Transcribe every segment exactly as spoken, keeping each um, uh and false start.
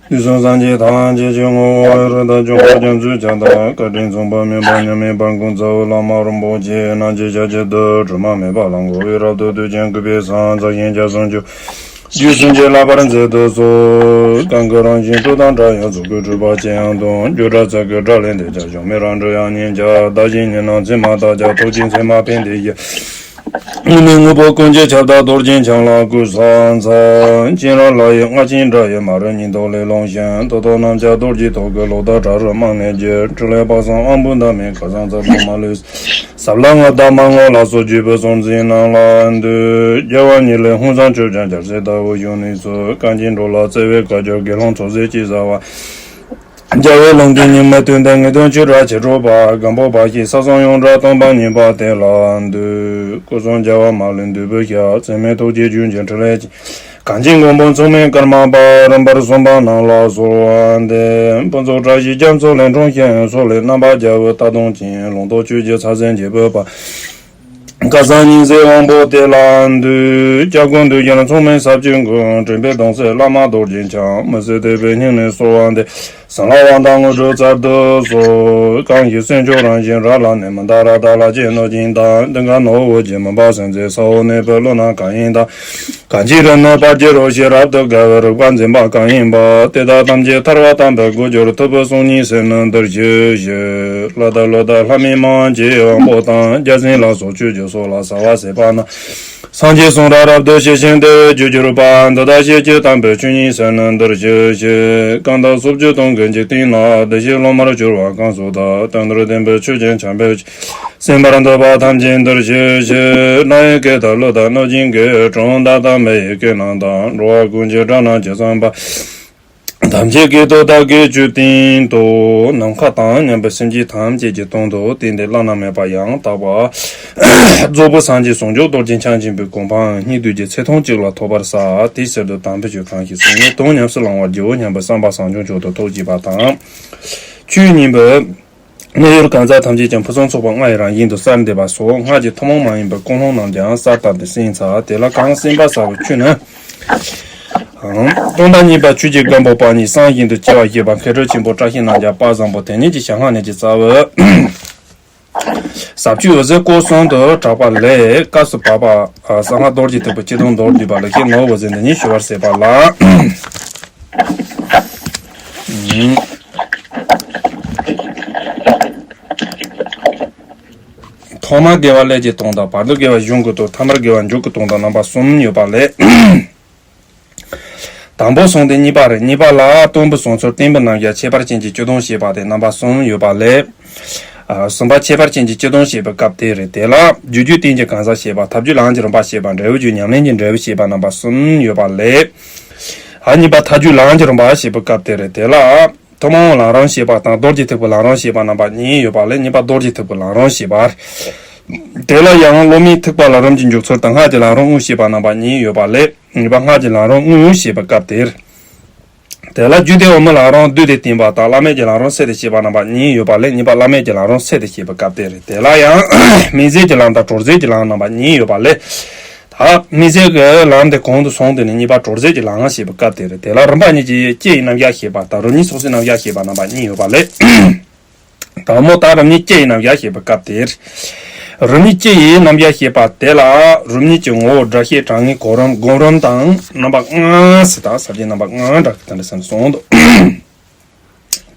དུས་གསུམ་སངས་རྒྱས་ཐམས་ཅད་ཀྱི་ངོ་བོ་ཡི་རོལ་དུ་འཇོག་པ་རྒྱ་མཚོའི་ཆར་དང་བཀའ་དྲིན་མཚུངས་པ་མེད་པ་མཉམ་མེད་པ་ཀུན་རྫོབ་བླ་མ་རིན་པོ་ཆེ་རྣམས་ཀྱི་ཞབས་ཀྱི་རྡུལ་དྲི་མ་མེད་པ་ལ་འགོད་པའི་རབ་ཏུ་བསྡུས་ཀྱང་གུས་པས་ཕྱག་འཚལ་ཞིང་བརྒྱ་སུམ་ཅུ། རྒྱུད་སེམས་ཀྱི་བསླབ་པར་མཛད་དུ་གསོལ། གང་གི་རང་བཞིན་སྤྲོས་དང་བྲལ་ཡང་གཟུགས་སྐུའི་སྤྲོས་པ་ཅན་ཡང་དང་། རྒྱུ་འབྲས་ཚིག་གི་སྒྲ་ལས་འདས་ཀྱང་གཞོམ་མེད་རང་གྲོལ་ཡང་ཉིད་ཀྱང་། བདག་གཞན་གཉིས་སྣང་མཚན་མ་དག་ཀྱང་། ཐུགས་རྗེའི་མཚན་མ་ཕན་བདེ་ཞིང་། དངོས་མེད་དངོས་པོ་ཀུན་གྱི་ཁྱབ་བདག་རྡོ་རྗེ་འཆང་ལ་གུས་ཕྱག་འཚལ། སྤྱན་རས་ལ་ཡི་རྔ་ཆེན་སྒྲ་ཡིས་མ་རིག་ཉེན་རྟོག་ལས་སློང་ཞིང་། རྟོག་ཚོགས་རྣམས་ཀྱང་རྡོ་རྗེའི་ཐུགས་ཀྱི་ལོ་འདབ་བྲག་རི་རྨང་ནས་འཇིབ། ཕྲིན་ལས་དཔག་བསམ་དབང་པོའི་འདབ་མས་ཁ་སང་ཚ་བོ་མ་ལུས། ཟབ་ལ་ངོ་ད་མ་ངོ་ལ་སོགས་བརྗོད་པའི་གཟུང་འཛིན་རྣམས་ལ་འདུད། རྒྱལ་བ་ཉིད་ལས་ཧཱུྃ་ཟངས་ཆུ་སྦྱངས་རྒྱལ་སྲས་ལྟ་བུ་བཞུགས་ནས་སུ། གངས་ཅན་འགྲོ་ལ་བརྩེ་བའི་བཀའ་བརྒྱུད་དགེ་སློང་ཚོགས་ཟེར་ཅེས་བྱ་བ། རྒྱལ་བའི་ལུང་བསྟན་ཉི་མའི་དོན་དང་ངེས་དོན་ཆོས་སྒྲ་ཆེར་སྒྲོག་པ། སྒམ་པོ་པ་ཞིག་ས་གསུམ་ཡོངས་གྲགས་སྟོང་པ་ཉིད་པ་དེ་ལ་འདུད། སྐུ་གསུམ་རྒྱལ་བ་མ་ལུས་འདུས་པའི་ཞབས། ཚད་མེད་ཐུགས་རྗེས་རྒྱུན་གྱི་ཕྲིན་ལས་ཀྱིས། གངས་ཅན་མགོན་པོ་མཚུངས་མེད་ཀརྨ་པ། རིམ་པར་གསུངས་པ་རྣམས་ལ་གསོལ་བ་འདེབས། ཕུན་ཚོགས་བཀྲ་ཤིས་རྒྱ་མཚོ་ལས་འཁྲུངས་ཤིང་། སོག་ལེའི་རྣམ་པར་རྒྱལ་བའི་རྟ་གདོང་ཅན། ལུང་རྟོགས་ཆོས་ཀྱི་ཕྱག་མཚན་གྱིས་སྤུད་པ། སྐལ་བཟང་ཉི་ཟེར་དབང་པོ་དེ་ལ་འདུད། སྐྱབས་མགོན་འདུས་རྒྱལ་མཚུངས་མེད་ཟབ་ཆོས་མགོན། དྲན་པའི་གདུང་སྲས་བླ་མ་རྡོ་རྗེ་འཆང་། མི་ཟད་དད་པའི་སྙིང་ནས་གསོལ་བ་འདེབས། གསང་སྔགས་དབང་ཐང་དངོས་གྲུབ་སྩལ་དུ་གསོལ། གང་ཞིག་སེམས་མཆོག་རང་བཞིན་རབ་ལ་གནས། མི་འདའ་རཀྟ་ལ་སྤྱད་གནོད་སྦྱིན་དང་། དུང་དཀར་ནག་པོ་བོད་ཀྱི་མུན་པ་སེལ་མཛད། ས་འོག་གནས་པའི་ཀླུ་རྣམས་གང་ཡིན་དང་། གང་ཅི་རིག་ནི་དཔལ་གྱི་རོ་བྱེད་རབ་ཏུ་དགའ་བའི་རིག་པ་འཛིན་པ་གང་ཡིན་པ། དེ་དག་ཐམས་ཅད་ཐར་པ་དམ་པའི་སྒོ་འགྱུར། ཐུབ་པའི་གསུང་སྙན་གསན་ནི་འདིར་ཞུ་ཞུ། ལྷ་དང་ཀླུ་དང་ལྷ་མིན་མང་གི་དབང་པོ་དང་། བརྒྱ་བྱིན་ལ་སོགས་ཆོས་ཀྱི་སྲོག་ལ་ཟ་བ་ཟོས་པ་ན། སངས་རྒྱས་གསུང་རབ་རབ་ཏུ་ཞི་ཞིང་བདེ་བའི་རྒྱུར་གྱུར་པ། འདི་དག་ཤེས་བྱའི་དམ་པའི་ཆོས་ཉིད་གསན་ནི་འདིར་ཞུ་ཞུ། གང་དག་སོ་བཅུ་སྟོང་ཀུན་གྱི་སྟེང་ན། བདེ་གཤེགས་སློབ་མར་གྱུར་པ་གང་སུ་དག། དོན་དམ་བདེན་པའི་ཆོས་ཀྱི་ཆར་འབེབས་ཀྱིས། གསན་པར་འདོད་པ་ཐམས་ཅད་འདིར་ཞུ་ཞུ། ལྷ་ཡི་སྐད་དང་ཀླུ་དང་གནོད་སྦྱིན་སྐད། གྲུལ་བུམ་དག་དང་མི་ཡི་སྐད་རྣམས་དང་། འགྲོ་བ་ཀུན་གྱི་སྒྲ་རྣམས་ཇི་ཙམ་པ། ཐམས་ཅད་སྐད་དུ་བདག་གིས་ཆོས་བསྟན་ཏོ། ནམ་མཁའ་དང་མཉམ་པའི་སེམས་ཅན་ཐམས་ཅད་ཀྱི་དོན་དུ་བསྟན་ཏེ་བླ་ན་མེད་པ་ཡང་དག་པ་རྫོགས་པའི་སངས་རྒྱས་ཟུང་འཇུག་རྡོ་རྗེ་འཆང་ཆེན་པོའི་གོ་འཕང་སྙིགས་དུས་ཀྱི་ཚེ་ཐུང་གཅིག་ལ་ཐོབ་པར་བྱ། དེའི་ཕྱིར་དུ་དམ་པའི་ཆོས་གང་ཞིག་གསན་ནས་དོན་ཉམས་སུ་བླང་བར་བགྱིའོ་སྙམ་པའི་བསམ་པ་བཟང་སྐྱོང་མཆོག་ཏུ་ཐུགས་བསྐྱེད་པ་དང་། ཆོས་ཉན་པའི་གནས་ཡུལ་གང་ཟག་ཐམས་ཅད་ཀྱང་ཕུན་སུམ་ཚོགས་པ་ལྔ་ཡི་རང་བཞིན་དུ་གསལ་འདེབས་པ་སོགས་སྔགས་ཀྱི་ཐུན་མོང་མ་ཡིན་པའི་ཀུན་སློང་རྣམས་ཀྱང་གསལ་བཏབ་སྟེ་གསན་འཚལ། དེ་ལ་གང་གསན་པར་བྱ་བའི་ཆོས་ནི། སྟོང་དང་གཉིས་པ་ཆོས་ཀྱི་སྒམ་པོ་པ་ཉིད་གསང་བཞིན་དུ་གཅེས་པར་བཞེས་པ་མཁས་གྲུབ་ཆེན་པོ་བཀྲ་ཤིས་རྣམ་རྒྱལ་དཔལ་བཟང་པོ་དེ་ཉིད་ཀྱི་ཞལ་སྔ་ནས་ཀྱི་རྩ་བའི་ཟབ་ཆོས་འོད་ཟེར་སྐོར་གསུམ་དུ་གྲགས་པ་ལས། སྐབས་སུ་བབ་པ་གསང་སྔགས་རྡོ་རྗེ་ཐེག་པའི་སྤྱི་དོན་མདོར་བསྡུས་པ་ལེགས་བཤད་ནོར་བུ་འོད་ཟེར་འདི་ཉིད་ཞུ་བར་མཛད་པ་ལགས། ཐོག་མར་དགེ་བ་ཀླད་ཀྱི་དོན་དང་། བར་དུ་དགེ་བ་གཞུང་གི་དོན། ཐ་མར་དགེ་བ་མཇུག་གི་དོན་དང་རྣམ་པ་གསུམ་ཡོད་པ་ལས། དང་པོ་གསུངས་ཏེ་གཉིས་པ་རེད། གཉིས་པ་ལ་སྟོང་པའི་གསུང་ཚུལ་བསྟན་པའི་རྣམ་གཞག་ཁྱད་པར་ཅན་གྱི་སྤྱི་དོན་བཤད་པ་སྟེ་རྣམ་པ་གསུམ་ཡོད་པ་ལས། ཨ། གསུམ་པ་ཁྱད་པར་ཅན་གྱི་སྤྱི་དོན་བཤད་པའི་སྐབས་དེ་རེད། དེ་ལ་རྒྱུ་རྒྱུད་བསྟན་གྱི་གང་ཟག་བཤད་པ། ཐབས་རྒྱུད་ལམ་གྱི་རིམ་པ་བཤད་པ། འབྲས་བུ་རྒྱུད་ཉམས་ལེན་གྱི་འབྲས་བུ་བཤད་པ་རྣམ་པ་གསུམ་ཡོད་པ་ལས། ཨ། གཉིས་པ་ཐབས་རྒྱུད་ལམ་གྱི་རིམ་པ་བཤད་པའི་སྐབས་དེ་རེད། དེ་ལ་ཐུན་མོང་ལམ་རིམ་བཤད་པ་དང་རྡོ་རྗེ་ཐེག་པའི་ལམ་རིམ་བཤད་པ་རྣམ་པ་གཉིས་ཡོད་པ་ལས། གཉིས་པ་རྡོ་རྗེ་ཐེག་པའི་ལམ་རིམ་བཤད་པ། དེ་ལ་ཡང་སློབ་མའི་ཐེག་པ་ལམ་རིམ་གྱི་མཇུག་ཚུལ་དང་སྔགས་ཀྱི་ལམ་རིམ་དངོས་བཤད་པ་རྣམ་པ་གཉིས་ཡོད་པ་ལས། གཉིས་པ་སྔགས་ཀྱི་ལམ་རིམ་དངོས་བཤད་པའི་སྐབས་དེར། དེ་ལ་རྒྱུད་སྡེ་འོག་མའི་ལམ་རིམ་བསྡུས་ཏེ་བསྟན་པ་དང་། བླ་མེད་ཀྱི་ལམ་རིམ་བསྲེས་ཏེ་བཤད་པ་རྣམ་པ་གཉིས་ཡོད་པ་ལས། གཉིས་པ་བླ་མེད་ཀྱི་ལམ་རིམ་བསྲེས་ཏེ་བཤད་པའི་སྐབས་དེ་རེད། དེ་ལ་ཡང་དམིགས་བསལ་གྱི་ལམ་དང་གྲོལ་འཛིན་གྱི་ལམ་རྣམ་པ་གཉིས་ཡོད་པ་ལས། ད་དམིགས་བསལ་གྱི་ལམ་དེ་གོང་དུ་སོང་དུས་ནས་གཉིས་པ་གྲོལ་འཛིན་གྱི་ལམ་བཤད་པའི་སྐབས་དེ་རེད། དེ་ལ་རིམ་པ་གཉིས་ཀྱི་སྐྱེ་ཡི་རྣམ་གཞག་བཤད་པ་དང་། རིམ་གཉིས་ཚོགས་བསོད་རྣམ་གཞག་བཤད་པ་རྣམ་པ་གཉིས་ཡོད་པ་ལས། དང་པོ་ད་རིམ་གཉིས་སྐྱེ་ཡི་རྣམ་གཞག་བཤད་པའི་སྐབས་དེར། རིམ་གཉིས་སྐྱེ་ཡི་རྣམ་གཞག་བཤད་པ་དེ་ལ་རིམ་གཉིས་ཀྱི་ངོ་བོ་སྒྲ་ཤེས་གྲངས་ངེས་གོ་རིམ་སྒོམ་རིམ་དང་རྣམ་པ་ལྔ་ཟེར། ད་ས་བཅད་རྣམ་པ་ལྔ་འདྲ་གི་དེ་འདྲ་ཟེར་ནས་གསུངས་འདུག་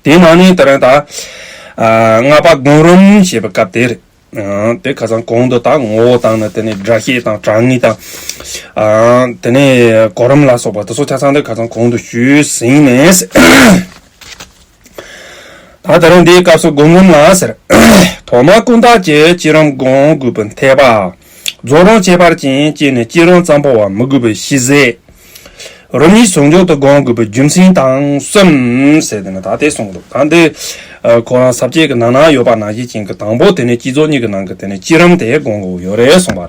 དེའི་ནང་ནས་དེ་རིང་ད་ལྔ་པ་སྒོམ་རིམ་བཤད་པའི་སྐབས་དེར། དེ་ཁ་སང་གོང་དུ་ད་ངོ་བོ་དང་ནི། དེ་ནས་སྒྲ་ཤེས་དང་གྲངས་ངེས་དང་། དེ་ནས་གོ་རིམ་ལ་སོགས་པ་དེ་ཚོ་ཆ་ཚང་དེ་ཁ་སང་གོང་དུ་ཞུས་ཟིན་ནས། ད་དེ་རིང་འདིའི་སྐབས་སུ་སྒོམ་རིམ་ལ་ཟེར། ཐོག་མར་ཀུན་བརྟགས་ཀྱི་བསྐྱེད་རིམ་སྒོམ་དགོས་པའི་འཐད་པ། རྫོགས་རིམ་ཁྱད་པར་ཅན་བསྐྱེད་ནས་བསྐྱེད་རིམ་ཙམ་པོ་བ་མི་དགོས་པའི་ཕྱིར་ཟེར། རིམ་གཉིས་ཟུང་འཇུག་ཏུ་སྒོམ་དགོས་པའི་རྒྱུ་མཚན་དང་གསུམ་ཟེར། དེ་ནི་ད་དེ་གསུངས་འདུག་ད་འདི་ཁོ་རང་ས་བཅད་ཀྱི་ནང་ན་ཡོད་པ་ནང་བཞིན་ཅན་གྱི། དང་པོ་དེ་ནི་བསྐྱེད་རྫོགས་གཉིས་ཀྱི་ནང་གི་དེ་ནི་བསྐྱེད་རིམ་དེ་སྒོམ་དགོས་ཡོད་རེད་གསུངས་པ་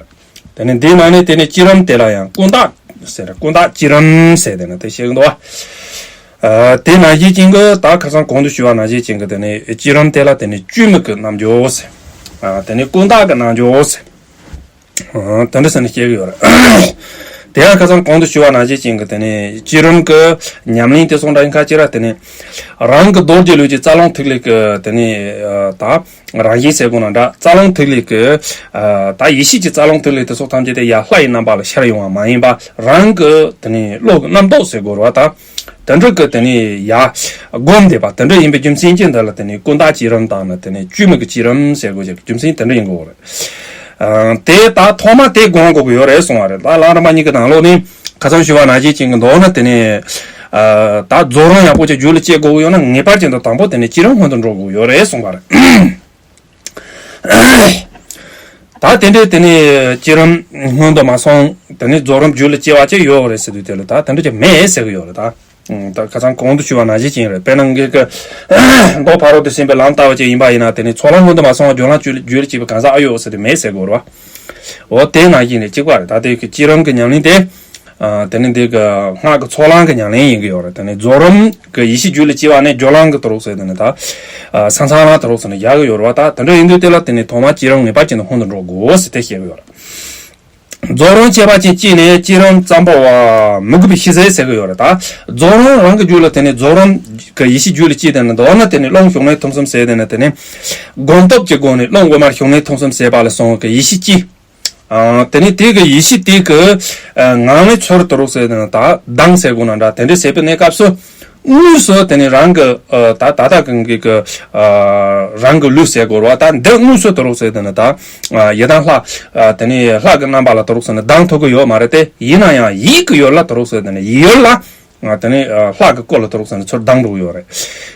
རེད། དེ་ནས་འདིའི་ནང་ནས་དེ་ནས་བསྐྱེད་རིམ་དེ་ལ་ཡང་ཀུན་བརྟགས་ཟེར། ཀུན་བརྟགས་བསྐྱེད་རིམ་ཟེར། དེ་ནས་དེ་བཤད་ཀྱི་འདུག་བ། ཨ། དེ་ནང་བཞིན་ཅན་གྱི་ད་ཁ་སང་གོང་དུ་ཞུས་པ་ནང་བཞིན་ཅན་གྱི་དེ་ནས་བསྐྱེད་རིམ་དེ་ལ་དེ་ནས་བཅོས་མིན་གྱི་རྣལ་འབྱོར་ཟེར། ཨ། དེ་ནས་ཀུན་བརྟགས་ཀྱི་རྣལ་འབྱོར་ཟེར། ཨ། དེ་འདྲ་ཟེར་ནས་བཤད་ཀྱི་ཡོད་རེད། དེ་ཡང་ཁ་སང་གོང་དུ་ཞུ་བ་ནང་བཞིན་ཅན་གྱི་དེ་ནས་བསྐྱེད་རིམ་གྱི་ཉམས་ལེན་དེ་སོང་འདྲ་ཡིན་ཁ་ཅིག་ར། དེ་ནས་རང་གི་རྡོ་རྗེ་ལུས་ཀྱི་རྩ་རླུང་ཐིག་ལེ་གི་དེ་ནས་ད་རང་བཞིན་ཟེར་དགོས་ན་འདྲ། རྩ་རླུང་ཐིག་ལེ་གི་ད་ཡེ་ཤེས་ཀྱི་རྩ་རླུང་ཐིག་ལེ་དེ་སོགས་ཐམས་ཅད་དེ་ཡར་ལྷ་ཡི་རྣམ་པ་ལ་ཤར་ཡོང་བ་མ་ཡིན་པ། རང་གི་དེ་ནས་བློ་གི་རྣམ་རྟོག་ཟེར་དགོས་ར། ད་དེ་འདྲ་གི་དེ་ནས་ཡར་བསྒོམ་བསྡད་པ་དེ་འདྲ་ཡིན་པའི་རྒྱུ་མཚན་གྱིས་འདི་ལ་དེ་ནས་ཀུན་བརྟགས་བསྐྱེད་རིམ་དང་ནི་དེ་ནས་བཅོས་མིན་གྱི་བསྐྱེད་རིམ་ཟེར་དགོས་ཀྱི་རྒྱུ་མཚན་དེ་འདྲ་ཡིན་དགོས་རེད། ཨ། དེ་ད་ཐོག་མ་དེ་སྒོམ་དགོས་ཀྱི་ཡོད་རེད་གསུང་བ་རེད། ད་ལམ་རིམ་པ་གཉིས་ཀྱི་ནང་ལོགས་ནས་ཁ་སང་ཞུ་བ་ནང་བཞིན་ཅན་གྱི་མདོར་ན་དེ་ནས། ཨ། ད་རྫོགས་རིམ་ཡག་པོ་ཅིག་རྒྱུད་ལ་སྐྱེ་དགོས་ཀྱི་ཡོད་ན་ངེས་པར་ཅན་དུ་དང་པོ་དེ་ནས་བསྐྱེད་རིམ་སྔོན་དུ་འགྲོ་དགོས་ཀྱི་ཡོད་རེད་གསུང་བ་རེད། ད་དེ་འདྲའི་དེ་ནས་བསྐྱེད་རིམ་སྔོན་དུ་མ་སོང་། དེ་ནས་རྫོགས་རིམ་རྒྱུད་ལ་སྐྱེ་བ་ཅིག་ཡོད་རེད་ཟེར་དུས་དེ་ལ་ད་དེ་འདྲ་ཅིག་མེད་ཟེར་གྱི་ཡོད་རེད་ད། ད་ཁ་སང་གོང་དུ་ཞུ་བ་ནང་བཞིན་ཅན་རེད། དཔེར་ན་ངེད་ཀྱི་མདོ་ཕ་རོལ་ཏུ་ཕྱིན་པའི་ལམ་ལྟ་བུ་ཅིག་ཡིན་པ་ཡིན་ན་དེ་ནི་ཚོགས་ལམ་སྔོན་དུ་མ་སོང་བར་སྦྱོར་ལམ་རྒྱུད་ལ་སྐྱེས་པའི་གང་ཟག་ཨ་ཡོད་ཟེར་དུས་མེད་ཟེར་དགོས་རེད་བ། འོ་དེ་ནང་བཞིན་ནི་གཅིག་པ་རེད། ད་དེ་གི་བསྐྱེད་རིམ་གྱི་ཉམས་ལེན་དེ། ཨ། དེ་ནི་འདི་གི་སྔགས་ཀྱི་ཚོགས་ལམ་གྱི་ཉམས་ལེན་ཡིན་གྱི་ཡོད་རེད། དེ་ནི་རྫོགས་རིམ་གྱི་ཡེ་ཤེས་རྒྱུད་ལ་སྐྱེ་བ་ནི་སྦྱོར་ལམ་གྱི་དུ་རུག་ཟེར་དེ་ནི་ད། ཨ། ས་མཚམས་ལམ་དུ་རུག་ཟེར་ནི་ཡག་གི་ཡོད་རེད་བ། ད་དེ་འདྲ་ཡིན་དུས་དེ་ལ་དེ་ནི་ཐོག་མར་བསྐྱེད་རིམ་ངེས་པར་ཅན་དུ་སྔོན་དུ་འགྲོ་དགོས་ཟེར་དེ་བཤད་གི་ཡོད་རེད། རྫོགས་རིམ་ཁྱད་པར་ཅན་གཅིག་ནི་བསྐྱེད་རིམ་ཙམ་པོ་བ་མི་དགོས་པའི་ཤེས་ཚད་ཟེར་གི་ཡོད་རེད། ད་རྫོགས་རིམ་རང་གི་རྒྱུད་ལ་དེ་ནི་རྫོགས་རིམ་གྱི་ཡེ་ཤེས་རྒྱུད་ལ་སྐྱེས་དེ་ནི་མདོར་ན་དེ་ནི་རླུང་བྱུང་གནས་ཐུན་གསུམ་ཟེར་དེ་ནི་དེ་ནི་སྒོམ་སྟོབས་ཀྱི་སྒོ་ནས་རླུང་དབུ་མར་བྱུང་གནས་ཐུན་གསུམ་ཟེར་བ་ལ་སོང་གི་ཡེ་ཤེས་སྐྱེས། ཨ། དེ་ནི་དེ་གི་ཡེ་ཤེས་དེ་གི་ཨ། ངང་ལས་ཚུར་དུ་རུག་ཟེར་དེ་ནི་ད་ལྡང་ཟེར་དགོས་ན་འདྲ། དེ་འདྲ་ཟེར་བའི་གནས་སྐབས་སུ། དངོས་སུ་དེ་ནི་རང་གི། ཨ། ད་ད་ལྟ་གི་གི་གི། ཨ། རང་གི་ལུས་ཟེར་དགོས་རེད་བ། ད་འདི་དངོས་སུ་དུ་རུག་ཟེར་དེ་ནི་ད། ཨ། ཡི་དམ་ལྷ། ཨ། དེ་ནི་ལྷ་གི་རྣམ་པ་ལ་དུ་རུག་ཟེར་ནི་ལྡང་ཐུབ་ཀྱི་ཡོད་མ་རེད་དེ། ཡིན་ན་ཡང་ཡིད་ཀྱི་ཡུལ་ལ་དུ་རུག་ཟེར་དེ་ནི་ཡུལ་ལ། ཨ། དེ་ནི། ཨ། ལྷ་གི་སྐུ་ལ་དུ་རུག་ཟེར་ནི་ཚུར་ལྡང་འགྲོ་གི་ཡོད་རེད།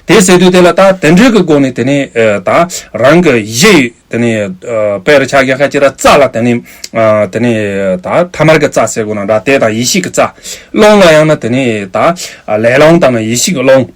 དེ་ཟེར་དུས་དེ་ལ་ད་དེ་འདྲའི་གི་སྒོ་ནས་དེ་ནི། ཨ། ད་རང་གི་གཞི། དེ་ནི། ཨ། དཔེར་ཆ་བཞག་ཁ་ཅིག་ལ་རྩ་ལ་དེ་ནི། ཨ། དེ་ནི་ད་ཐ་མལ་གྱི་རྩ་ཟེར་དགོས་ན་འདྲ། དེ་དང་ཡེ་ཤེས་ཀྱི་རྩ། རླུང་ལ་ཡང་ན་དེ་ནི་ད། ཨ། ལས་རླུང་དང་ནི་ཡེ་ཤེས་ཀྱི་རླུང་།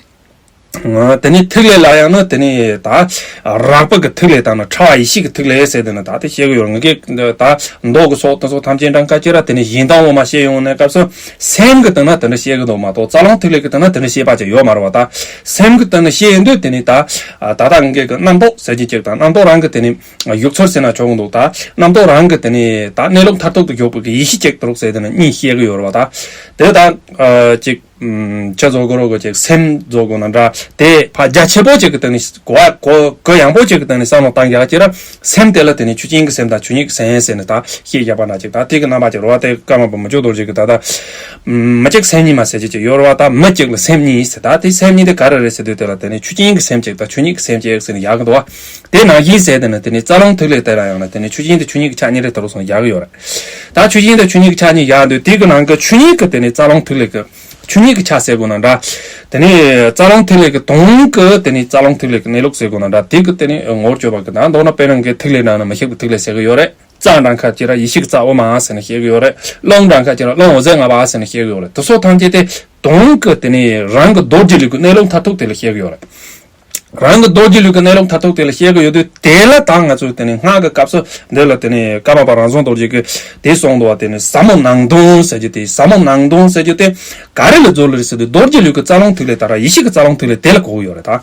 ཨ། དེ་ནི་ཐིག་ལེ་ལ་ཡང་ན་དེ་ནི་ད། ཨ། རགས་པ་གི་ཐིག་ལེ་དང་ནི་ཕྲ་བ་ཡེ་ཤེས་ཀྱི་ཐིག་ལེ་ཟེར་དེ་ནི་ད་དེ་བཤད་གི་ཡོད། ངེད་ཀྱི་ད་མདོ་གི་སོགས་དེ་སོགས་ཐམས་ཅད་འདྲ་ཁ་ཅིག་ལ་དེ་ནི་གཞན་དོན་དབུ་མ་བཤད་ཡོང་ནས་སྐབས་སུ་སེམས་ཀྱི་སྟེང་ན་དེ་འདྲ་བཤད་གི་འདུག་མ་གཏོགས་རྩ་རླུང་ཐིག་ལེ་གི་སྟེང་ན་དེ་འདྲ་བཤད་པ་ཅིག་ཡོད་མ་རེད་བ། ད་སེམས་ཀྱི་སྟེང་ན་བཤད་ཡོང་དུས་དེ་ནི་ད། ཨ། ད་ལྟ་ངེད་ཀྱི་རྣམ་རྟོག་ཟེར་གྱི་ཅིག་དང་རྣམ་རྟོག་རང་གི་དེ་ནི། བཞུགས་ཚུལ་ཟེར་ན་ཆོག་གི་འདུག་ད་རྣམ་རྟོག་རང་གི་དེ་ནི་ད་གནས་ལུགས་མཐར་ཐུག་ཏུ་འཇོག་པའི་གི་ཡེ་ཤེས་ཅིག་དུ་རུག་ཟེར་དེ་ནི་གཉིས་བཤད་གི་ཡོད་རེད་བ། ད་དེ་ད། ཨ། ཅིག་ཨམ། ཆ་བཟོ་དགོས་རོགས་གི་ཅིག་སེམས་བཟོ་དགོས་ན་འདྲ། དེ་ཕ་རྒྱ་ཆེ་པོ་ཅིག་གི་སྟེང་ནས་གོ་བ་གོ་གོ་ཡངས་པོ་ཅིག་གི་སྟེང་ནས་བསམ་བློ་བཏང་རྒྱག་ཅིག་ར། སེམས་དེ་ལ་དེ་ནི་ཆོས་ཅན་གྱི་སེམས་དང་ཆོས་ཉིད་ཀྱི་སེམས་ཟེར་ནས་ད་བཤད་རྒྱག་པ་ན་ཅིག་ད་དེ་གི་རྣམ་པ་ཅིག་རོ་བ། དེ་ཀརྨ་པ་མི་བསྐྱོད་རྡོ་རྗེ་གི་ད་ད་མི་གཅིག་སེམས་གཉིས་མ་ཟེར་ཅིག་ཅིག་ཡོད་རེད་བ། ད་མི་གཅིག་ལ་སེམས་གཉིས་ཟེར། ད་དེ་སེམས་གཉིས་དེ་ག་རེ་རེད་ཟེར་དུས་དེ་ལ་དེ་ནི་ཆོས་ཅན་གྱི་སེམས་གཅིག་དང་ཆོས་ཉིད་ཀྱི་སེམས་གཅིག་ཟེར་ནས་ཡག་གི་འདུག་བ། དེ་ནང་བཞིན་ཟེར་དེ་ནི་དེ་ནི་རྩ་རླུང་ཐིག་ལེ་དེ་ལ་ཡང་ན་དེ་ནི་ཆོས་ཅན་དང་ཆོས་ཉིད་ཀྱི་ཆ་གཉིས་རེ་དེ་རུ་སོང་ཡག་གི་ཡོད་རེད། ད་ཆོས་ཅན་དང་ཆོས་ཉིད་ཀྱི་ཆ་གཉིས་ཡག་དུས་དེ་གི་ནང་གི་ཆོས་ཉིད་ཀྱི་དེ་ནི་རྩ་རླུང་ཐིག་ལེ་གི་ཆོས་ཉིད་ཀྱི་ཆ་ཟེར་དགོས་ན་འདྲ། དེ་ནི་རྩ་རླུང་ཐིག་ལེ་གི་དོན་གྱི་དེ་ནི་རྩ་རླུང་ཐིག་ལེ་གི་གནས་ལུགས་ཟེར་དགོས་ན་འདྲ། དེ་གི་དེ་ནི་ངོ་བོར་གྱུར་པ་གི་ད་མདོར་ན་དཔེར་ན་གི་ཐིག་ལེ་འདྲ་ན་མི་ཤིགས་པའི་ཐིག་ལེ་ཟེར་གི་ཡོད་རེད། རྩ་འདྲ་ཁ་ཅིག་ར་ཡེ་ཤེས་ཀྱི་རྩ་དབུ་མ་ཟེར་ནས་བཤད་གི་ཡོད་རེད། རླུང་འདྲ་ཁ་ཅིག་ར་རླུང་འོད་ཟེར་ལྔ་པ་ཟེར་ནས་བཤད་གི་ཡོད་རེད། དེ་སོགས་ཐམས་ཅད་དེ་དོན་གྱི་དེ་ནི་རང་གི་རྡོ་རྗེ་ལུས་ཀྱི་གནས་ལུགས་མཐར་ཐུག་དེ་ལ་བཤད་གི་ཡོད་རེད། རང་གི་རྡོ་རྗེ་ལུས་ཀྱི་གནས་ལུགས་མཐར་ཐུག་དེ་ལ་བཤད་གི་ཡོད་དུས་དེ་ལ་ད་ང་ཚོས་དེ་ནི་སྔགས་ཀྱི་སྐབས་སུ་འདི་ལ་དེ་ནི་ཀརྨ་པ་རང་བྱུང་རྡོ་རྗེ་གིས་དེ་གསུངས་འདུག་བ། དེ་ནི་ཟབ་མོ་སྣང་སྟོང་ཟེར་རྒྱུ་དེ། ཟབ་མོ་སྣང་སྟོང་ཟེར་རྒྱུ་དེ་ག་རེ་ལ་རྫོགས་ལ་རེད་ཟེར་དུས་རྡོ་རྗེ་ལུས་ཀྱི་རྩ་རླུང་ཐིག་ལེ་དང་ར་ཡེ་ཤེས་ཀྱི་རྩ་རླུང་ཐིག་ལེ་དེ་ལ་གོ་གི་ཡོད་རེད་ད།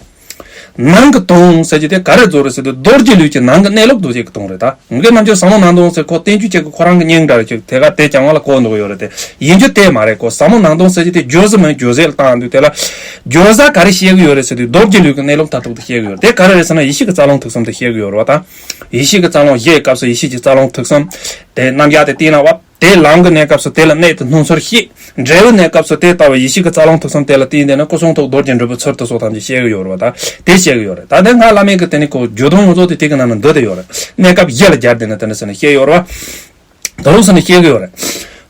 སྣང་གི་དོན་ཟེར་རྒྱུ་དེ་ག་རེ་རྫོགས་རེད་ཟེར་དུས་རྡོ་རྗེ་ལུས་ཀྱི་ནང་གི་གནས་ལུགས་རྡོ་རྗེ་གི་དོན་རེད་ད། ངས་རྣམ་འགྱུར་ཟབ་མོ་སྣང་སྟོང་ཟེར་ཁོ་བསྟན་བཅོས་ཅིག་གི་ཁོ་རང་གི་སྙིང་འདྲ་རེད་ཅིག་དེ་ག་དེ་རྐྱང་བ་ལ་གོ་འདུག་ཡོད་རེད་དེ། ཡིན་རྒྱུ་དེ་མ་རེད། ཁོ་ཟབ་མོ་སྣང་སྟོང་ཟེར་རྒྱུ་དེ་བརྗོད་ས་མིན་བརྗོད་ཟས་ལ་བཏང་དུས་དེ་ལ་བརྗོད་ས་ག་རེ་བཤད་གི་ཡོད་རེད་ཟེར་དུས་རྡོ་རྗེ་ལུས་ཀྱི་གནས་ལུགས་མཐར་ཐུག་དེ་བཤད་གི་ཡོད་རེད། དེ་ག་རེ་རེད་ཟེར་ན་ཡེ་ཤེས་ཀྱི་རྩ་རླུང་ཐིག་གསུམ་དེ་བཤད་གི་ཡོད་རེད་བ་ད། ཡེ་ཤེས་ཀྱི་རྩ་རླུང་བཞི་ཡི་སྐབས་སུ་ཡེ་ཤེས་ཀྱི་རྩ་རླུང་ཐིག་གསུམ་དེ་རྣམ་གཞག་དེ་བསྟན་ན་བ། དེ་ལམ་གྱི་གནས་སྐབས་སུ་དེ་ལ་གནས་དེ་སྣང་ཚུལ་བཤད། འབྲས་བུའི་གནས་སྐབས་སུ་དེ་ལྟ་བུ་ཡེ་ཤེས་ཀྱི་རྩ་རླུང་ཐིག་གསུམ་དེ་ལ་བརྟེན་ཏེ་ནི་སྐུ་གསུང་ཐུགས་རྡོ་རྗེ་འགྲུབ་པའི་ཚུལ་དུ་སོགས་ཐམས་ཅད་བཤད་ཀྱི་ཡོད་རེད་བ་ད། དེ་བཤད་ཀྱི་ཡོད་རེད། ད་ལྟའི་སྔགས་བླ་མེད་ཀྱི་དེ་ནི་ཁོ་བརྗོད་དོན་ཡོངས་རྫོགས་དེ་དེ་གི་ནང་ན་འདུས་ཏེ་ཡོད་རེད། གནས་སྐབས་བཞི་ལ་སྦྱར་ཏེ་ནི་དེ་འདྲ་ཟེར་ནས་བཤད་ཡོད་རེད་བ། དེ་རུ་ཟེར་ནས་བཤད་ཀྱི་ཡོད་རེད།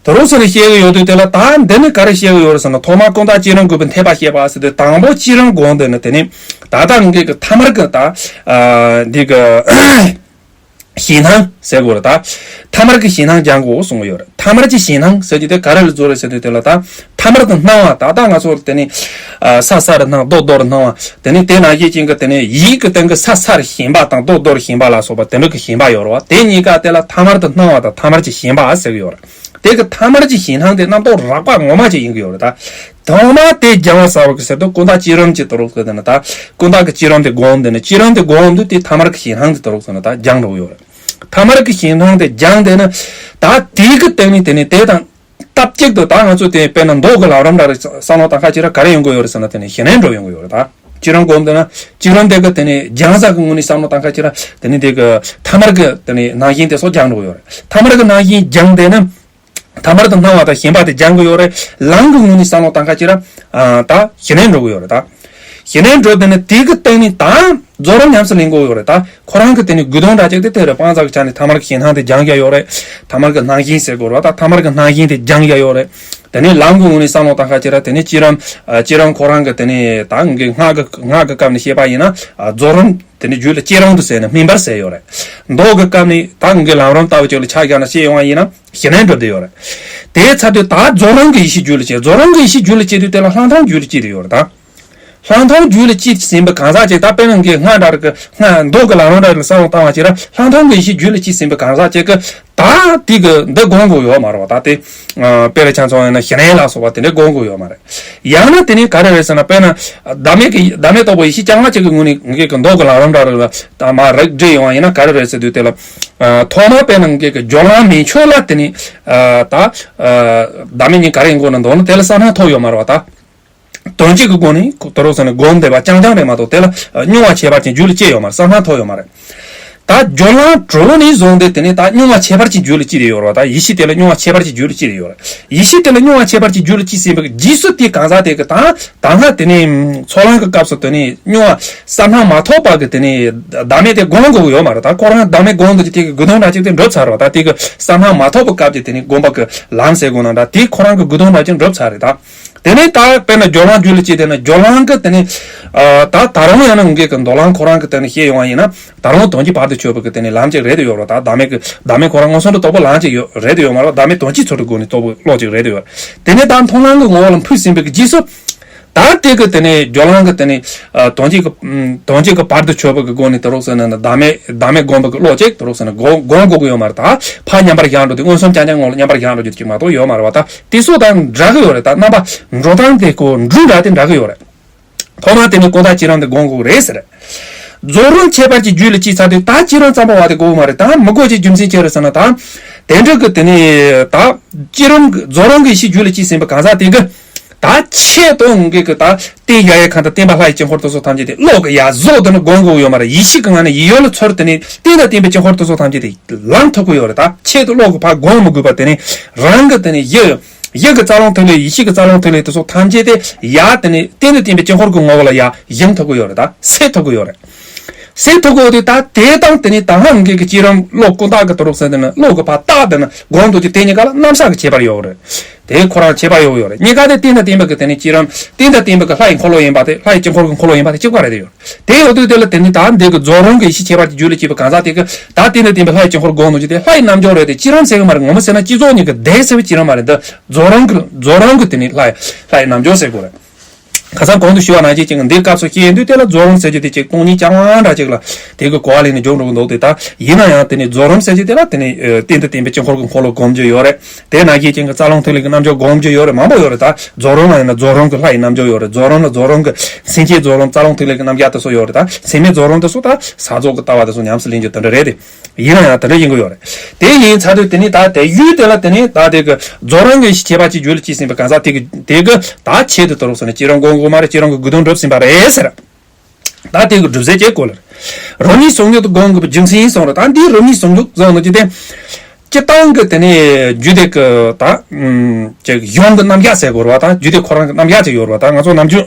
དེ་རུ་ཟེར་ནས་བཤད་ཀྱི་ཡོད་དུས་དེ་ལ་ད་འདི་ནི་ག་རེ་བཤད་ཀྱི་ཡོད་རེད་ཟེར་ན། ཐོག་མར་ཀུན་བརྟགས་བསྐྱེད་རིམ་དགོས་པའི་འཐད་པ་བཤད་པ་ཟེར་དུས་དང་པོ་བསྐྱེད་རིམ་སྒོམ་དེ་ནི་དེ་ནི་ད་ལྟ་ངེད་ཀྱི་ཐ་མལ་གྱི་ད་འདི་གི་ཞེད་སྣང་ཟེར་དགོས་རེད་ད། ཐ་མལ་གྱི་ཞེད་སྣང་སྦྱང་དགོས་གསུངས་ཡོད་རེད། ཐ་མལ་གྱི་ཞེད་སྣང་ཟེར་རྒྱུ་དེ་ག་རེ་ལ་རྫོགས་རེད་ཟེར་དུས་དེ་ལ་ད། ཐ་མལ་དུ་སྣང་བ་ད་ལྟ་ང་ཚོ་དེ་ནི། ས་ས་རུ་སྣང་རྡོ་རྡོ་རུ་སྣང་བ་དེ་ནི་དེ་ནང་བཞིན་ཅན་གྱི་དེ་ནི་ཡིད་ཀྱི་སྟེང་གི་ས་ས་རུ་ཞེན་པ་དང་རྡོ་རྡོ་རུ་ཞེན་པ་ལ་སོགས་པ་དེ་འདྲ་གི་ཞེན་པ་ཡོད་རེད་བ། དེ་གཉིས་ཀ་དེ་ལ་ཐ་མལ་དུ་སྣང་བ་དང་ཐ་མལ་གྱི་ཞེན་པ་ཟེར་གི་ཡོད་རེད། དེ་གི་ཐ་མལ་གྱི་ཞེད་སྣང་དེ་རྣམ་རྟོག་རགས་པ་ངོ་མ་ཅིག་ཡིན་གི་ཡོད་རེད་ད། ཐོག་མ་དེ་སྦྱང་བ་ཟེར་བ་གི་ཟེར་དུས་ཀུན་བརྟགས་བསྐྱེད་རིམ་གྱི་དུ་རུག་ཟེར་དེ་ནི་ད། ཀུན་བརྟགས་ཀྱི་བསྐྱེད་རིམ་དེ་སྒོམ་དེ་ནི་བསྐྱེད་རིམ་དེ་སྒོམ་དུས་དེ་ཐ་མལ་གྱི་ཞེད་སྣང་དེ་དུ་རུག་ཟེར་ན་ད་སྦྱང་འགྲོ་གི་ཡོད་རེད། ཐ་མལ་གྱི་ཞེད་སྣང་དེ་སྦྱང་དེ་ནི་ད་དེ་གི་སྟེང་ནས་དེ་ནི་དེ་དང་ སྟབས་གཅིག་ཏུ་ད་ང་ཚོ་དེ་དཔེར་ན་མདོ་གི་ལམ་རིམ་འདྲ་རེ་བསམ་བློ་བཏང་ཁ་ཅིག་ར་ག་རེ་ཡོང་གི་ཡོད་རེད་ཟེར་ན། དེ་ནི་ཞི་གནས་འགྲུབ་ཡོང་གི་ཡོད་རེད་ད། བསྐྱེད་རིམ་སྒོམ་དེ་ན་བསྐྱེད་རིམ་དེ་གི་དེ་ནི་སྦྱང་ས་གི་ངོས་ནས་བསམ་བློ་བཏང་ཁ་ཅིག་ར། དེ་ནི་དེ་གི་ཐ་མལ་གི་དེ་ནི་སྣང་ཞེན་དེ་ཚོ་སྦྱང་འགྲོ་གི་ཡོད་རེད། ཐ་མལ་གི་སྣང་ཞེན་སྦྱངས་དེ་ནི་ཐ་མལ་དུ་སྣང་བ་དང་ཞེན་པ་དེ་སྦྱང་གི་ཡོད་རེད། ལམ་གི་ངོས་ནས་བསམ་བློ་བཏང་ཁ་ཅིག་ར། ཨ། ད་ཞི་གནས་འགྲུབ་གི་ཡོད་རེད་ད། ཞི་གནས་འགྲུབ་དེ་ནི་དེ་གི་སྟེང་ནས་ད་རྫོགས་རིམ་ཉམས་སུ་ལེན་དགོས་ཡོད་རེད་ད། ཁོ་རང་གི་དེ་ནི་དགོས་དོན་འདྲ་ཅིག་དེ་དེ་རེད། སྤང་བྱ་གི་ཆ་ནས་ཐ་མལ་གྱི་ཞེད་སྣང་དེ་སྦྱང་རྒྱུ་ཡོད་རེད། ཐ་མལ་གྱི་སྣང་ཞེན་ཟེར་དགོས་རེད་བ། ད་ཐ་མལ་གྱི་སྣང་ཞེན་དེ་སྦྱང་རྒྱུ་ཡོད་རེད། དེ་ནས་ལམ་གྱི་ངོས་ནས་བསམ་བློ་བཏང་ཁ་ཅིག་ར། དེ་ནས་བསྐྱེད་རིམ། ཨ། བསྐྱེད་རིམ་ཁོ་རང་གི་དེ་ནས་ད་ངའི་སྔགས་ཀྱི་སྔགས་ཀྱི་སྐབས་ནས་བཤད་པ་ཡིན་ན། ཨ། རྫོགས་རིམ་དེ་ནས་རྒྱུད་ལ་སྐྱེ་རུང་དུ་ཟེར་ནས་སྨིན་པར་ཟེར་ཡོད་རེད། མདོ་གི་སྐབས་ནས་ད་ངའི་ལམ་རིམ་ལྟ་བུ་ཅིག་ལ་ཆ་བཞག་ན་བཤད་ཡོང་བ་ཡིན་ན། ཞི་གནས་འགྲུབ་བསྡད་ཡོད་རེད། དེའི་ཚབ་ཏུ་ད་རྫོགས་རིམ་གྱི་ཡེ་ཤེས་རྒྱུད་ལ་སྐྱེ། རྫོགས་རིམ་གྱི་ཡེ་ཤེས་རྒྱུད་ལ་སྐྱེ་དུས་དེ་ལ་ལྷག་མཐོང་རྒྱུད་ལ་སྐྱེ་དེ་ཡོད་རེད་ད། ལྷག་མཐོང་རྒྱུད་ལ་སྐྱེས་ཟིན་པའི་གང་ཟག་ཅིག་ད་དཔེར་ན་ངས་སྔགས་འདྲ་རེ་གི་སྔགས་མདོ་གི་ལམ་རིམ་འདྲ་རེ་ལ་བསམ་བློ་བཏང་བ་ཅིག་ར། ལྷག་མཐོང་གི་ཡེ་ཤེས་རྒྱུད་ལ་སྐྱེས་ཟིན་པའི་གང་ཟག་ཅིག་གི་ད་དེ་གི་འདི་སྒོམ་དགོས་ཡོད་མ་རེད་བ། ད་དེ་ཨ། དཔེ་རེ་ཆ་མཚོན་ཡིན་ན་ཞི་གནས་ལ་སོགས་པ་དེ་འདྲ་སྒོམ་དགོས་ཡོད་མ་རེད། ཡང་ན་དེ་ནས་ག་རེ་རེད་ཟེར་ན། དཔེར་ན་བདག་མེད་ཀྱི་བདག་མེད་རྟོགས་པའི་ཡེ་ཤེས་རྐྱང་མ་ཅིག་གི་ངོས་ནས་ངས་གི་མདོ་གི་ལམ་རིམ་འདྲ་རེ་ལ་ད་མར་རིགས་བསྒྲེས་ཡོང་བ་ཡིན་ན་ག་རེ་རེད་ཟེར་དུས་དེ་ལ། ཨ། ཐོག་མར་དཔེར་ན་ངས་གི་སྦྱོར་ལམ་མན་ཆད་ལ་དེ་ནས། ཨ། ད། ཨ། བདག་མེད་གཉིས་ག་རེ་ཡིན་དགོས་ན་མདོར་ན་དེ་ལ་བསམ་གྲུབ་ཐོབ་ཡོད་མ་རེད་བ་ད། དོན་གཅིག་གི་སྒོ་ནས་ཁོ་ད་རུང་ཟེར་ནས་སྒོམ་བསྡད་པ་རྐྱང་རྐྱང་རེད་མ་གཏོགས། དེ་ལ་ཨ་མྱོང་བ་ཁྱད་པར་ཅན་རྒྱུད་ལ་སྐྱེས་ཡོད་མ་རེད། བསམ་གྲུབ་ཐོབ་ཡོད་མ་རེད། ད་སྦྱོར་ལམ་གྲོལ་ནས་བཟུང་སྟེ་དེ་ནས་ད་མྱོང་བ་ཁྱད་པར་ཅན་རྒྱུད་ལ་སྐྱེས་ཏེ་ཡོད་རེད་བ། ད་ཡེ་ཤེས་དེ་ལ་མྱོང་བ་ཁྱད་པར་ཅན་རྒྱུད་ལ་སྐྱེས་ཏེ་ཡོད་རེད། ཡེ་ཤེས་དེ་ལ་མྱོང་བ་ཁྱད་པར་ཅན་རྒྱུད་ལ་སྐྱེས་ཟིན་པའི་རྗེས་སུ་དེའི་གང་ཟག་དེ་གི་ད་ད་སྔ་དེ་ནས་ཚོགས་ལམ་གྱི་སྐབས་སུ་དེ་ནས་མྱོང་བ་བསམ་གྲུབ་མ་ཐོབ་པ་གི་དེ་ནས་བདག་མེད་དེ་སྒོམ་དགོས་ཀྱི་ཡོད་མ་རེད། ད་ཁོ་རང་བདག་མེད་སྒོམ་འདུག་ཅིག་དེ་གི་དགོས་དོན་འདྲ་ཅིག་དེ་འགྲུབ་ཚར་བ། ད་དེ་གི་བསམ་གྲུབ་མ་ཐོབ་པའི་སྐབས་ཀྱི་དེ་ནས་སྒོམ་པ་གི་ལམ་ཟེར་དགོས་ན་འདྲ། དེ་ཁོ་རང་གི་དགོས་དོན་འདྲ་ཅིག་འགྲུབ་ཚར་རེད་ད། དེ་ནས་ད་དཔེར་ན་སྦྱོར་ལམ་རྒྱུད་ལ་སྐྱེས་དེ་ན་སྦྱོར་ལམ་གྱི་དེ་ནས། ཨ། ད་ད་རུང་ཡང་ན་ངེད་ཀྱི་མདོ་ལམ་ཁོ་རང་གི་དེ་ནས་བཤད་ཡོང་བ་ཡིན་ན། ད་རུང་དོན་གྱི་བར་དུ་ཆོད་པ་གི་དེ་ནས་ལམ་ཅིག་རེད་དེ་ཡོད་རེད། ད་བདག་མེད་ཀྱི་བདག་མེད་ཁོ་རང་མངོན་སུམ་དུ་རྟོགས་པའི་ལམ་ཅིག་ཡོད་རེད་དེ་ཡོད་མ་རེད། བདག་མེད་དོན་སྤྱིའི་ཚུལ་དུ་སྒོ་ནས་རྟོགས་པའི་བློ་ཅིག་རེད་དེ་ཡོད། དེ་ནས་ད་མཐོང་ལམ་གྱི་ངོ་བོ་ལ་འཕོས་ཟིན་པའི་གི་རྗེས་སུ། ད་དེ་གི་དེ་ནས་སྦྱོར་ལམ་གྱི་དེ་ནས། ཨ། དོན་གཅིག་གི་ཨམ། དོན་གཅིག་གི་བར་དུ་ཆོད་པ་གི་སྒོ་ནས་དེ་རོགས་ཟེར་ན་ནི་བདག་མེད་བདག་མེད་སྒོམ་པ་གི་བློ་ཅིག་དེ་རོགས་ཟེར་ན་སྒོམ་སྒོམ་དགོས་ཀྱི་ཡོད་མ་རེད། ད་ཕར་མཉམ་པར་བཞག་འགྲོ་དུས་མངོན་སུམ་རྐྱང་རྐྱང་ངོ་ལ་མཉམ་པར་བཞག་འགྲོ་རྒྱུ་ཅིག་མ་གཏོགས་ཡོད་མ་རེད་བ། ད་དེ་སོགས་དང་འདྲ་གི་ཡོད་རེད། ད་རྣམ་པ་འགྲོ་སྟངས་དེ་ཁོ་འགྲོས་འདྲ་དེ་འདྲ་གི་ཡོད་རེད། ཐོག་མར་དེ་ནས་ཀུན་བརྟགས་བསྐྱེད་རིམ་དེ་སྒོམ་དགོས་རེད་ཟེར། རྫོགས་རིམ་ཁྱད་པར་གྱི་རྒྱུད་ལ་སྐྱེས་ཚར་དུས་ད་བསྐྱེད་རིམ་ཙམ་པོ་བ་དེ་དགོས་མ་རེད། ད་མི་དགོས་ཀྱི་རྒྱུ་མཚན་ཅི་རེད་ཟེར་ན། ད་དེ་འདྲ་གི་དེ་ནས་ད་བསྐྱེད་རིམ་གྱི་རྫོགས་རིམ་གྱི་ཡེ་ཤེས་རྒྱུད་ལ་སྐྱེས་ཟིན་པའི་གང་ཟག་དེ་གི་ད་ཆེད་དུ་ངེད་ཀྱི་ད་རྟེན་གཞལ་ཡས་ཁང་དང་བརྟེན་པ་ལྷ་ཡི་དཀྱིལ་འཁོར་དེ་ཚོ་ཐམས་ཅད་དེ་བློ་གི་ཡར་བཟོ་དེ་ནི་སྒོམ་དགོས་ཡོད་མ་རེད། ཡེ་ཤེས་ཀྱི་ངང་ནས་ཡིད་ཡུལ་ལ་ཚུར་དེ་ནས་རྟེན་དང་བརྟེན་པའི་དཀྱིལ་འཁོར་དེ་ཚོ་ཐམས་ཅད་དེ་ལམ་ཐུབ་ཀྱི་ཡོད་རེད། ད་ཆེད་དུ་བློ་གི་ཕར་སྒོམ་མི་དགོས་པ་དེ་ནས་རང་གི་དེ་ནས་ཡིད་ཡིད་ཀྱི་རྩ་རླུང་ཐིག་ལེ། ཡེ་ཤེས་ཀྱི་རྩ་རླུང་ཐིག་ལེ་དེ་ཚོ་ཐམས་ཅད་དེ་ཡར་དེ་ནས་རྟེན་དང་བརྟེན་པའི་དཀྱིལ་འཁོར་གྱི་ངོ་བོ་ལ་ཡར་བཞེངས་ཐུབ་ཀྱི་ཡོད་རེད། ད་སད་ཐུབ་ཀྱི་ཡོད་རེད། སད་ཐུབ་ཀྱི་ཡོད་དུས་ད་དེ་དང་དེ་ནས་ད་སྔ་ངེད་ཀྱི་བསྐྱེད་རིམ་བློ་ཀུན་བརྟགས་ཀྱི་དུ་རུབ་ཟེར་དེ་ནི་བློ་གི་ཕར་བརྟགས་དེ་ནི་སྒོམ་འདུག་ཅིག་དེ་གཉིས་ཀ་ལ་རྣམ་གཞག་གི་ཁྱད་པར་ཡོད་རེད། དེ་ཁོ་རང་ཁྱད་པར་ཡོད་ཡོད་རེད། གཉིས་ཀ་དེ་རྟེན་དང་བརྟེན་པའི་གི་དེ་ནས་བསྐྱེད་རིམ་རྟེན་དང་བརྟེན་པའི་གི་ལྷ་ཡི་འཁོར་ལོ་ཡིན་པ་དེ། ལྷ་ཡི་དཀྱིལ་འཁོར་གྱི་འཁོར་ལོ་ཡིན་པ་དེ་གཅིག་པ་རེད་དེ་ཡོད། དེ་ཡོད་དུས་དེ་ལ་དེ་ནི་ད་འདི་གི་རྫོགས་རིམ་གྱི་ཡེ་ཤེས་ཁྱད་པར་གྱི་རྒྱུད་ལ་སྐྱེས་པའི་གང་ཟག་དེ་གི་ད་རྟེན་དང་བརྟེན་པའི་ལྷ་ཡི་དཀྱིལ་འཁོར་སྒོམ་འདུག་ཅིག་དེ་ལྷ་ཡི་རྣལ་འབྱོར་རེད་དེ། བསྐྱེད་རིམ་ཟེར་གི་མ་རེད། ངོ་མ་ཟེར་ན་བསྐྱེད་རྫོགས་གཉིས་ཀྱི་ལྡན་ཟེར་བའི་བསྐྱེད་རིམ་མ་རེད། འདི་རྫོགས་རིམ་གྱི་རྫོགས་རིམ་གྱི་དེ་ནི་ལྷ་ཡི་ལྷ་ཡི་རྣལ་འབྱོར་ཟེར་དགོས་རེད། ཁ་སང་གོང་དུ་ཞུས་པ་ནང་བཞིན་ཅིག་འདིའི་སྐབས་སུ་བཤད་ཡོང་དུས་དེ་ལ་རྫོགས་རིམ་ཟེར་རྒྱུ་དེ་ཅིག་སྟོང་ཉིད་རྐྱང་པ་འདྲ་ཅིག་ལ་དེ་གི་གོ་བ་ལེན་ནས་འཇོག་འགྲོ་གི་འདུག་སྟེ། ད་ཡིན་ན་ཡང་དེ་ནི་རྫོགས་རིམ་ཟེར་རྒྱུ་དེ་ལ་དེ་ནི་ཨ་རྟེན་དང་བརྟེན་པའི་དཀྱིལ་འཁོར་གྱི་འཁོར་ལོ་སྒོམ་རྒྱུ་ཡོད་རེད། དེ་ནང་བཞིན་ཅིག་གི་རྩ་རླུང་ཐིག་ལེ་གི་རྣལ་འབྱོར་སྒོམ་རྒྱུ་ཡོད་རེད། མང་པོ་ཡོད་རེད། ད་རྫོགས་རིམ་ལ་ཡིན་ན་རྫོགས་རིམ་གྱི་ལྷ་ཡི་རྣལ་འབྱོར་ཡོད་རེད། རྫོགས་རིམ་ལ་རྫོགས་རིམ་གྱི་མཚན་བཅས་རྫོགས་རིམ་རྩ་རླུང་ཐིག་ལེ་གི་རྣམ་གཞག་དེ་ཚོ་ཡོད་རེད། ད་མཚན་མེད་རྫོགས་རིམ་དེ་ཚོ་ད་ས་རྫོགས་ཀྱི་ལྟ་བ་དེ་ཚོ་ཉམས་སུ་ལེན་རྒྱུ་དེ་འདྲ་རེད་དེ། ཡིན་ན་ཡང་དེ་འདྲ་ཡིན་གྱི་ཡོད་རེད། དེ་ཡིན་ཚར་དུས་དེ་ནི་ད་དེ་ཡུལ་དེ་ལ་དེ་ནི་ད་དེ་གི་རྫོགས་རིམ་གྱི་ཡེ་ཤེས་ཁྱད་པར་གྱི་རྒྱུད་ལ་སྐྱེས་ཟིན་པའི་གང་ཟག་དེ་གི་དེ་གི་ད་ཆེད་དུ་དུ་རུབ་ཟེར་ནས་བསྐྱེད་རིམ་སྒོམ་དགོས་མ་རེད། བསྐྱེད་རིམ་གྱི་དགོས་དོན་འགྲུབ་ཟིན་པ་རེད་ཟེར། ད་དེ་གི་སྒྲུབ་ཟས་ཀྱི་སྐོར་ལ་རིམ་གཉིས་ཟུང་འཇུག་ཏུ་སྒོམ་དགོས་པའི་རྒྱུ་མཚན་ཡིན་གསུངས་རེད། ད་འདིའི་རིམ་གཉིས་ཟུང་འཇུག་ཟེར་ནོ་ཅི་སྟེ། སྤྱིར་བཏང་གི་དེ་ནི་རྒྱུད་སྡེ་གི་ད་ཅིག་གཞུང་གི་རྣམ་གཞག་ཟེར་དགོས་རེད་བ། ད་རྒྱུད་སྡེ་ཁོ་རང་གི་རྣམ་གཞག་ཅིག་ཡོད་རེད་བ། ད་ང་ཚོ་ནམ་རྒྱུན་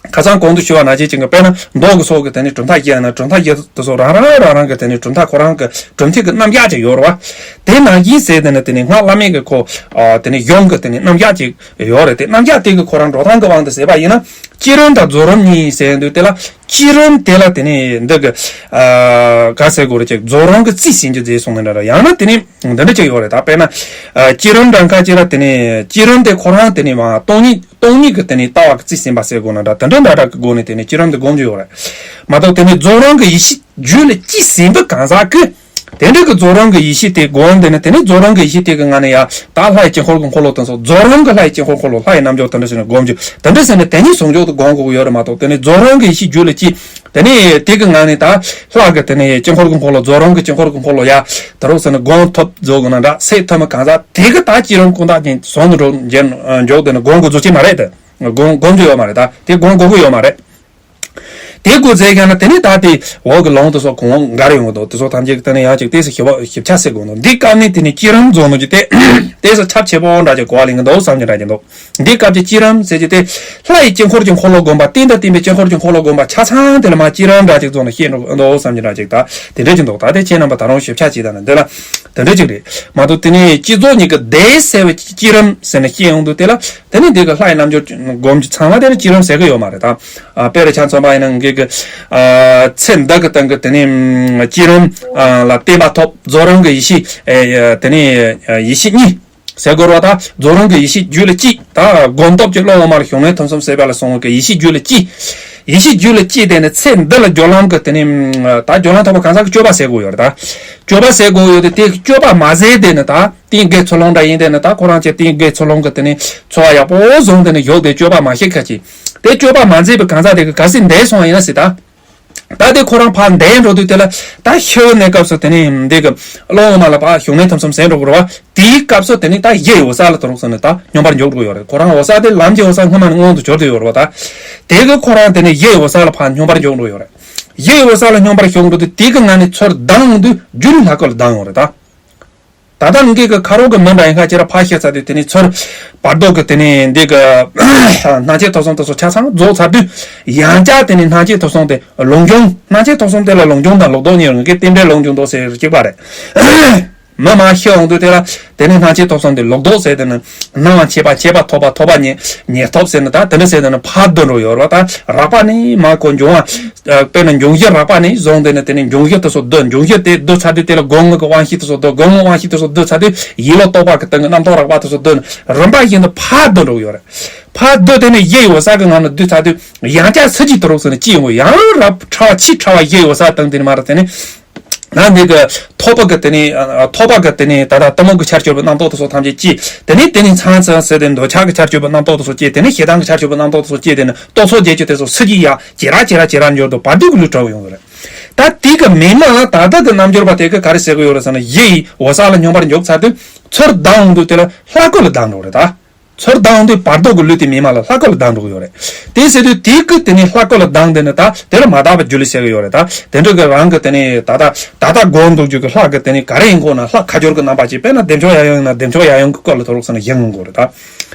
ཁ་སང་གོང་དུ་ཞུ་བ་ནང་བཞིན་ཅིག་གི་དཔེར་ན་མདོ་གི་སོགས་ཀྱི་དེ་ནི་གྲུབ་མཐའ་བཤད་ན། གྲུབ་མཐའ་བཤད་དུས་སོགས་རང་རང་རང་རང་གི་དེ་ནི་གྲུབ་མཐའ་ཁོ་རང་གི་གྲུབ་མཐའ་གི་རྣམ་གཞག་ཅིག་ཡོད་རེད་བ། དེ་ནང་བཞིན་ཟེར་དེ་ནི་དེ་ནི་སྔགས་བླ་མེད་ཀྱི་ཁོ་ཨ་དེ་ནི་གཞུང་གི་དེ་ནི་རྣམ་གཞག་ཅིག་ཡོད་རེད། དེ་རྣམ་གཞག་དེ་གི་ཁོ་རང་འགྲོ་སྟངས་ཀྱི་དབང་དུ་ཟེར་བ་ཡིན་ན། བསྐྱེད་རིམ་དང་རྫོགས་རིམ་གཉིས་ཟེར་དུས་དེ་ལ་བསྐྱེད་རིམ་དེ་ལ་དེ་ནི་འདི་གི་ཨ་ག་ཟེར་དགོས་རེད། ཅིག་རྫོགས་རིམ་གྱི་རྩིས་ཟིན་གྱི་རྫས་སོང་ནི་འདྲ་ར། ཡང་ན་དེ་ནི་འདི་འདྲ་ཅིག་ཡོད་རེད། ད་དཔེར་ན་ཨ་བསྐྱེད་རིམ་འདྲ་ཁ་ཅིག་ལ་དེ་ནི་བསྐྱེད་རིམ་དེ་ཁོ་རང་དེ་ནི་མ་སྟོང་ཉིད་སྟོང་ཉིད་ཀྱི་དེ་ནི་ལྟ་བ་གི་རྩིས་ཟིན་པ་ཟེར་དགོས་ན་འདྲ། དེ་འདྲ་འདྲ་འདྲ་གི་སྒོ་ནས་དེ་ནི་བསྐྱེད་རིམ་དེ་སྒོམ་རྒྱུ་ཡོད་རེད་མ་གཏོགས། དེ་ནི་རྫོགས་རིམ་གྱི་ཡེ་ཤེས་རྒྱུད་ལ་སྐྱེས་ཟིན་པའི་གང་ཟག་གི་ དེ་འདྲ་གི་རྫོགས་རིམ་གྱི་ཡེ་ཤེས་དེ་སྒོམ་དེ་ནི་དེ་ནི་རྫོགས་རིམ་གྱི་ཡེ་ཤེས་དེ་གི་ངང་ནས་ཡ་ད་ལྷ་ཡི་དཀྱིལ་འཁོར་གྱི་འཁོར་ལོ་དེ་ཚོ་རྫོགས་རིམ་གྱི་ལྷ་ཡི་དཀྱིལ་འཁོར་འཁོར་ལོ་ལྷ་ཡི་རྣལ་འབྱོར་དེ་འདྲ་ཟེར་ནས་སྒོམ་རྒྱུ་དེ་འདྲ་ཟེར་ནས་དེ་ཉིད་ཟུང་འཇུག་ཏུ་སྒོམ་དགོས་ཀྱི་ཡོད་རེད་མ་གཏོགས་དེ་ནི་རྫོགས་རིམ་གྱི་ཡེ་ཤེས་རྒྱུད་ལ་སྐྱེས། དེ་ནས་དེ་གི་ངང་ནས་ད་ལྷ་གི་དེ་ནས་དཀྱིལ་འཁོར་གྱི་འཁོར་ལོ་རྫོགས་རིམ་གྱི་དཀྱིལ་འཁོར་གྱི་འཁོར་ལོ་ཡ་དེ་རོགས་ཟེར་ནས་སྒོམ་ཐུབ་རྫོགས་གི་ན་འདྲ་སད་ཐུབ་མི་གང་ཟག་དེ་གི་ད་བསྐྱེད་རིམ་ཀུན་བཏགས་ཅན་ཟུང་དུ་འགྲོ་འཇོག་དེ་ནི་སྒོམ་དགོས་རྫོགས་ཀྱི་མ་རེད་དེ། སྒོམ་སྒོམ་རྒྱུ་ཡོད་མ་རེད་ད། དེ་སྒོམ་དགོས་ཀྱི་ཡོད་མ་རེད། དེ་སྒོམ་ཟེར་ཀྱང་ན་དེ་ནས་ད་དེ་འོག་གི་ལུང་དེ་ཚོ་གོང་འོག་འགའ་རེ་ཡོང་གི་འདུག་དེ་ཚོ་ཐམས་ཅད་ཀྱི་དེ་ནས་ཡང་ཅིག་ཏོག་ཙམ་ཞིབ་པ་ཞིབ་ཆ་སེ་དགོས་འདུག་འདི་སྐབས་ནས་དེ་ནས་བསྐྱེད་རིམ་རྫོགས་ནོ་ཀྱི་དེ་ཏོག་ཙམ་ཁྱབ་ཆེ་པོ་འདྲ་ཅིག་གོ་བ་ལེན་གི་འདུག་བསམ་གྱི་འདྲ་ཅིག་འདུག་འདི་སྐབས་ཀྱི་བསྐྱེད་རིམ་ཟེར་གྱི་དེ་ལྷ་ཡི་དཀྱིལ་འཁོར་གྱི་འཁོར་ལོ་བསྒོམ་པ་རྟེན་དང་བརྟེན་པའི་དཀྱིལ་འཁོར་གྱི་འཁོར་ལོ་བསྒོམ་པ་ཆ་ཚང་དེ་ལ་མ་བསྐྱེད་རིམ་འདྲ་ཅིག་རྫོགས་ནོ་ཤེས་འགྲོ་འདུག་བསམ་གྱི་འདྲ་ཅིག་ད་དེ་འདྲ་ཅིག་འདུག་ད་དེ་ཁྱེད་རྣམ་པ་ད་རུང་ཞིབ་ཆ་ཅིག་ད་ན་འདི་ལ་དེ་འདྲ་ཅིག་རེད་མ་གཏོགས་དེ་ནས་བསྐྱེད་རྫོགས་གཉིས་ཀྱི་སྡེ་གསལ་བའི་བསྐྱེད་རིམ་ཟེར་ནས་བཤད་ཡོང་དུས་དེ་ལ། དེ་ནས་འདི་གི་ལྷ་ཡི་རྣལ་འབྱོར་སྒོམ་རྒྱུ་ཚང་མ་དེ་ནི་བསྐྱེད་རིམ་ཟེར་གི་ཡོད་མ་རེད་ད། ཨ་དཔེར་ཆ་མཚོན་པ་ཡིན་ན་ངེད་ཀྱི་ཨ་ཚེ་འདི་གི་སྟེང་གི་དེ་ནས་བསྐྱེད་རིམ་ཨ་ལ་བརྟེན་པ་ཐོབ་རྫོགས་རིམ་གྱི་ཡེ་ཤེས་ཨེ་དེ་ནས་ཡེ་ཤེས་གཉིས་ཟེར་དགོས་རེད་བ་ད། རྫོགས་རིམ་གྱི་ཡེ་ཤེས་རྒྱུད་ལ་སྐྱེས་ད་སྒོམ་སྟོབས་ཀྱི་ཀློང་འོག་མ་ལ་བྱུང་གནས་ཐམས་ཅད་ཟད་པ་ལ་སོང་བའི་ཡེ་ཤེས་རྒྱུད་ལ་སྐྱེས། ཡེ་ཤེས་རྒྱུད་ལ་སྐྱེས་དེ་ནས་ཚེ་འདི་ལ་སྦྱོར་ལམ་གྱི་དེ་ནས་ད་སྦྱོར་ལམ་ཐོབ་པ་གང་ཟག་གི་སྤྱོད་པ་ཟེར་དགོས་ཡོད་རེད་ད། སྤྱོད་པ་ཟེར་དགོས་ཡོད་དེ་དེ་སྤྱོད་པ་མ་ཟད་དེ་ནས་ད། རྟེན་དགེ་ཚུལ་སློང་འདྲ་ཡིན་དེ་ནི་ད་ཁོ་རང་ཚོའི་རྟེན་དགེ་ཚུལ་སློང་གི་དེ་ནི་འཚོ་བ་ཡག་པོ་བཟུང་དེ་ནི་ཡོག་དེ་སྤྱོད་པ་མ་ཤེས་ཁ་ཅིག་དེ་སྤྱོད་པ་མ་མཛད་པའི་གང་ཟག་དེ་གི་གལ་སྲིད་འདས་སོང་བ་ཡིན་ན་ཟེར་ད། ད་དེ་ཁོ་རང་ཕར་འདས་འགྲོ་དུས་དེ་ལ་ད་ཤི་བའི་གནས་སྐབས་སུ་དེ་ནི་འདི་གི་ཀློང་འོག་མ་ལ་ཕར་བྱུང་གནས་ཐམས་ཅད་ཟད་འགྲོ་གི་རེད་བ། དེའི་སྐབས་སུ་དེ་ནི་ད་ཡེ་འོད་གསལ་ལ་དུ་རུག་སོང་ནས་ད་སྙོམས་པར་འཇུག་འགྲོ་ཡོད་རེད། ཁོ་རང་འོད་གསལ་དེ་ལམ་གྱི་འོད་གསལ་སྔོན་མ་ནས་མངོན་དུ་གྱུར་ཏེ་ཡོད་རེད་བ་ད། དེ་གི་ཁོ་རང་དེ་ནི་ཡེ་འོད་གསལ་ལ་ཕར་སྙོམས་པར་འཇུག་འགྲོ་ཡོད་རེད། ཡེ་འོད་གསལ་ལ་སྙོམས་པར་ཞུགས་འགྲོ་དུས་དེ་གི་ངང་ནས་ཚུར་ལྡང་འོང་དུས་རྒྱུན་ལྷ་སྐུ་ལ་ལྡང་ཡོང་རེད་ད། ད་ལྟ་ངེད་ཀྱི་ཁ་རོག་གི་མི་འདྲ་ཡིན་ཁ་ཅིག་ར་ཕར་ཤི་ཚར་དུས་དེ་ནས་ཚུར་བར་དོ་གི་དེ་ནས་འདི་གི་སྣང་མཆེད་ཐོབ་གསུམ་དེ་ཚོ་ཆ་ཚང་རྫོགས་ཚར་དུས་ཡང་བསྐྱར་དེ་ནས་སྣང་མཆེད་ཐོབ་གསུམ་དེ་ལོག་འབྱུང་། སྣང་མཆེད་ཐོབ་གསུམ་དེ་ལ་ལོག་འབྱུང་དང་ལོག་ལྡོག་གཉིས་རང་གི་རྟེན་འབྲེལ་ལོག་འབྱུང་ལྡོག་ཟེར་གཅིག་པ་རེད། མི་མ་ཤི་འོང་དུས་དེ་ལ་དེ་ནས་སྣང་མཆེད་ཐོབ་གསུམ་དེ་ལོག་ལྡོག་ཟེར་དེ་ནི་སྣང་བ་མཆེད་པ་མཆེད་པ་ཐོབ་པ་ཐོབ་པ་ཉེར་ཉེར་ཐོབ་ཟེར་ནི་ད་དེ་འདྲ་ཟེར་དེ་ནི་ཕར་བསྡུ་འགྲོ་ཡོད་རེད་བ། ད་རགས་པ་ནས་མ་གོ་འབྱུང་བ། དཔེར་ན་འབྱུང་གཞི་རགས་པ་ནས་བཟུང་དེ་ནི་དེ་ནས་འབྱུང་གཞི་དེ་ཚོ་བསྡུ། འབྱུང་གཞི་དེ་བསྡུ་ཚར་དུས་དེ་ལ་སྒོ་ལྔ་གི་དབང་ཤེས་དེ་ཚོ་བསྡུ། སྒོ་ལྔ་དབང་ཤེས་དེ་ཚོ་བསྡུ་ཚར་དུས་ཡིད་ལ་རྟོག་པ་གི་སྟེང་གི་རྣམ་རྟོག་རགས་པ་དེ་ཚོ་བསྡུ་ནི་རིམ་པ་བཞིན་དུ་ཕར་བསྡུ་འགྲོ་གི་ཡོད་རེད། ཕར་བསྡུ་དེ་ནས་ཡེ་འོད་གསལ་གི་ངང་ནས་བསྡུ་ཚར་དུས་ཡང་བསྐྱར་ཚུར་གཅིག་ཏུ་རུག་ཟེར་ནས་ཅི་ཡོང་གི་ཡང་རབ་ཕྲ་བ་ཆེས་ཕྲ་བ་ཡེ་འོད་གསལ་སྟེང་དེ་ནས་མ་རེད་དེ་ནས། ན་འདི་གི་ཐོབ་པ་གི་དེ་ནས་ཐོབ་པ་གི་དེ་ནས་ད་ལྟ་གཏི་མུག་གི་ཆར་གྱུར་པའི་རྣམ་རྟོག་དེ་ཚོ་ཐམས་ཅད་སྐྱེས། དེ་ནས་དེ་ནས་ཚང་ཚང་ཟེར་ཏེ་འདོད་ཆགས་ཀྱི་ཆར་གྱུར་པའི་རྣམ་རྟོག་དེ་ཚོ་སྐྱེས། དེ་ནས་ཞེ་སྡང་གི་ཆར་གྱུར་པའི་རྣམ་རྟོག་དེ་ཚོ་སྐྱེས། དེ་ནས་རྟོག་ཚོགས་བརྒྱད་ཅུ་དེ་ཚོ་སུ་གྱིས་ཡ་ཇེ་རགས་ཇེ་རགས་ཇེ་རགས་འབྱོར་དུ་བར་དོ་གི་ལུས་གྲུབ་ཡོང་གི་རེད། ད་དེ་གི་མི་མ་ད་ལྟ་གི་རྣལ་འབྱོར་པ་དེ་གི་ག་རེ་ཟེར་གི་ཡོད་རེད་ཟེར་ན་ཡེ་ཡི་འོད་གསལ་ལ་སྙོམས་པར་འཇུག་ཚར་དུས་ཚུར་ལྡང་འོང་དུས་དེ་ལ་ལྷ་སྐུ་ལ་ལྡང་འགྲོ་རེད་ད། ཚུར་ལྡང་དུས་བར་དོ་གི་ལུས་དེ་མི་མ་ལ་ལྷ་སྐུ་ལ་ལྡང་འགྲོ་གི་ཡོད་རེད། དེ་ཟེར་དུས་དེའི་སྐུ་དེ་ནི་ལྷ་སྐུ་ལ་ལྡང་དེ་ནི་ད་དེ་ལ་མ་དག་པ་སྒྱུ་ལུས་ཟེར་གི་ཡོད་རེད་ད། དེ་འདྲ་གི་རང་གི་དེ་ནི་ད་ལྟ་ད་ལྟ་སྒོམ་འདུག་རྒྱུ་གི་ལྷ་གི་དེ་ནི་ག་རེ་ཡིན་གོ་ན་ལྷ་ཁ་སྦྱོར་གི་རྣམ་པ་ཅིག་དཔེར་ན་བདེ་མཆོག་ཡབ་ཡུམ་ཡིན་ན་བདེ་མཆོག་ཡབ་ཡུམ་གི་སྐུ་ལ་དུ་རུག་ཟེར་ན་ཡིན་འོང་གོ་རེད་ད།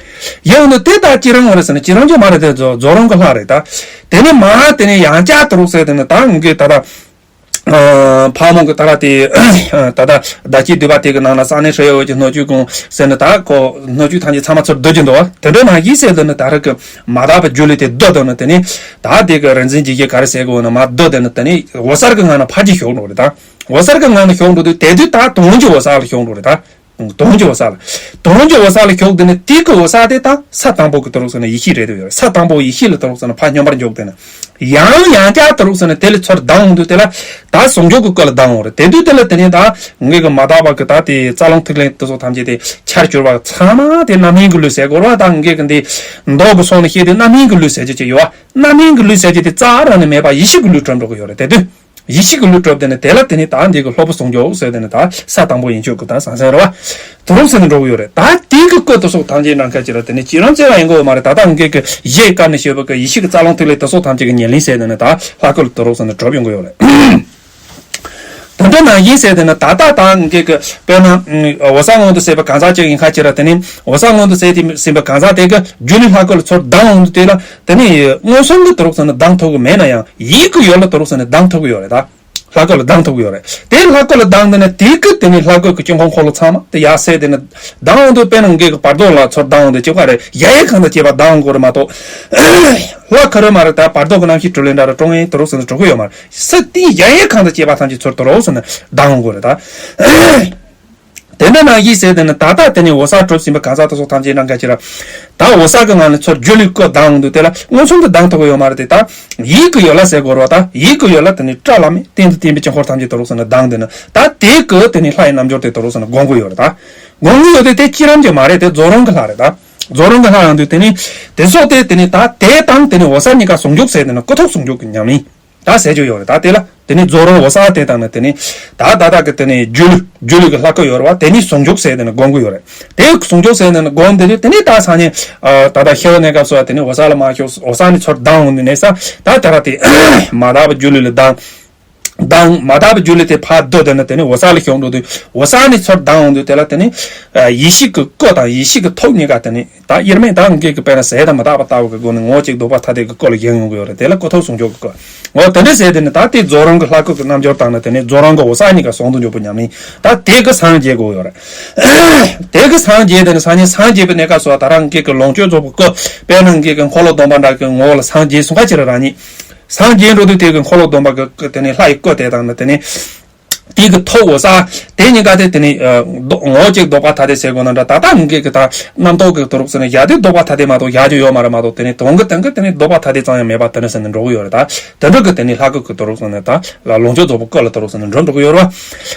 ཡིན་འོང་དུས་དེ་ད་བསྐྱེད་རིམ་འོང་རེད་ཟེར་ན་བསྐྱེད་རིམ་གྱི་མ་རེད་དེ་རྫོགས་རྫོགས་རིམ་གི་ལྷ་རེད་ད། དེ་ནི་མ་དེ་ནི་ཡང་བསྐྱར་དུ་རུག་ཟེར་དེ་ནི་ད་ངུ་གི་ད་ལྟ། ཕག་མོ་གི་ད་ར་དེ་ད་ལྟ་བདག་བསྐྱེད་བསྡུས་པ་དེ་གི་ནང་ན་གསང་གནས་ཧྲཱི་ཡ་འོད་ཀྱི་སྣོད་བཅུད་ཀུན་ཟེར་ནས་ད་ཁོ་སྣོད་བཅུད་ཐམས་ཅད་ཚང་མ་ཚུར་བསྡུ་གྱི་འདུག་བ། དེ་འདྲ་ནང་བཞིན་ཟེར་དུས་ནི་ད་ར་གི་མ་དག་པའི་སྒྱུ་ལུས་དེ་བསྡུ་དུས་ནི་དེ་ནི་ད་དེ་གི་རིག་འཛིན་འཇིགས་བྱེད་ག་རེ་ཟེར་གི་འོ་ན་མ་བསྡུ་དུས་ནི་དེ་ནི་འོད་གསལ་གི་ངང་ནས་ཕར་ཅིག་ཞུགས་འགྲོ་རེད་ད། འོད་གསལ་གི་ངང་ནས་ཞུགས་འགྲོ་དུས་དེ་དུས་ད་དོན་གྱི་འོད་གསལ་ལ་ཞུགས་འགྲོ་རེད་ད། དོན་གྱི་འོད་གསལ་ལ། དོན་གྱི་འོད་གསལ་ལ་ཞུགས་དེ་ནི་དེ་གི་འོད་གསལ་དེ་དང་ས་དང་པོ་གི་དུ་རུག་ཟེར་ན་ཡེ་ཤེས་རེད་དུ་ཡོད། ས་དང་པོ་ཡེ་ཤེས་ལ་དུ་རུག་ཟེར་ན་ཕར་སྙོམས་པར་འཇུག་དེ་ནི། ཡང་ཡང་བསྐྱར་དུ་རུག་ཟེར་ན་དེ་ལ་ཚུར་ལྡང་འོང་དུས་དེ་ལ་ད་ཟུང་འཇུག་གི་སྐུ་ལ་ལྡང་འོང་རེད། དེ་དུས་དེ་ལ་དེ་ནི་ད་ངེད་ཀྱི་མ་དག་པ་གི་ད་དེ་རྩ་རླུང་ཐིག་ལེ་དེ་ཚོ་ཐམས་ཅད་དེ་ཆར་གྱུར་པ་ཚང་མ་དེ་རྣམ་སྨིན་གྱི་ལུས་ཟེར་དགོས་རེད་བ། ད་ངེད་ཀྱི་འདི་མདོ་གི་སོང་ནས་བཤད་དུས་རྣམ་སྨིན་གྱི་ལུས་ཟེར་རྒྱུ་ཅིག་ཡོད་བ། རྣམ་སྨིན་གྱི་ལུས་ཟེར་རྒྱུ་དེ་རྩ་རང་ནས་མེད་པ་ཡེ་ཤེས་ཀྱི་ལུས་གྲུབ་འགྲོ་གི་ཡོད་རེད་དེ་དུས། ཡེ་ཤེས་ཀྱི་ལུས་གྲུབ་དེ་ནི་དེ་ལ་དེ་ནི་ད་འདི་གི་སློབ་བུ་ཟུང་འཇུག་ཟེར་དེ་ནི་ད་ས་དང་པོ་ཡན་ཆོད་ཀྱི་ད་ཟང་ཟིང་རེད་བ། དུ་རུག་ཟེར་ནས་འགྲོ་གི་ཡོད་རེད། ད་དེ་གི་སྐུ་དེ་སོགས་ཐམས་ཅད་ནམ་མཁའ་ཅིག་ལ་དེ་ནི་བསྐྱེད་རིམ་བཙལ་བ་ཡིན་དགོས་མ་རེད། ད་ལྟ་འགའི་གི་ཡེ་སྐབས་ནས་བཤད་པ་གི་ཡེ་ཤེས་ཀྱི་རྩ་རླུང་ཐིག་ལེ་དེ་སོགས་ཐམས་ཅད་ཀྱི་ཉེར་ལེན་ཟེར་དེ་ནི་ད་ལྷ་སྐུ་ལ་དུ་རུག་ཟེར་ནས་གྲུབ་ཡོང་གི་ཡོད་རེད། དེ་འདྲ་ནང་བཞིན་ཟེར་དེ་ནི་ད་ལྟ་ད་འགའི་གི་དཔེར་ན་འོད་གསལ་མངོན་དུ་གསལ་བའི་གང་ཟག་ཅིག་ཡིན་ཁ་ཅིག་ར་དེ་ནི་འོད་གསལ་མངོན་དུ་གསལ་ཏེ་ཟིན་པའི་གང་ཟག་དེ་གི་རྒྱུད་ལ་ལྷ་སྐུ་ལ་ཚུར་ལྡང་འོང་དུས་དེ་ལ་དེ་ནི་མངོན་སུམ་གྱི་དུ་རུག་ཟེར་ནས་ལྡང་ཐུབ་ཀྱི་མེད་ན་ཡང་ཡིད་ཀྱི་ཡུལ་ལ་དུ་རུག་ཟེར་ནས་ལྡང་ཐུབ་ཀྱི་ཡོད་རེད་ད། ལྷ་སྐུ་ལ་ལྡང་ཐུབ་ཀྱི་ཡོད་རེད། དེ་ལྷ་སྐུ་ལ་ལྡང་དེ་ནི་དེ་སྐུ་དེ་ནི་ལྷ་སྐུ་གི་དཀྱིལ་འཁོར་འཁོར་ལོ་ཚང་མ་དེ་ཡར་གསལ་དེ་ནི་ལྡང་འོང་དུས་དཔེར་ན་འགའི་གི་བར་དོ་ལ་ཚུར་ལྡང་འོང་དུས་གཅིག་པ་རེད། གཞལ་ཡས་ཁང་དང་བཅས་པ་ལྡང་འོང་དགོས་རེད་མ་གཏོགས། ལྷ་ཁ་རུ་མ་རེད་ད་བར་དོ་གི་རྣམ་ཤེས་གྲུབ་ལེན་འདྲ་ར་ཀྲོང་ཡན་དུ་རུག་ཟེར་ནས་གྲུབ་ཀྱི་ཡོད་མ་རེད། སུ་དེ་གཞལ་ཡས་ཁང་དང་བཅས་པ་ཐམས་ཅད་ཚུར་དུ་རུག་ཟེར་ནས་ལྡང་འོང་དགོས་རེད་ད། དེ་འདྲ་ནང་བཞིན་ཟེར་དེ་ནི་ད་ལྟ་དེ་ནི་འོད་གསལ་གྲུབ་ཟིན་པའི་གང་ཟག་དེ་ཚོ་ཐམས་ཅད་ན་འགའ་ཅི་ར། ད་འོད་གསལ་གྱི་ངང་ནས་ཚུར་སྒྱུ་ལུས་སྐུ་ལྡང་འོང་དུས་དེ་ལ་མངོན་སུམ་དུ་ལྡང་ཐུབ་ཀྱི་ཡོད་མ་རེད་དེ། ད་ཡིད་ཀྱི་ཡུལ་ལ་ཟེར་དགོས་རེད་བ། ད་ཡིད་ཀྱི་ཡུལ་ལ་དེ་ནི་བཀྲ་ལམ་མེ་གཏན་དུ་བརྟན་པའི་དཀྱིལ་འཁོར་ཐམས་ཅད་དུ་རུག་སོང་ནས་ལྡང་དེ་ནི་ད་དེ་གི་དེ་ནི་ལྷ་ཡི་རྣལ་འབྱོར་དེ་དུ་རུག་སོང་ནས་སྒོམ་གྱི་ཡོད་རེད། ད་སྒོམ་གྱི་ཡོད་དེ་དེ་བསྐྱེད་རིམ་གྱི་མ་རེད། དེ་རྫོགས་རིམ་གྱི་ལྷ་རེད། ད་རྫོགས་རིམ་གྱི་ལྷ་ཡོང་དུས་དེ་ནི་དེ་སོགས་དེ་དེ་ནི་ད་དེ་དང་དེ་ནི་འོད་གསལ་གཉིས་ཀ་ཟུང་འཇུག་ཟེར་དེ་ནི་ཀུན་རྟོག་ཟུང་འཇུག་གི་ཉམས་ལེན། ད་ཟེར་རྒྱུ་ཡོད་རེད། ད་དེ་ལ་དེ་ནི་རྫོགས་རིམ་འོད་གསལ་དེ་དང་ནི་དེ་ནི་ད་ད་ལྟ་གི་དེ་ནི་སྒྱུ་ལུས་སྒྱུ་ལུས་ཀྱི་ལྷ་སྐུ་ཡོད་རེད་བ། དེ་ནི་ཟུང་འཇུག་ཟེར་དེ་ནི་སྒོམ་གྱི་ཡོད་རེད། དེ་ཟུང་འཇུག་ཟེར་དེ་ནི་སྒོམ་དེ་ནི་དེ་ནི་ད་སང་ཉིན་ད་ལྟ་ཤི་བའི་གནས་སྐབས་སུ་དེ་ནི་འོད་གསལ་ལ་མ་ཤོག་འོད་གསལ་ནི་ཚུར་ལྡང་འོང་དུས་ནས་ས་ད་དེ་ར་དེ་མ་དག་པའི་སྒྱུ་ལུས་ལ་ལྡང་། ལྡང་མ་དག་པའི་སྒྱུ་ལུས་དེ་ཕར་བསྡུ་དེ་ནི་དེ་ནི་འོད་གསལ་ལ་ཤོང་འགྲོ་དུས་འོད་གསལ་ནི་ཚུར་ལྡང་འོང་དུས་དེ་ལ་དེ་ནི་ཡེ་ཤེས་ཀྱི་སྐུ་དང་ཡེ་ཤེས་ཀྱི་ཐུགས་གཉིས་ཀ་དེ་ནི། ད་དབྱེར་མེད་ད་ངེད་ཀྱི་དཔེར་ན་ཟད་དང་མི་རྟག་པ་ལྟ་བུ་གི་སྒོ་ནས་ངོ་བོ་གཅིག་ལྡོག་པ་ཐ་དད་ཀྱི་སྐུ་ལ་བཞེངས་ཡོང་གི་ཡོད་རེད། དེ་ལ་ཀུན་རྟོག་ཟུང་འཇུག་གི་སྐུ། འོ་དེ་འདྲ་ཟེར་དེ་ནི་ད་དེ་རྫོགས་རིམ་གྱི་ལྷ་སྐུ་གི་རྣལ་འབྱོར་དང་ནི་དེ་ནི་རྫོགས་རིམ་གྱི་འོད་གསལ་གཉིས་ཀ་ཟུང་དུ་འཇུག་པའི་ཉམས་ལེན། ད་དེ་གི་སངས་རྒྱས་དགོས་ཡོད་རེད། དེ་གི་སངས་རྒྱས་དེ་ནི་སང་ཉིན་སངས་རྒྱས་པའི་གནས་སྐབས་སུ་ད་རང་ངེད་ཀྱི་ལོངས་སྤྱོད་རྫོགས་པའི་སྐུ། དཔེར་ན་ངེད་ཀྱི་འཁོར་ལོ་སྡོམ་པ་འདྲ་གི་ངོ་བོ་ལ་སངས་རྒྱས་སོང་ཁ་ཅིག་རང་ཉིད། སངས་རྒྱས་འགྲོ་དུས་དེ་གི་འཁོར་ལོ་སྡོམ་པ་གི་དེ་ནི་ལྷ་ཡི་སྐུ་དེ་དང་ནི་དེ་ནི། དེ་གི་ཐུགས་འོད་གསལ་དེ་གཉིས་ཀ་དེ་དེ་ནི་ངོ་བོ་གཅིག་ལྡོག་པ་ཐ་དད་ཟེར་དགོས་ན་འདྲ། ད་ལྟ་ངེད་ཀྱི་ད་རྣམ་རྟོག་གི་དུ་རུག་ཟེར་ནས་བཞག་དུས་ལྡོག་པ་ཐ་དད་མ་གཏོགས་བཞག་རྒྱུ་ཡོད་མ་རེད་མ་གཏོགས། དེ་ནི་དོན་གྱི་སྟེང་གི་དེ་ནི་ལྡོག་པ་ཐ་དད་ཙམ་ཡང་མེད་པ་དེ་འདྲ་ཟེར་ནས་འགྲོ་གི་ཡོད་རེད། ད་དེ་འདྲ་གི་དེ་ནི་ལྷ་སྐུ་གི་དུ་རུག་ཟེར་ནས་ད་ལ་ལོངས་སྤྱོད་རྫོགས་པའི་སྐུ་ལ་དུ་རུག་ཟེར་ནས་འགྲོ་འགྲོ་གི་ཡོད་རེད་བ།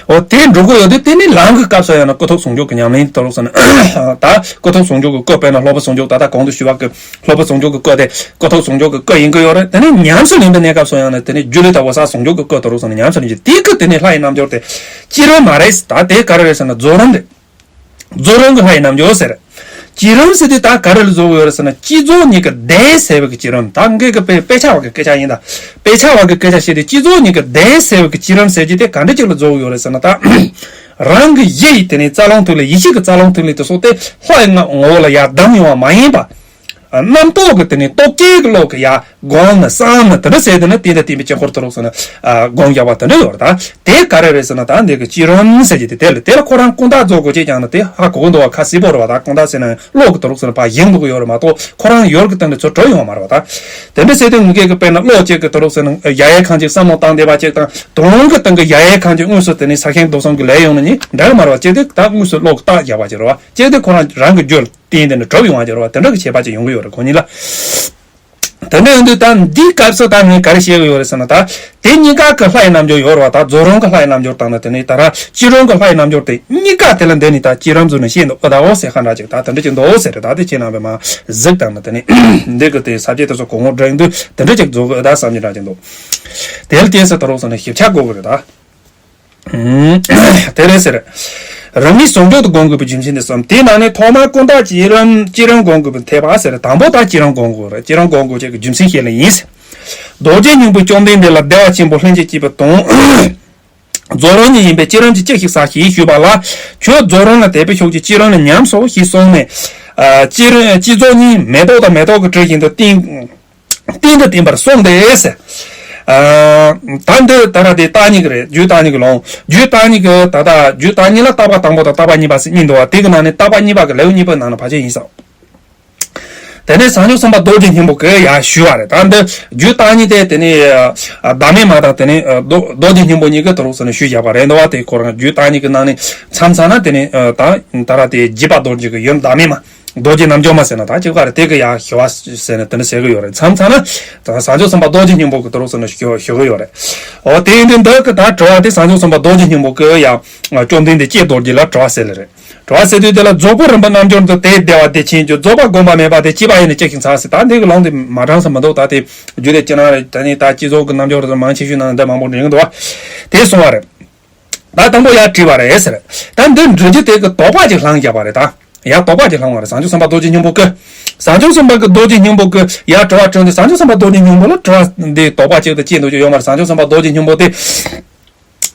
འོ་དེ་འགྲོ་གི་ཡོད་དུས་དེ་ནི་ལམ་གྱི་སྐབས་སུ་ཡང་ན་ཀུན་རྟོག་ཟུང་འཇུག་གི་ཉམས་ལེན་དུ་རུག་ཟེར་ནས་ད་ཀུན་རྟོག་ཟུང་འཇུག་གི་སྐུ། དཔེར་ན་སློབ་དཔོན་ཟུང་འཇུག་ད་ལྟ་གོང་དུ་ཞུས་པ་གི་སློབ་དཔོན་ཟུང་འཇུག་གི་སྐུ་དེ་ཀུན་རྟོག་ཟུང་འཇུག་གི་སྐུ་ཡིན་གྱི་ཡོད་རེད། དེ་ནས་ཉམས་སུ་ལེན་པའི་གནས་སྐབས་སུ་ཡང་ན་དེ་ནས་སྒྱུ་ལུས་དང་འོད་གསལ་ཟུང་འཇུག་གི་སྐུ་དུ་རུག་ཟེར་ནས་ཉམས་སུ་ལེན་གྱི་དེ་ཀུན་དེ་ནས་ལྷ་ཡི་རྣལ་འབྱོར་དེ་བསྐྱེད་རིམ་མ་རེད། ད་དེ་ག་རེ་རེད་ཟེར་ན་རྫོགས་རིམ་རེད། རྫོགས་རིམ་གྱི་ལྷ་ཡི་རྣལ་འབྱོར་ཟེར། བསྐྱེད་རིམ་ཟེར་དུས་ད་ག་རེ་ལ་རྫོགས་ཡོད་རེད་ཟེར་ན་བསྐྱེད་རྫོགས་གཉིས་ཀྱི་གདན་ཟེར་བའི་གི་བསྐྱེད་རིམ། ད་ངེད་ཀྱི་དཔེ་དཔེ་ཆ་བ་གི་སྐད་ཆ་ཡིན། ད་དཔེ་ཆ་བ་གི་སྐད་ཆ་བཤད་དུས་བསྐྱེད་རྫོགས་གཉིས་ཀྱི་གདན་ཟེར་བའི་གི་བསྐྱེད་རིམ་ཟེར་གྱི་དེ་ག་འདྲ་ཅིག་ལ་རྫོགས་ཡོད་རེད་ཟེར་ན་ད། རང་གི་གཞི་ཡི་དེ་ནས་རྩ་རླུང་ཐིག་ལེ་ཡེ་ཤེས་ཀྱི་རྩ་རླུང་ཐིག་ལེ་དེ་སོགས་ཏེ་ལྷ་ཡི་ངོ་བོ་ལ་ཡར་ལྡང་ཡོང་བ་མ་ཡིན་པ། རྣམ་རྟོག་གི་དེ་ནས་རྟོག་གེ་གི་བློ་གི་ཡར་སྒོམ་ནས་བསམ་ནས་དེ་འདྲ་ཟེར་དེ་ནས་རྟེན་དང་བརྟེན་པའི་དཀྱིལ་འཁོར་དུ་རུག་ཟེར་ན་སྒོམ་བཞག་པ་དེ་འདྲ་ཡོད་རེད། ད་དེ་ག་རེ་རེད་ཟེར་ན་ད་འདི་གི་བསྐྱེད་རིམ་ཟེར་གྱི་དེ་དེ་ལ་དེ་ལ་ཁོ་རང་ཀུན་བརྟགས་རྫོགས་དགོས་ཅེས་ཀྱང་ན་དེ་ཧ་གོ་གི་འདུག་བ། ཁ་གསལ་པོ་རེད་བ། ད་ཀུན་བརྟགས་ཟེར་ན་བློ་གི་དུ་རུག་ཟེར་ན་ཕར་ཡེངས་འདུག་གི་ཡོད་རེད་མ་གཏོགས་ཁོ་རང་ཡུལ་གྱི་སྟེང་ནས་ཚུར་གྲུབ་ཡོང་བ་མ་རེད་བ། ད་དེ་འདྲ་ཟེར་དུས་ངེད་ཀྱི་དཔེར་ན་བློ་གཅིག་གི་དུ་རུག་ཟེར་ན་ཡ་ཡའི་ཁམས་ཀྱི་བསམ་བློ་བཏང་བསྡད་པ་གཅིག་དང་དོན་གྱི་སྟེང་གི་ཡ་ཡའི་ཁམས་ཀྱི་དངོས་སུ་དེ་ནས་ས་ཞིང་རྡོ་གསུམ་གྱི་ལས་ཡོང་ན་གཉིས་འདྲ་མ་རེད་བ། གཅིག་དེ་ད་དངོས་སུ་བློ་གི་བཏགས་བཞག་པ་ཅིག་རེད་བ། གཅིག་དེ་ཁོ་རང་རང་གི་རྒྱུད་ལ་བརྟེན་དེ་ནས་གྲུབ་ཡོང་བ་ཅིག་རེད་བ། དེ་འདྲ་གི་ཁྱད་པར་ཅིག་ཡོང་གི་ཡོད་རེད་ཁོ་གཉིས་ལ། དེ་འདྲ་ཡིན་དུས་ད་འདིའི་སྐབས་སུ་ད་ངས་ག་རེ་བཤད་གི་ཡོད་རེད་ཟེར་ན་ད་དེ་གཉིས་ཀ་གི་ལྷ་ཡི་རྣལ་འབྱོར་ཡོད་རེད་བ། ད་རྫོགས་རིམ་གི་ལྷ་ཡི་རྣལ་འབྱོར་དང་ནི་དེ་ནས་ད་ར་བསྐྱེད་རིམ་གི་ལྷ་ཡི་རྣལ་འབྱོར་དེ་གཉིས་ཀ་དེ་ལ་འདི་ནི་ད་བསྐྱེད་རིམ་བཟོས་ནས་བཤད་འདུག་ཨོ་ད་ཨོ་ཟེར་ཧ་འདྲ་ཅིག་ད་དེ་འདྲ་ཅིག་འདུག་ཨོ་ཟེར་རེད། ད་དེ་ཁྱེད་རྣམ་པས་མ་གཟིགས་དང་ནི་དེ་ནས་འདི་གི་དེ་ས་བཅད་དེ་ཚོ་གོང་འོག་འགྲིག་འདུག་དེ་འདྲ་ཅིག་བཟོ་དགོས་ད་བསམ་གྱི་འདྲ་ཅིག་འདུག་དེ་ལ་བལྟས་ཚེ་ད་རུང་སོང་ནས་ཞིབ་ཆ་དགོས་གི་རེད་ད། དེ་རེད་ཟེར། རང་ཉིད་ཟུང་འཇུག་ཏུ་སྒོམ་དགོས་པའི་རྒྱུ་མཚན་དེ་གསུམ། དེའི་ནང་ནས་ཐོག་མར་ཀུན་བརྟགས་བསྐྱེད་རིམ་བསྐྱེད་རིམ་སྒོམ་དགོས་པའི་འཐད་པ་ཟེར། དང་པོ་ད་བསྐྱེད་རིམ་སྒོམ་དགོས་རེད། བསྐྱེད་རིམ་སྒོམ་དགོས་ཆེད་ཀྱི་རྒྱུ་མཚན་བཤད་ལེ་ཡིན་ཟེར། རྡོ་རྗེ་སྙིང་པོས་བཅོམ་ལྡན་འདས་ལ་བདེ་བ་ཆེན་པོ་ལྷན་ཅིག་སྐྱེས་པའི་དོན། རྫོགས་རིམ་ཉིད་ཡིན་པས་བསྐྱེད་རིམ་གྱིས་ཅི་ཞིག་བསགས་ཞེས་ཞུས་པ་ལ། ཁྱོད་རྫོགས་རིམ་ལ་དད་པའི་ཤུགས་ཀྱིས་བསྐྱེད་རིམ་ལ་ཉམས་སོ་ཞེས་གསུངས་ནས། བསྐྱེད་རིམ་བསྐྱེད་རྫོགས་གཉིས་མེ་ཏོག་དང་མེ་ཏོག་གི་དྲི་བཞིན་དུ་བརྟན། རྟེན་དུ་བརྟེན་པར་གསུངས་ཏེ་ཟེར། ཨ། ད་འདི་ད་ར་དེ་བརྟག་གཉིས་ཀྱི་རེད། རྒྱུད་བརྟག་གཉིས་ཀྱི་ལུང་། རྒྱུད་བརྟག་གཉིས་ཀྱི་ད་ལྟ་རྒྱུད་བརྟག་གཉིས་ལ་བརྟག་པ་དང་པོ་དང་བརྟག་པ་གཉིས་པ་ཟེར་གཉིས་འདུག་བ། དེ་གི་ནང་ནས་བརྟག་པ་གཉིས་པ་གི་ལེའུ་གཉིས་པའི་ནང་ན་ཕལ་ཆེར་ཡིན་ས། དེ་ནས་བྱང་ཆུབ་སེམས་དཔའ་རྡོ་རྗེ་སྙིང་པོ་གིས་ཡར་ཞུས་པ་རེད། ད་འདི་རྒྱུད་བརྟག་གཉིས་དེ་དེ་ནས་བདག་མེད་མ་དང་དེ་ནས་རྡོ་རྡོ་རྗེ་སྙིང་པོ་གཉིས་ཀྱིས་དུ་རུག་ཟེར་ནས་ཞུས་བཞག་པ་རེད་འདུག་བ། དེ་ཁོ་རང་རྒྱུད་བརྟག་གཉིས་ཀྱི་ནང་ནས་མཚམས་མཚམས་ན་དེ་ནས་ད་ད་ར་དེ་རྗེ་དཔལ་རྡོ་རྗེ་གི་ཡུམ་བདག་མེད་མ། རྡོ་རྗེ་རྣལ་འབྱོར་མ་ཟེར་ན་ད་གཅིག་པ་རེད། དེ་གི་ཡང་ཞུ་བ་ཟེར་ནས་དེ་འདྲ་ཟེར་གི་ཡོད་རེད། མཚམས་མཚམས་ན་བྱང་ཆུབ་སེམས་དཔའ་རྡོ་རྗེ་སྙིང་པོ་གི་དེ་རུ་ཟེར་ནས་ཞུ་ཞུ་གི་ཡོད་རེད། འོ་དེ་ཡིན་དུས་འདི་གི་ད་དྲི་བ་དེ་བྱང་ཆུབ་སེམས་དཔའ་རྡོ་རྗེ་སྙིང་པོ་གི་ཡང་བཅོམ་ལྡན་འདས་ཀྱེ་རྡོ་རྗེ་ལ་དྲི་བ་ཟེར་ལེ་རེད། དྲི་བ་ཟེར་དུས་དེ་ལ་རྫོགས་པའི་རིམ་པ་རྣལ་འབྱོར་འདི་དེ་བདེ་བ་བདེ་ཆེན་གྱི་རྫོགས་པ་བསྒོམ་པ་མེད་པ་དེ་སྐྱེས་པ་ཡིན་ན་ཅི་ཞིག་འཚལ་ཟེར། ད་འདི་གི་ལུང་དེ་མ་དྲངས་ས་མི་འདུག་ད་དེ་རྒྱུད་སྡེ་སྤྱིར་ན་རེད། ད་ནི་ད་བསྐྱེད་རྫོགས་ཀྱི་རྣལ་འབྱོར་དེ་མང་ཆེ་ཤོས་ནང་འདི་མང་པོ་འདྲེན་གི་འདུག་བ། དེ་གསུང་བ་རེད། ད་དང་པོ་ཡར་དྲིས་པ་རེད་ཟེར། ད་འདི་འདྲི་རྒྱུ་དེ་གི་དོགས་པ་ཅིག་བསླངས་བཞག་པ་རེད་ད། ཡར་དོགས་པ་ཅིག་བསླངས་པ་རེད། བྱང་ཆུབ་སེམས་དཔའ་རྡོ་རྗེ་སྙིང་པོ་གི། བྱང་ཆུབ་སེམས་དཔའ་གི་རྡོ་རྗེ་སྙིང་པོ་གི་ཡར་དྲི་བ་དྲིས་ཏེ་བྱང་ཆུབ་སེམས་དཔའ་རྡོ་རྗེ་སྙིང་པོ་ལ་དྲི་བ་འདི་དོགས་པ་ཅིག་དང་སྐྱེས་འདུག་ཅིག་ཡོད་མ་རེད། བྱང་ཆུབ་སེམས་དཔའ་རྡོ་རྗེ་སྙིང་པོ་དེ།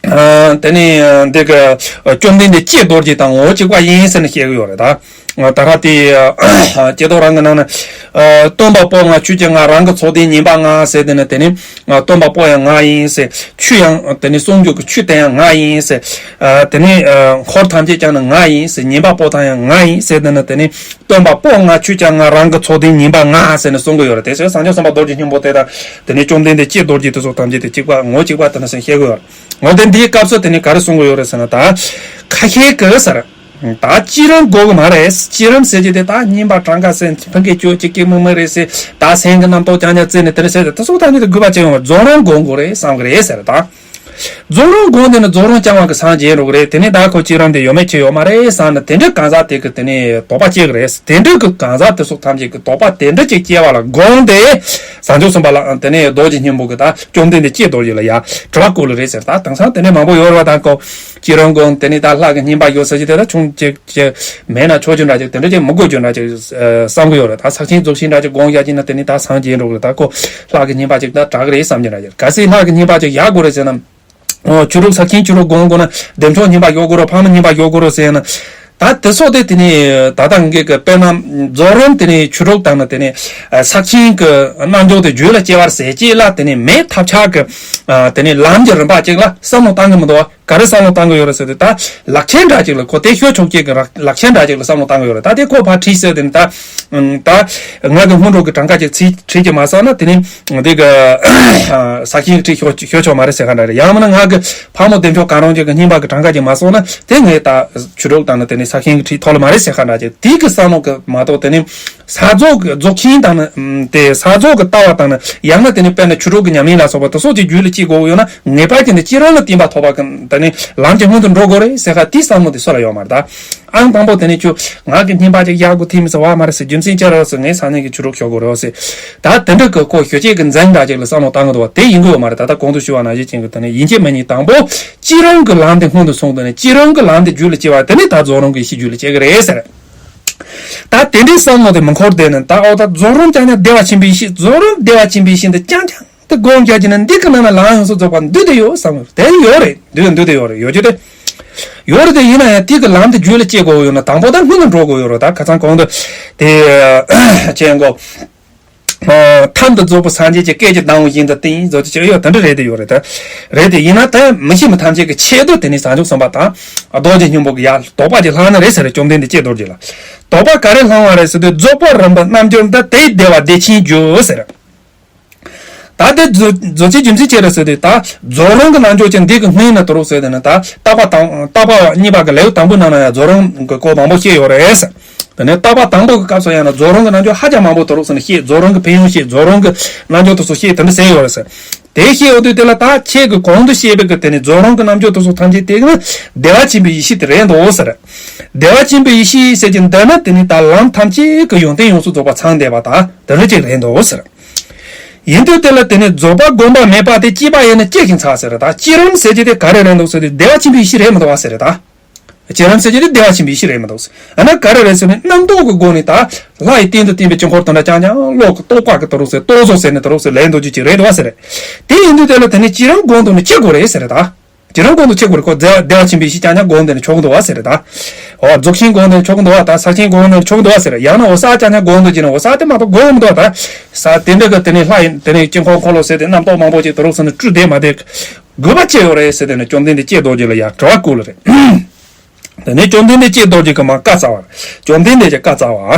ཨ། དེ་ནས་འདི་གི་བཅོམ་ལྡན་འདས་ཀྱེ་རྡོ་རྗེ་དང་ངོ་བོ་གཅིག་པ་ཡིན་ཟེར་ནས་བཤད་གི་ཡོད་རེད་ད། ད་ལྟ་དེ་ཀྱེ་རྡོ་རང་གི་ནང་ན། སྟོན་པ་པོ་ང་ཆོས་ཀྱི་ང་རང་གི་ཚོགས་ལྡན་ཉན་པ་ང་ཟེར་དེ་ནི་དེ་ནི། སྟོན་པ་པོ་ཡང་ང་ཡིན་ཟེར། ཆོས་ཡང་དེ་ནི་གསུང་རྒྱུ་གི་ཆོས་དེ་ཡང་ང་ཡིན་ཟེར། དེ་ནི་འཁོར་ཐམས་ཅད་ཀྱང་ནི་ང་ཡིན་ཟེར། ཉན་པ་པོ་དང་ཡང་ང་ཡིན་ཟེར། དེ་ནི་དེ་ནི་སྟོན་པ་པོ་ང་ཆོས་ཀྱང་ང་རང་གི་ཚོགས་ལྡན་ཉན་པ་ང་ཟེར་ནས་གསུང་གི་ཡོད་རེད། དེ་ཚོ་བྱང་ཆུབ་སེམས་དཔའ་རྡོ་རྗེ་སྙིང་པོ་དེ་དང་དེ་ནི་བཅོམ་ལྡན་འདས་ཀྱེ་རྡོ་རྗེ་དེ་ཚོ་ཐམས་ཅད་དེ་གཅིག་པ་ངོ་བོ་གཅིག་པ་དེ་ནི་ཟེར་བཤད་གི་ཡོད་རེད། འོ་དེ་འདིའི་སྐབས་སུ་དེ་ནི་ག་རེ་གསུང་གི་ཡོད་རེད་ཟེར་ན་ད། ཁ་ཤས་ཀྱིས་ཟེར། ད་བྱེད་རིམ་དགོས་གི་མ་རེད། བྱེད་རིམ་ཟེར་གྱི་དེ་ད་རྙིང་པ་གྲངས་ཀ་ཟེར་ཕུང་གི་ཅོ་ཅིག་གི་མིག་མིག་རེད་ཟེར། ད་སེམས་ཀྱི་རྣམ་རྟོག་རྐྱང་རྐྱང་བརྩིས་ནས་དེ་འདྲ་ཟེར་ཏེ་དེ་སོགས་ཐམས་ཅད་དེ་དགོས་པ་ཅི་ཡོང་བ་རྫོགས་རིམ་དགོས་དགོས་རེད་བསམ་གི་རེད་ཟེར། ད་རྫོགས་རིམ་དགོས་དེ་ནི་རྫོགས་རིམ་རྐྱང་བ་གི་སངས་རྒྱས་འགྲོ་གི་རེད། དེ་ནི་ད་ཁོ་བྱེད་རིམ་དེ་ཡོད་མེད་ཅི་ཡོད་མ་རེད་བསམ་ནས་དེ་འདྲའི་གང་ཟག་དེ་གི་དེ་ནི་དོགས་པ་སྐྱེ་གི་རེད། དེ་འདྲའི་གི་གང་ཟག་དེ་སོགས་ཐམས་ཅད་ཀྱི་དོགས་པ་དེ་འདྲ་ཅིག་སྐྱེ་བ་ལ་དགོངས་ཏེ་བྱང་ཆུབ་སེམས་དཔའ་ལ་དེ་ནི་རྡོ་རྗེ་སྙིང་པོ་གི་ད་བཅོམ་ལྡན་འདས་བསྐྱེད་རྡོ་རྗེ་ལ་ཡ་དྲི་བ་བཀོད་ལ་རེད་ཟེར། ད་དེང་སང་དེ་ནི་མང་པོ་ཡོད་རེད་བ། ད་ཁོ་བྱེད་རིམ་དགོས་དེ་ནི་ད་ལྷ་གི་བསྙེན་པ་ཡོད་ཟེར་གྱི་དེ་ད་ཆུང་ཅིག་ཅིག་མེད་ན་ཆོག་རྒྱུ་འདྲ་ཅིག་དེ་འདྲ་ཅིག་མི་དགོས་རྒྱུ་འདྲ་ཅིག་བསམ་གི་ཡོད་རེད། ད་ཚར་ཆེན་རྫོགས་ཆེན་འདྲ་ཅིག་དགོངས་ཡག་ཅིག་ན་དེ་ནི་ད་སངས་རྒྱས་འགྲོ་གི་རེད། ད་ཁོ་ལྷ་གི་བསྙེན་པ་ཅིག་ད་དྲག་གི་རེད་བསམ་གྱི་འདྲ་ཅིག་གལ་སྲིད་ལྷ་གི་བསྙེན་པ་ཅིག་ཡག་དགོས་རེད་ཟེར་ན། ཨོ་ཆོས་དྲུག་ཚར་ཆེན་ཆོས་དྲུག་དགོངས་དགོས་ན་བདེ་མཆོག་བསྙེན་པ་ཡོད་དགོས་རེད། ཕག་མོ་བསྙེན་པ་ཡོད་དགོས་རེད་ཟེར་ན། ད་དེ་སོགས་དེ་དེ་ནི་ད་ལྟ་ངེད་ཀྱི་དཔེར་ན་རྫོགས་རིམ་དེ་ནི་ཆོས་དྲུག་དང་ནི་དེ་ནི་ཚར་ཆེན་གྱི་རྣལ་འབྱོར་དེ་རྒྱུད་ལ་སྐྱེ་བར་ཟད་ཅེས་ལ་དེ་ནི་མེད་ཐབས་ཆག་གི་དེ་ནི་ལམ་གྱི་རིམ་པ་ཅིག་ལ་བསམ་བློ་བཏང་གི་མི་འདུག་བ། ག་རེ་བསམ་བློ་བཏང་གི་ཡོད་རེད་ཟེར་དུས་ད་ལག་ཆེན་འདྲ་ཅིག་ལ་ཁོ་དེ་ཤོད་ཆོག་ཅེས་ཀྱི་རག་ལག་ཆེན་འདྲ་ཅིག་ལ་བསམ་བློ་བཏང་གི་ཡོད་རེད། ད་དེ་ཁོ་ཕར་ཁྲིད་ཟེར་དེ་ནི་ད་ད་ང་གི་སྔོན་འགྲོ་གི་གྲངས་ཀ་ཅིག་ཚིག་ཁྲིད་ཀྱི་མ་བསམ་ན་དེ་ནི་འདི་གི་ས་ཁྱིའི་ཁྲིད་ཤོད་ཤོད་ཆོག་མ་རེད་ཟེར་ག་འདྲ་རེད། ཡང་མིན་ན་ང་གི་ཕག་མོ་བདེ་མཆོག་གང་རུང་ཅིག་གི་བསྙེན་པ་གི་གྲངས་ཀ་ཅིག་མ་སོང་ན་དེ་ངས་ད་ཆོས་དྲུག་དང་ནི་དེ་ནི་ས་ཁྱིའི་ཁྲིད་ཐོག་ལ་མ་རེད་ཟེར་ག་འདྲ་ཅིག་དེ་གི་བསམ་བློ་གི་མ་གཏོགས་དེ་ནི་ས་རྫོགས་རྫོགས་ཆེན་དང་ནི་དེ་ས་རྫོགས་གི་ལྟ་བ་དང་ནི་ཡང་ན་དེ་ནི་དཔེར་ན་ཆོས་དྲུག་གི་ཉམས་ལེན་ལ་སོགས་པ་དེ་སོགས་ཀྱི་རྒྱུད་ལ་སྐྱེ་དགོས་ཡོད་ན། ངེས་པར་དུ་ནི་བྱེད་རིམ་ལ་བརྟེན་པ་ཐོབ་པ་གི་དེ་ནི་ལམ་གྱི་སྔོན་དུ་འགྲོ་དགོས་རེད་ཟེར་ཁ་དེའི་བསམ་བློ་དེ་སུ་ལ་ཡོད་མ་རེད། ད་ཨང་དང་པོ་དེ་ནི་ཁྱོད་ང་གི་བསྙེན་པ་ཅིག་ཡག་པོ་ཐེབས་མི་ཟེར་བ་མ་རེད་ཟེར། རྒྱུ་མཚན་ཅི་རེད་ཟེར། ངས་སང་ཉིན་གྱི་ཆོས་དྲུག་ཤོད་དགོས་རེད་ཟེར། ད་དེ་འདྲ་གི་ཁོ་ཞོད་ཅིག་གི་འཛིང་འདྲ་ཅིག་ལ་བསམ་བློ་བཏང་གི་འདུག་བ། དེ་ཡིན་དགོས་ཡོད་མ་རེད། ད་ལྟ་གོང་དུ་ཞུས་པ་ནང་བཞིན་ཅན་གྱི་དེ་ནི་ཡིན་གཅིག་མིན་གཉིས་དང་པོ་བྱེད་རིམ་གྱི་ལམ་དེ་སྔོན་དུ་སོང་དེ་ནི་བྱེད་རིམ་གྱི་ལམ་དེ་རྒྱུད་ལ་སྐྱེ་བ་དེ་ནི་ད་རྫོགས་རིམ་གྱི་ཡེ་ཤེས་རྒྱུད་ལ་སྐྱེ་གི་རེད་ཟེར། ད་དེ་འདྲའི་བསམ་བློ་དེ་མི་འཁོར་བསྡད་ནས་ད་ཨོ་ད་རྫོགས་རིམ་རྐྱང་རྐྱང་བདེ་བ་ཆེན་པོའི་ཡེ་ཤེས། རྫོགས་རིམ་བདེ་བ་ཆེན་པོའི་ཡེ་ཤེས་འདི་རྐྱང་རྐྱང་དེ་སྒོམ་རྒྱག་གི་ན་འདི་གི་ནང་ན་ལམ་ཡོངས་སུ་རྫོགས་པ་འདུས་ཏེ་ཡོད་བསམ་གི་རེད། དེ་ཡོད་རེད། འདུས་འདུས་ཏེ་ཡོད་རེད། ཡོད་རྒྱུ་དེ་ཡོད་རེད་དེ་ཡིན་ན་ཡང་དེ་གི་ལམ་དེ་རྒྱུད་ལ་སྐྱེ་དགོས་ཡོད་ན་དང་པོ་ད་སྔོན་དུ་འགྲོ་དགོས་ཡོད་རེད། ད་ཁ་སང་གོང་དུ་དེ་ཅན་གོ་ཐམ་དུ་རྫོགས་པའི་སངས་རྒྱས་ཀྱི་སྐད་ཅིག་དང་བཞིན་དུ་བསྟན་རྫོགས་ཀྱི་ཡོད་དེ་འདྲ་རེད་དེ་ཡོད་རེད། ད་རེད་དེ་ཡིན་ན་ད་མི་ཤེས་མི་ཐམས་ཅད་ཀྱི་ཆེད་དུ་དེ་ནི་བྱང་ཆུབ་སེམས་དཔའ་དང་རྡོ་རྗེ་སྙིང་པོ་གི་ཡ་དོགས་པ་ཅིག་ལྷག་ན་རེད་ཟེར་རེད། བཅོམ་ལྡན་འདས་བསྐྱེད་རྡོ་རྗེ་ལ་དོགས་པ་ག་རེ་ལྷག་པ་རེད་ཟེར་དུས་རྫོགས་པའི་རིམ་པའི་རྣལ་འབྱོར་འདི་དེའི་བདེ་བ་བདེ་ཆེན་རྒྱུ་ཟེར། ད་དེ་རྫོགས་རྫོགས་ཆེན་རྒྱུ་མཚན་ཅི་རེད་ཟེར་དུས་ད་རྫོགས་རིམ་གྱི་རྣལ་འབྱོར་ཅན་འདི་གི་སྔོན་ན་དུ་རུ་ཟེར་དེ་ནི་ད་བརྟག་པ་དང་བརྟག་པ་གཉིས་པ་གི་ལེའུ་དང་པོའི་ནང་ན་ཡང་རྫོགས་རིམ་གྱི་སྐོར་མང་པོ་བཤད་ཡོད་རེད། དེ་ནས་བརྟག་པ་དང་པོ་གི་སྐབས་སུ་ཡང་ན་རྫོགས་རིམ་གྱི་རྣལ་འབྱོར་ཧ་ཅང་མང་པོ་དུ་རུ་ཟེར་ནས་བཤད། རྫོགས་རིམ་གྱི་ཕན་ཡོན་བཤད། རྫོགས་རིམ་གྱི་རྣལ་འབྱོར་དུ་སོགས་བཤད་དེ་འདྲ་ཟེར་ཡོད་རེད་ཟེར། དེ་བཤད་ཡོང་དུས་དེ་ལ་ད་ཁྱེད་ཀྱི་གོང་དུ་བཤད་པའི་གི་དེ་ནི་རྫོགས་རིམ་གྱི་རྣལ་འབྱོར་དུ་སོགས་ཐམས་ཅད་དེ་གི་ནི་བདེ་བ་ཆེན་པོའི་ཡེ་ཤེས་དེ་རེད་འདུག་ཟེར། བདེ་བ་ཆེན་པོའི་ཡེ་ཤེས་ཟེར་གྱི་འདི་ནི་དེ་ནི་ད་ལམ་ཐམས་ཅད་ཀྱི་ཡོན་ཏན་ཡོངས་སུ་རྫོགས་པ་ཚང་བསྡད་པ་དང་དེ་འདྲ་ཅིག་རེད་འདུག་ཟེར། ཡིན་དུས་དེ་ལ་དེ་ནི་རྫོགས་པ་བསྒོམ་པ་མེད་པ་དེ་སྐྱེས་པ་ཡིན་ན་སྐྱེ་ཞིང་ཚར་ཟེར། ད་བྱེད་རིམ་ཟེར་གྱི་དེ་ག་རེ་རེད་འདུག་ཟེར་དུས་བདེ་བ་ཆེན་པོའི་ཡེ་ཤེས་རེད་མི་འདུག་བ་ཟེར། ད་བྱེད་རིམ་ཟེར་གྱི་དེ་བདེ་བ་ཆེན་པོའི་ཡེ་ཤེས་རེད་མི་འདུག་ཟེར། ཨ་ན་ག་རེ་རེད་ཟེར་ནས་རྣམ་རྟོག་གི་སྒོ་ནས་ད་ལྷ་ཡི་རྟེན་དུ་བསྟན་པའི་དཀྱིལ་འཁོར་དེ་འདྲ་རྐྱང་རྐྱང་གློག་གི་རྟོག་པ་གི་དུ་རུ་ཟེར་རྟོག་བཟོ་ཟེར་ནས་དུ་རུ་ཟེར་ལེན་འདུག་ཅིག་ཅིག་རེད་འདུག་བ་ཟེར། དེ་ཡིན་དུས་དེ་ལ་དེ་ནི་བྱེད་རིམ་སྒོམ་དུ་ནི་སྐྱེ་དགོས་རེད་ཟེར། ད་བྱེད་རིམ་སྒོམ་དུ་སྐྱེ་དགོས་རེད། ཁོ་བདེ་བདེ་བ་ཆེན་པོའི་ཡེ་ཤེས་རྐྱང་རྐྱང་སྒོམ་དེ་ནི་ཆོག་གི་འདུག་བ་ཟེར། ད་འོ་རྫོགས་ཆེན་སྒོམ་དེ་ནི་ཆོག་གི་འདུག་བ། ད་ཚར་ཆེན་སྒོམ་དེ་ནི་ཆོག་གི་འདུག་བ་ཟེར། ཡང་ན་འོ་ས་རྐྱང་རྐྱང་སྒོམ་འདུག་ཅེ་ན་འོ་ས་དེ་མ་གཏོགས་སྒོམ་མི་འདུག་ད་ས་དེ་འདྲ་གི་དེ་ནི་ལྷ་ཡི་དེ་ནི་དཀྱིལ་འཁོར་འཁོར་ལོ་ཟེར་དེ་རྣམ་རྟོག་མང་པོ་ཅིག་དུ་རུ་ཟེར་ནས་སྤྲུལ་བསྡད་མ་བསྡད་དགོས་པ་ཅི་ཡོད་རེད་ཟེར་དེ་ནི་བཅོམ་ལྡན་འདས་བསྐྱེད་རྡོ་རྗེ་ལ་ཡར་དྲི་བ་བཀོད་ལ་རེད། དེ་ནས་བཅོམ་ལྡན་འདས་བསྐྱེད་རྡོ་རྗེ་གི་མ་བཀའ་སྩལ་བ། བཅོམ་ལྡན་འདས་ཀྱི་བཀའ་སྩལ་བ།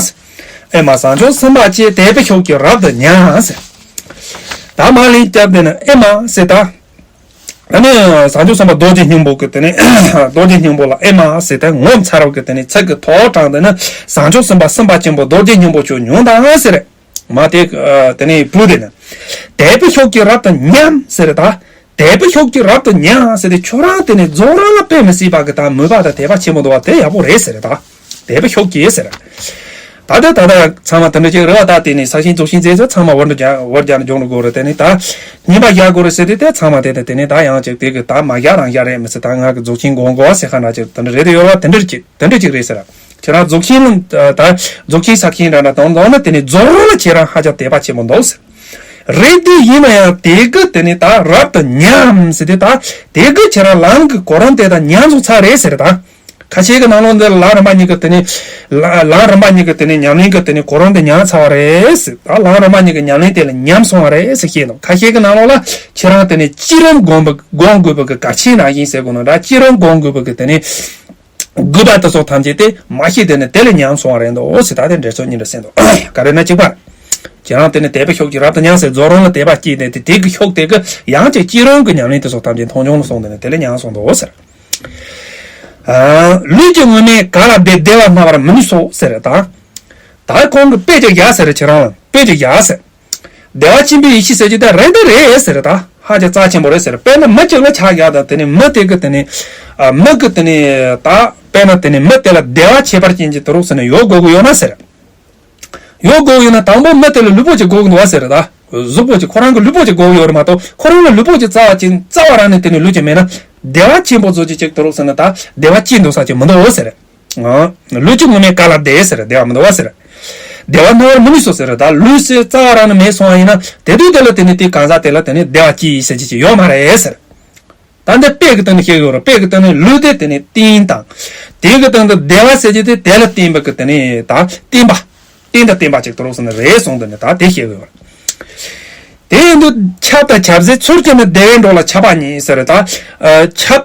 ཨེ་མ་བྱང་ཆུབ་སེམས་དཔའ་ཁྱེད་དད་པའི་ཤུགས་ཀྱིས་རབ་ཏུ་ཉམས་ཟེར། ད་མ་ལན་བརྒྱབ་དེ་ནི་ཨེ་མ་ཟེར་ད། ཨ་ནི་བྱང་ཆུབ་སེམས་དཔའ་རྡོ་རྗེ་སྙིང་པོ་གི་དེ་ནི་རྡོ་རྗེ་སྙིང་པོ་ལ་ཨེ་མ་ཟེར་ད་ངོ་མཚར་བ་གི་དེ་ནི་ཚིག་གི་ཐོག་དྲངས་དེ་ནི་བྱང་ཆུབ་སེམས་དཔའ་སེམས་དཔའ་ཆེན་པོ་རྡོ་རྗེ་སྙིང་པོ་ཁྱོད་མྱོང་དང་ཟེར། མ་དེ་དེ་ནི་བུ་དེ་ནི་དད་པའི་ཤུགས་ཀྱིས་རབ་ཏུ་ཉམས་ཟེར་ད། དད་པའི་ཤུགས་ཀྱིས་རབ་ཏུ་ཉམས་ཟེར་ཏེ་ཁྱོད་རང་དེ་ནི་རྫོགས་རིམ་ལ་དཔེ་མི་སྲིད་པ་གི་ད་མོས་པ་དང་དད་པ་ཆེན་པོ་འདུག་བ་དེ་ཡག་པོ་རེད་ཟེར་ད། དད་པའི་ཤུགས་ཀྱིས་ཟེར། ད་ལྟ་ད་ལྟ་ཚང་མ་དེ་འདྲ་ཅིག་རེད་བ། ད་དེ་ནི་ས་ཞིང་རྫོགས་ཞིང་ཟེར་ཚོ་ཚང་མ་བར་འདུ་རྒྱ་བར་རྒྱ་ནི་སྦྱོང་རུ་དགོས་རེད། དེ་ནི་ད་ཉིན་པ་རྒྱག་དགོས་རེད་ཟེར་ཏེ་དེ་ཚང་མ་དེ་དེ་དེ་ནི་ད་ཡང་ཅིག་དེ་གི་ད་མ་རྒྱག་རང་རྒྱག་རེད་མི་སྲིད། ད་ང་གི་རྫོགས་ཆེན་དགོངས་དགོས་ཟེར་ཁ་འདྲ་ཅིག་དེ་འདྲ་རེད་དེ་ཡོད་བ། དེ་འདྲ་ཅིག་དེ་འདྲ་ཅིག་རེད་ཟེར། ཁྱེད་རང་རྫོགས་ཆེན་ད་རྫོགས་ཆེན་ས་ཞིང་འདྲ་འདྲ་དང་འདོགས་ན་དེ་ནི་རྫོགས་རིམ་ལ་ཁྱེད་རང་ཧ་ཅང་དད་པ་ཆེན་པོ་འདུག་ཟེར། རེད་དེ་ཡིན་ན་ཡང་དེ་གི་དེ་ནི་ད་རབ་ཏུ་ཉམས་ཟེར་ཏེ་ད་དེ་གི་ཁྱེད་རང་ལམ་གི་གོ་རིམ་དེ་ད་ཉམས་སོང་ཚར་རེད་ཟེར་ད། ཁ་ཤས་ཀྱི་ནང་ལོགས་འདི་ལམ་རིམ་པ་གཉིས་ཀྱི་དེ་ནི་ལ་ལམ་རིམ་པ་གཉིས་ཀྱི་དེ་ནི་ཉམས་ལེན་གྱི་དེ་ནི་གོ་རིམ་དེ་ཉམས་ཚར་བ་རེད་ཟེར། ད་ལམ་རིམ་པ་གཉིས་ཀྱི་ཉམས་ལེན་དེ་ལ་ཉམས་སོང་བ་རེད་ཟེར་བཤད་འདུག་ཁ་ཤས་ཀྱི་ནང་ལོགས་ལ་ཁྱེད་རང་དེ་ནི་བྱེད་རིམ་སྒོམ་པ་སྒོམ་དགོས་པ་གི་གལ་ཆེན་རང་བཞིན་ཟེར་དགོས་ན་འདྲ། བྱེད་རིམ་སྒོམ་དགོས་པ་གི་དེ་ནི་དགོས་པ་དེ་ཚོ་ཐམས་ཅད་དེ་མ་ཤེས་དེ་ནི་དེ་ལ་ཉམས་སོང་བ་རེད་འདུག་ཟེར། ད་དེ་འདྲ་ཚོ་གཉིས་འདྲ་ཟེར་འདུག་ག་རེ་ན་གཅིག་པ། ཁྱེད་རང་དེ་ནི་དད་པའི་ཤུགས་ཀྱིས་རབ་ཏུ་ཉམས་ཟེར། རྫོགས་རིམ་ལ་དད་པ་སྐྱེས་ཏེ་དེ་དེ་གི་ཤུགས་དེ་གི་ཡང་ཅིག་བྱེད་རིམ་གྱི་ཉམས་ལེན་དེ་ཚོ་ཐམས་ཅད་མཐོང་ཆུང་ལ་སོང་དེ་ནི་དེ་ལ་ཉམས་སོང་འདུག་ཟེར། ལུས་ཀྱི་དངོས་མེད་ག་ལ་བདེ། བདེ་བ་སྨྲ་བར་མི་ནུས་སོ་ཟེར་ད། ད་ཁོང་གི་དཔེ་ཅིག་བཞག་ཟེར། ཁྱེད་རང་ལ་དཔེ་ཅིག་བཞག་ཟེར། བདེ་བ་ཆེན་པོའི་ཡེ་ཤེས་ཟེར་གྱི་དེ་རེད་འདི་རེད་ཟེར་ད། ཧ་ཅང་རྩ་ཆེན་པོ་རེད་ཟེར། དཔེར་ན་མི་གཅིག་ལ་ཆ་བཞག་དང་དེ་ནི་མི་དེ་གི་དེ་ནི་མི་གི་དེ་ནི་ད་དཔེར་ན་དེ་ནི་མི་དེ་ལ་བདེ་བ་ཁྱད་པར་ཅན་གྱི་དུ་རུག་ཟེར་ནས་ཡོད་དགོས་ཀྱི་ཡོད་ན་ཟེར། ཡོད་དགོས་ཡོད་ན་དང་པོ་མི་དེ་ལ་ལུས་པོ་ཅིག་དགོས་ཀྱི་འདུག་བ་ཟེར་ད། གཟུགས་པོ་ཅིག་ཁོ་རང་གི་ལུས་པོ་ཅིག་དགོས་ཀྱི་ཡོད་རེད་མ་གཏོགས་ཁོ་རང་ལ་ལུས་པོ་ཅིག་རྩ་བ་ཅན་རྩ་བ་རང་ནས་དེ་ནི་ལུས་ཀྱི་མེད་ན་བདེ་བ་ཆེན་པོ་ཚོ་ཅིག་ཅིག་དུ་རུག་ཟེར་ན་ད་བདེ་བ་ཅན་འདུག་ས་ཅིག་མི་འདུག་ཟེར། ལུས་ཀྱི་དངོས་མེད་ག་ལ་བདེ་ཟེར། བདེ་བ་མི་འདུག་བ་ཟེར། བདེ་བ་སྨྲ་བར་མི་ནུས་སོ་ཟེར། ད་ལུས་སེ་རྩ་བ་རང་ནས་མེད་སོང་བ་ཡིན་ན་དེ་དུས་དེ་ལ་དེ་ནི་དེ་གང་ཟག་དེ་ལ་དེ་ནི་བདེ་བ་ཅི་ཡིན་ཟེར་གྱི་ཅིག་ཡོད་མ་རེད་ཟེར། ད་འདི་དཔེ་གི་སྟེང་ནས་བཤད་ཡོད་རེད། དཔེ་གི་སྟེང་ནས་ལུས་དེ་དེ་ནི་རྟེན་དང་། དེ་གི་སྟེང་དུ་བདེ་བ་ཟེར་གྱི་དེ་དེ་ལ་བརྟེན་པ་གི་དེ་ནི་ད་བརྟེན་པ། རྟེན་དང་བརྟེན་པ་ཅིག་དུ་རུག་ཟེར་ནི་རེད་གསུངས་དེ་ནི་ད་དེ་བཤད་ཡོད་རེད། དེ་ཡིན་དུས་ཆབ་དང་ཆབ་ཟས་ཚུལ་གྱིས་ནི་བདེ་བའི་འགྲོ་ལ་ཆགས་པ་ཉིད་ཟེར་རེད་ད། ཆབ་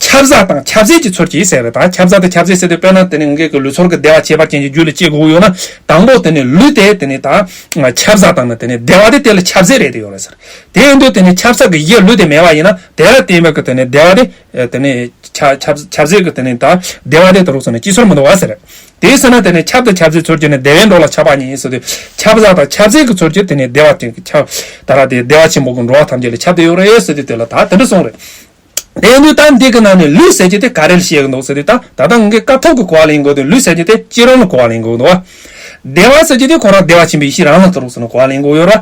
ཆབ་གཟའ་དང་ཆབ་ཟས་ཀྱི་ཚུལ་གྱིས་ཟེར་རེད་ད། ཆབ་གཟའ་དང་ཆབ་ཟས་ཟེར་དུས་དཔེར་ན་དེ་ནི་ངེད་ཀྱི་ལུས་ཚོར་གྱི་བདེ་བ་ཁྱད་པར་ཅན་གྱི་རྒྱུད་ལ་སྐྱེ་དགོས་ཡོད་ན་དང་པོ་དེ་ནི་ལུས་དེ་དེ་ནི་ད་ཆབ་གཟའ་དང་ནི་དེ་ནི་བདེ་བ་དེ་དེ་ལ་ཆབ་ཟས་རེད་དེ་ཡོད་རེད་ཟེར། དེ་ཡིན་དུས་དེ་ནི་ཆབ་གཟའ་གི་གཞི་ལུས་དེ་མེད་པ་ཡིན་ན་དེ་ལ་བརྟེན་པའི་གི་དེ་ནི་བདེ་བ་དེ་དེ་ནི་ཆ་ཆབ་ཆབ་ཟས་ཀྱི་དེ་ནི་ད་བདེ་བ་དེ་དུ་རུག་ཟེར་ནི་སྐྱེ་ཚོར་མི་འདུག་བ་ཟེར། དེའི་ཚེ་ན་དེ་ནི་ཆབ་དང་ཆབ་ཟས་ཚུལ་གྱིས་ནི་བདེ་བའི་འགྲོ་ལ་ཆགས་པ་ཉིད་ཟེར་དུས་ཆབ་གཟའ་དང་ཆབ་ཟས་ཀྱི་ཚུལ་གྱིས་དེ་ནི་བདེ་བ་ཅན་གྱི་ཆབ་ད་ར་དེ་བདེ་བ་ཆེན་པོ་གི་འགྲོ་བ་ཐམས་ཅད་ལ་ཁྱབ་སྟེ་ཡོད་རེད་ཟེར་དུས་དེ་ལ་ད་དེ་འདྲ་གསུངས་རེད། དེ་ཡིན་དུས་ད་འདི་གི་ནང་ནས་ལུས་ཟེར་གྱི་དེ་ག་རེ་ལ་བཤད་གི་འདུག་ཟེར་དུས་ད་ད་ལྟ་ངས་སྐབས་ཐོག་གི་གོ་བ་ལེན་དགོས་དུས་ལུས་ཟེར་གྱི་དེ་སྤྱི་རང་ལ་གོ་བ་ལེན་དགོས་འདུག་བ། བདེ་བ་ཟེར་གྱི་དེ་ཁོ་རང་བདེ་བ་ཆེན་པོའི་ཡེ་ཤེས་རང་ལ་དུ་རུག་ཟེར་ནས་གོ་བ་ལེན་དགོས་ཡོད་ར།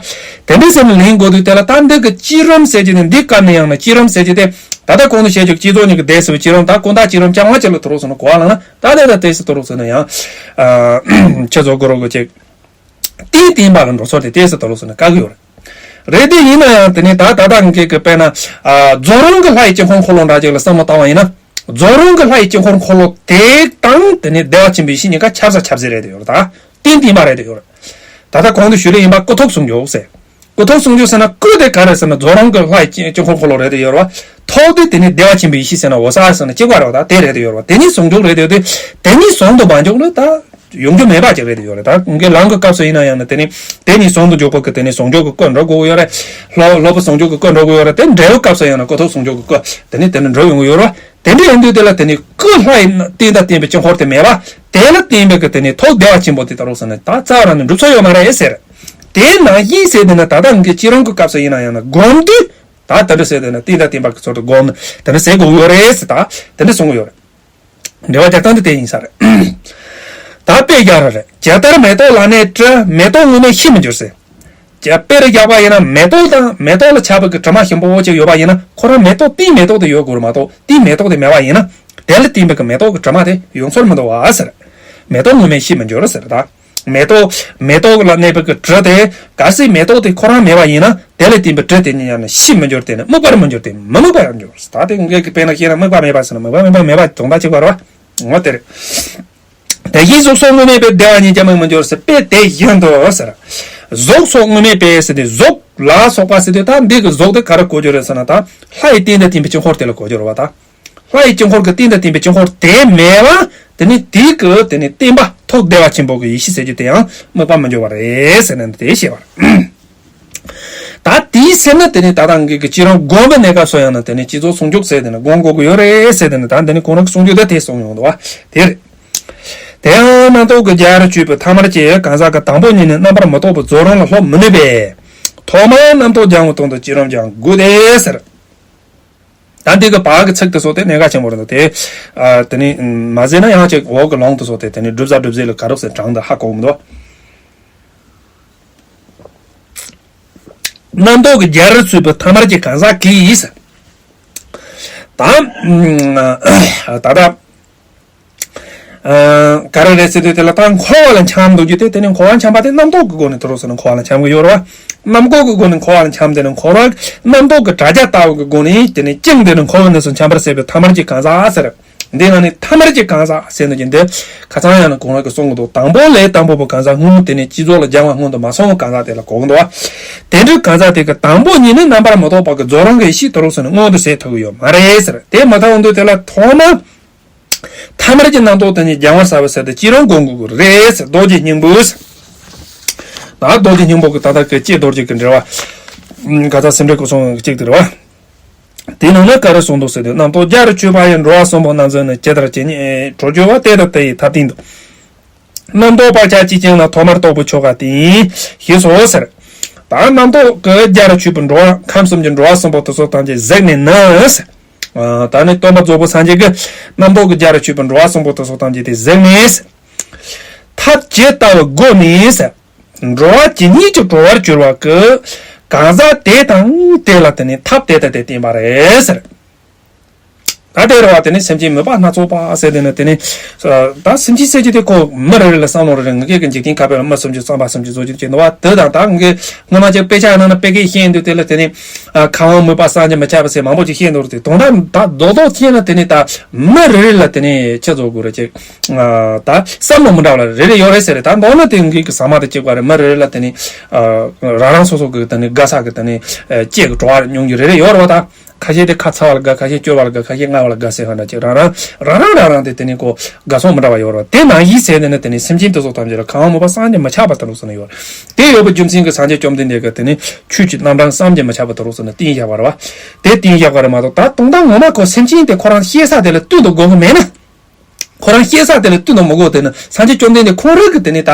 དེ་འདྲ་ཟེར་ནས་ལེན་དགོས་དུས་དེ་ལ་ད་འདི་གི་སྤྱི་རང་ཟེར་གྱི་དེ་འདི་སྐབས་ནས་ཡང་ན་སྤྱི་རང་ཟེར་གྱི་དེ་ད་ལྟ་གོང་དུ་བཤད་རྒྱུ་སྤྱི་ཚོགས་གཉིས་ཀྱི་སྡེ་ཟེར་བའི་སྤྱི་རང་ད་ཀུན་བཏགས་སྤྱི་རང་རྐྱང་བ་ཅིག་ལ་དུ་རུག་ཟེར་ནས་གོ་བ་ལེན་ན། ད་ལྟ་ད་ལྟ་ཏོག་ཙམ་དུ་རུག་ཟེར་ན་ཡང་། ཁྱེད་ཚོ་གོ་རོགས་གོ་ཅིག་རྟེན་བརྟེན་པ་ལ་འགྲོ་ཚུལ་དེ་ཏོག་ཙམ་དུ་རུག་ཟེར་ན་དཀའ་གི་ཡོད་རེད། རེད་དེ་ཡིན་ན་ཡང་དེ་ནི་ད་ད་ལྟ་ངེད་ཀྱི་དཔེར་ན། རྫོགས་རིམ་གྱི་ལྷ་ཡི་དཀྱིལ་འཁོར་འཁོར་ལོ་འདྲ་ཅིག་ལ་བསམ་བློ་བཏང་བ་ཡིན་ན། རྫོགས་རིམ་གྱི་ལྷ་ཡི་དཀྱིལ་འཁོར་འཁོར་ལོ་དེ་དང་དེ་ནི་བདེ་བ་ཆེན་པོའི་ཡེ་ཤེས་གཉིས་ཀ་ཆབ་གཟའ་ཆབ་ཟས་རེད་དེ་ཡོད་རེད་ད། རྟེན་བརྟེན་པ་རེད་དེ་ཡོད་རེད། ད་ལྟ་གོང་དུ་ཞུས་ལེ་ཡིན་པ་སྐུ་ཐོག་ཟུང་འཇུག་ཟེར། སྐུ་ཐོག་ཟུང་འཇུག་ཟེར་ན་སྐུ་དེ་ག་རེ་ཟེར་ན་རྫོགས་རིམ་གྱི་ལྷ་ཡི་དཀྱིལ་འཁོར་འཁོར་ལོ་རེད་དེ་ཡོད་རེད་བ། ཐོག་དེ་དེ་ནི་བདེ་བ་ཆེན་པོའི་ཡེ་ཤེས་ཟེར་ན་འོ་ས་ཟེར་ན་གཅིག་པ་རེད་བ། ད་དེ་རེད་དེ་ཡོད་རེད་བ། དེ་གཉིས་ཟུང་འཇུག་རེད་དེ་ཡོད་དེ། དེ་གཉིས་ཟུང་དུ་མ་འཇུག་ན་ད་ཡོང་རྒྱུ་མེད་པ་ཅིག་རེད་དེ་ཡོད་རེད། ད་ངས་ལམ་གྱི་སྐབས་སུ་ཡིན་ན་ཡང་ན་དེ་ནི་དེ་གཉིས་ཟུང་དུ་འཇུག་པ་གི་དེ་ནི་ཟུང་འཇུག་གི་སྐུ་འགྲོ་དགོས་ཡོད་རེད། སློབ་སློབ་པ་ཟུང་འཇུག་གི་སྐུ་འགྲོ་དགོས་ཡོད་རེད། དེ་འབྲས་བུ་སྐབས་སུ་ཡང་ན་སྐུ་ཐོག་ཟུང་འཇུག་གི་སྐུ་དེ་ནི་དེ་ནི་འགྲོ་ཡོང་གི་ཡོད་རེད་བ། དེ་འདྲ་ཡིན་དུས་དེ་ལ་དེ་ནི་སྐུ་ལྷ་ཡི་རྟེན་དང་བརྟེན་པའི་དཀྱིལ་འཁོར་དེ་མེད་པ། དེ་ལ་བརྟེན་པའི་གི་དེ་ནི་ཐོག་བདེ་བ་ཆེན་པོ་དེ་ད་རུང་ཟེར་ན་ད་རྩ་བ་རང་ནས་འགྲུབ་ས་ཡོད་མ་རེད་ཟེར། དེ་ནང་བཞིན་ཟེར་དེ་ན་ད་ལྟ་ངེད་ཀྱི་སྤྱི་རང་གི་སྐབས་སུ་ཡིན་ན་ཡང་ན་སྒོམ་དུས། ད་དེ་འདྲ་ཟེར་དེ་ན་རྟེན་དང་བརྟེན་པ་གི་ཚུལ་དུ་སྒོམ་དེ་འདྲ་ཟེར་དགོས་ཡོད་རེད་ཟེར། ད་དེ་འདྲ་གསུང་གི་ཡོད་རེད། འགྲེལ་བ་རྒྱག་སྟངས་དེ་དེ་ཡིན་ས་རེད། ད་དཔེ་རྒྱག་ར་རེད། ཇི་ལྟར་མེ་ཏོག་ལ་གནས་དྲི། མེ་ཏོག་དངོས་མེད་ཤེས་མི་འགྱུར་ཟེར། ཇ་དཔེ་རུ་བཞག་པ་ཡིན་ན་མེ་ཏོག་དང་མེ་ཏོག་ལ་ཆགས་པའི་གི་དྲི་མ་ཞིམ་པོ་ཅིག་ཡོད་པ་ཡིན་ན་ཁོ་རང་མེ་ཏོག་དེའི་མེ་ཏོག་དེ་ཡོད་དགོས་རེད་མ་གཏོགས་དེའི་མེ་ཏོག་དེ་མེད་པ་ཡིན་ན་དེ་ལ་བརྟེན་པའི་གི་མེ་ཏོག་གི་དྲི་མ་དེ་ཡོང་ཚོར་མི་འདུག་བ་ཟེར། མེ་ཏོག་དངོས་མེད་ཤེས་མི་འགྱུར་ཟེར་ད། མེ་ཏོག་མེ་ཏོག་ལ་གནས་པའི་གི་དྲི་དེ་གལ་སྲིད་མེ་ཏོག་དེ་ཁོ་རང་མེད་པ་ཡིན་ན་དེ་ལ་བརྟེན་པའི་དྲི་དེ་ཉིད་ཡང་ན་ཤེས་མི་འགྱུར་དེ་ནི་དམིགས་པར་མི་འགྱུར་ཏེ་མི་དམིགས་པར་འགྱུར་ཟེར། ད་དེ་ངེད་ཀྱི་དཔེར་ན་བཤད་ན་དམིགས་པ་མེད་པ་ཟེར་ན་དམིགས་པ་མེད་པ་མེད་པ་དོན་དག་གཅིག་པ་རེད་བ། འོ་དེ་རེད། དེ་བཞིན་གཟུགས་སོགས་དངོས་མེད་པས། བདེ་བ་ཉིད་ཀྱང་དམིགས་མི་འགྱུར་ཟེར། དཔེ་དེ་བཞིན་དུ་ཟེར། གཟུགས་སོགས་དངོས་མེད་པས་ཟེར་ཏེ་གཟུགས་ལ་སོགས་པ་ཟེར་དུས་ད་འདི་གི་གཟུགས་དེ་ག་རེ་གོ་རྒྱུ་རེད་ཟེར་ན་ད་ལྷ་ཡི་རྟེན་དང་བརྟེན་པའི་དཀྱིལ་འཁོར་དེ་ལ་གོ་རྒྱུ་རེད་བ་ད། ལྷ་ཡི་དཀྱིལ་འཁོར་གྱི་རྟེན་དང་བརྟེན་པའི་དཀྱིལ་འཁོར་དེ་མེད་པ་དེ་ནི་དེའི་གི་དེ་ནི་བརྟེན་པ་ཐོག་བདེ་བ་ཆེན་པོ་གི་ཡེ་ཤེས་ཟེར་རྒྱུ་དེ་ཡང་དམིགས་པ་མི་འགྱུར་བ་རེད་ཟེར་ནས་དེ་བཤད་པ་རེད། ད་དེའི་ཕྱིར་ན་དེ་ནི་ད་ལྟ་ངེད་ཀྱི་སྤྱི་རང་སྒོམ་པའི་གནས་སྐབས་སུ་ཡང་ན་དེ་ནི་སྤྱི་གཟུགས་ཟུང་འཇུག་ཟེར་དེ་ནི་སྒོམ་དགོས་ཀྱི་ཡོད་རེད་ཟེར་དེ་ནི་ད་འདི་ནི་ཁོང་རང་གི་གསུང་རྒྱུ་དེ་དེ་གསུངས་ཡོང་འདུག་བ་དེ་རེད། དེ་ཡང་རྣམ་རྟོག་གི་རྒྱ་རུ་ཆུད་པའི་ཐ་མར་གྱི་གང་ཟག་གི་དང་པོ་ཉིད་ནི་རྣམ་པར་མི་རྟོག་པའི་རྫོགས་རིམ་ལ་སློབ་མི་ནུས་པས། ཐོག་མར་རྣམ་རྟོག་སྦྱང་བའི་དོན་དུ་སྤྱི་རང་སྦྱང་དགོས་ཏེ་ཟེར། ད་འདི་གི་བར་གྱི་ཚིག་དེ་ཚོ་དེ་གནད་འགག་ཆེན་པོ་རེད་འདུག་དེ། ཨ་དེ་ནི་མ་ཟེར་ན་ཡང་ཅིག་འོག་གི་ལུང་དེ་ཚོ་དེ་དེ་ནི་སྒྲུབ་ཟ་སྒྲུབ་ཟེར་ལ་ག་རོགས་ཟེར་གྲངས་དེ་ཧ་གོ་མི་འདུག་རྣམ་རྟོག་གི་རྒྱ་རུ་ཆུད་པའི་ཐ་མར་གྱི་གང་ཟག་གིས། ད་ད་ད་ག་རེ་རེད་ཟེར་དུས་དེ་ལ་ད་འཁོར་བ་ལ་འཁྱམས་འདུག་རྒྱུ་དེ་དེ་ནི་འཁོར་བ་འཁྱམས་པ་དེ་རྣམ་རྟོག་གི་སྒོ་ནས་དེ་རོ་ཟེར་ན་འཁོར་བ་ལ་འཁྱམས་གི་ཡོད་རེད་བ། རྣམ་རྟོག་གི་སྒོ་ནས་འཁོར་བ་ལ་འཁྱམས་དེ་ནི་འཁོར་བ་རྣམ་རྟོག་གི་དྲ་རྒྱ་ལྟ་བུ་གི་སྒོ་ནས་དེ་ནི་བཅིངས་དེ་ནི་འཁོར་བའི་གནས་སུ་འཁྱམས་པར་བྱེད་པའི་ཐ་མར་གྱི་གང་ཟག་ཟེར། འདི་ན་ནི་ཐ་མར་གྱི་གང་ཟག་ཟེར་ནས་ཀྱི་འདི་ཁ་ཚང་ཡང་ན་གོང་ར་གི་གསུང་གི་འདུག་དང་པོ་ལས་དང་པོ་བུ་གང་ཟག་སྔོན་དེ་ནི་སྤྱི་ཚོགས་ལ་སྦྱང་བ་སྔོན་དུ་མ་སོང་བའི་གང་ཟག་དེ་ལ་གོ་གི་འདུག་བ། དེ་འདྲའི་གང་ཟག་དེ་གི་དང་པོ་ཉིད་ནི་རྣམ་པར་མི་རྟོག་པ་གི་རྫོགས་རང་གི་ཡེ་ཤེས་དེ་རོ་ཟེར་ནས་མངོན་དུ་གསལ་ཐུབ་ཀྱི་ཡོད་མ་རེད་ཟེར། དེ་མ་ཐག་འོང་དུས་དེ་ལ་ཐོག་མ། ཐ་མར་གྱི་རྣམ་རྟོག་དེ་ཉིད་སྦྱང་བར་བྱ་བ་ཟེར་ཏེ་སྤྱི་རང་སྒོམ་དགོས་ཀྱི་རེད་ཟེར། རྡོ་རྗེ་སྙིང་པོ་ཟེར། ད་རྡོ་རྗེ་སྙིང་པོ་གི་ད་ལྟ་གི་ལྕེ་རྡོ་རྗེ་གི་འགྲེལ་བ། ག་ད་སེམས་འགྲེལ་སྐུ་གསུང་གཅིག་དེ་རེད་བ། དེའི་ནང་ན་ག་རེ་གསུངས་འདུག་ཟེར་དུས། རྣམ་རྟོག་བརྒྱ་རུ་གཅོད་པ་ཡི། འགྲོ་བ་གསུམ་པོ་རྣམ་གཟིགས་ནི། ཇི་ལྟར་ཇི་སྙེད་གྲོལ་གྱུར་པ། དེ་ལྟར་དེ་ཡི་ཐབས་བསྟན་ཏོ། རྣམ་རྟོག་བག་ཆགས་ཅི་བཅིངས་ལ། ཐོག་མར་རྟོག་པའི་ཆོ་ག་བསྟན། ཞེས་སོ་ཟེར། ད་རྣམ་རྟོག་གི་རྒྱ་རུ་ཆུད་པའི་འགྲོ་བ་ཁམས་གསུམ་གྱི་འགྲོ་བ་གསུམ་པོ་དེ་ཚོ་ཐམས་ཅད་གཟིགས་ནས་ནི་ཟེར། ད་ནི་སྟོན་པ་རྫོགས་པའི་སངས་རྒྱས་ཀྱིས་རྣམ་རྟོག་གི་རྒྱ་རུ་ཆུད་པའི་འགྲོ་བ་གསུམ་པོ་དེ་ཚོ་ཐམས་ཅད་དེ་གཟིགས་ནས་ཟེར། ཐབས་ཇི་ལྟ་བུའི་སྒོ་ནས་ཟེར། འགྲོ་བ་ཇི་སྙེད་ཅིག་གྲོལ་བར་གྱུར་པ་གི་གང་ཟག་དེ་དང་དེ་ལ་དེ་ནི་ཐབས་དེ་ལྟ་སྟེ་བསྟན་པ་རེད་ཟེར། ད་དེ་རེད་བ། དེ་ནི་སེམས་ཅན་མོས་པ་སྣ་ཚོགས་པ་ཟེར་དེ་ནི་དེ་ནི། ད་སེམས་ཅན་ཟེར་གྱི་དེ་ཁོ་མི་རེ་རེ་ལ་བསམ་བློ་རེ་རེ། ངེད་ཀྱི་འཇིག་རྟེན་ཁ་བར་ལ་མི་སུམ་ཅུ་རྩ་བ་སུམ་ཅུ་བཟོ་རྒྱུ་དེ་འདུག་བ། དེ་དང་ད་ངེད་ཀྱི་སྔོན་མ་ཅིག་དཔེ་ཆ་ནང་ན་དཔེ་སྐད་བཤད་འདུག་དེ་ལ་དེ་ནི། ཁམས་དབང་མོས་པ་བསམ་གྱིས་མི་ཁྱབ་པ་ཟེར་མང་པོ་ཅིག་བཤད་འདུག་དེ་དོན་དག་ད་རྡོག་རྡོག་བཤད་ན་དེ་ནི་ད་མི་རེ་རེ་ལ་དེ་ནི་ཆི་བཟོ་དགོས་རེད་ཅིག་ད་བསམ་བློ་མི་འདྲ་བ་ལ་རེ་རེ་ཡོད་རེད་ཟེར་རེད། ད་མདོར་ན་དེ་ངེད་ཀྱི་ཟ་མ་དང་གཅིག་པ་རེད། མི་རེ་རེ་ལ་དེ་ནི་རང་རང་སོ་སོ་གི་དེ་ནི་དགའ་ས་གི་དེ་ནི་སྐྱེས་གི་གྲོགས་པོ་སྙུང་རྒྱུ་རེ་རེ་ཡོད་རེད་བ། ད་ཁ་ཤས་དེ་ཁ་ཚ་བ་ལ་དགའ། ཁ་ཤས་སྐྱོ་བ་ལ་དགའ། ཁ་ཤས་སྔ་བ་ལ་དགའ་ཟེར་ག་འདྲ་ཅིག་རང་རང་རང་རང་རང་དེ་དེ་ནི་ཁོ་དགའ་སོང་མི་འདྲ་བ་ཡོད་རེད་བ། དེ་ནང་བཞིན་ཟེར་དེ་ནི་དེ་ནི་སེམས་ཅན་དེ་ཚོ་ཐམས་ཅད་ལ་ཁམས་དབང་མོས་པ་བསམ་གྱིས་མི་ཁྱབ་པ་དེ་འདྲ་ཟེར་ནི་ཡོད་རེད། དེ་ཡོད་པའི་རྒྱུ་མཚན་གྱིས་སངས་རྒྱས་བཅོམ་ལྡན་འདས་ཀྱིས་དེ་ནི་ཆོས་ཀྱི་རྣམ་གྲངས་བསམ་གྱིས་མི་ཁྱབ་པ་དེ་འདྲ་ཟེར་ནི་བསྟན་བཞག་པ་རེད་བ། དེ་བསྟན་བཞག་པ་རེད་མ་གཏོགས། ད་དོན་དག་ངོ་མ་ཁོ་སེམས་ཅན་དེ་ཁོ་རང་སྐྱེ་ས་དེ་ལ་བསྟུན་དུ་དགོས་གི་མེད་ན། ཁོ་རང་སྐྱེ་ས་དེ་ལ་བསྟུན་དུ་མི་དགོས། དེ་ནི་སངས་རྒྱས་བཅོམ་ལྡན་འདས་ཁོང་རང་གིས་དེ་ནི་ད་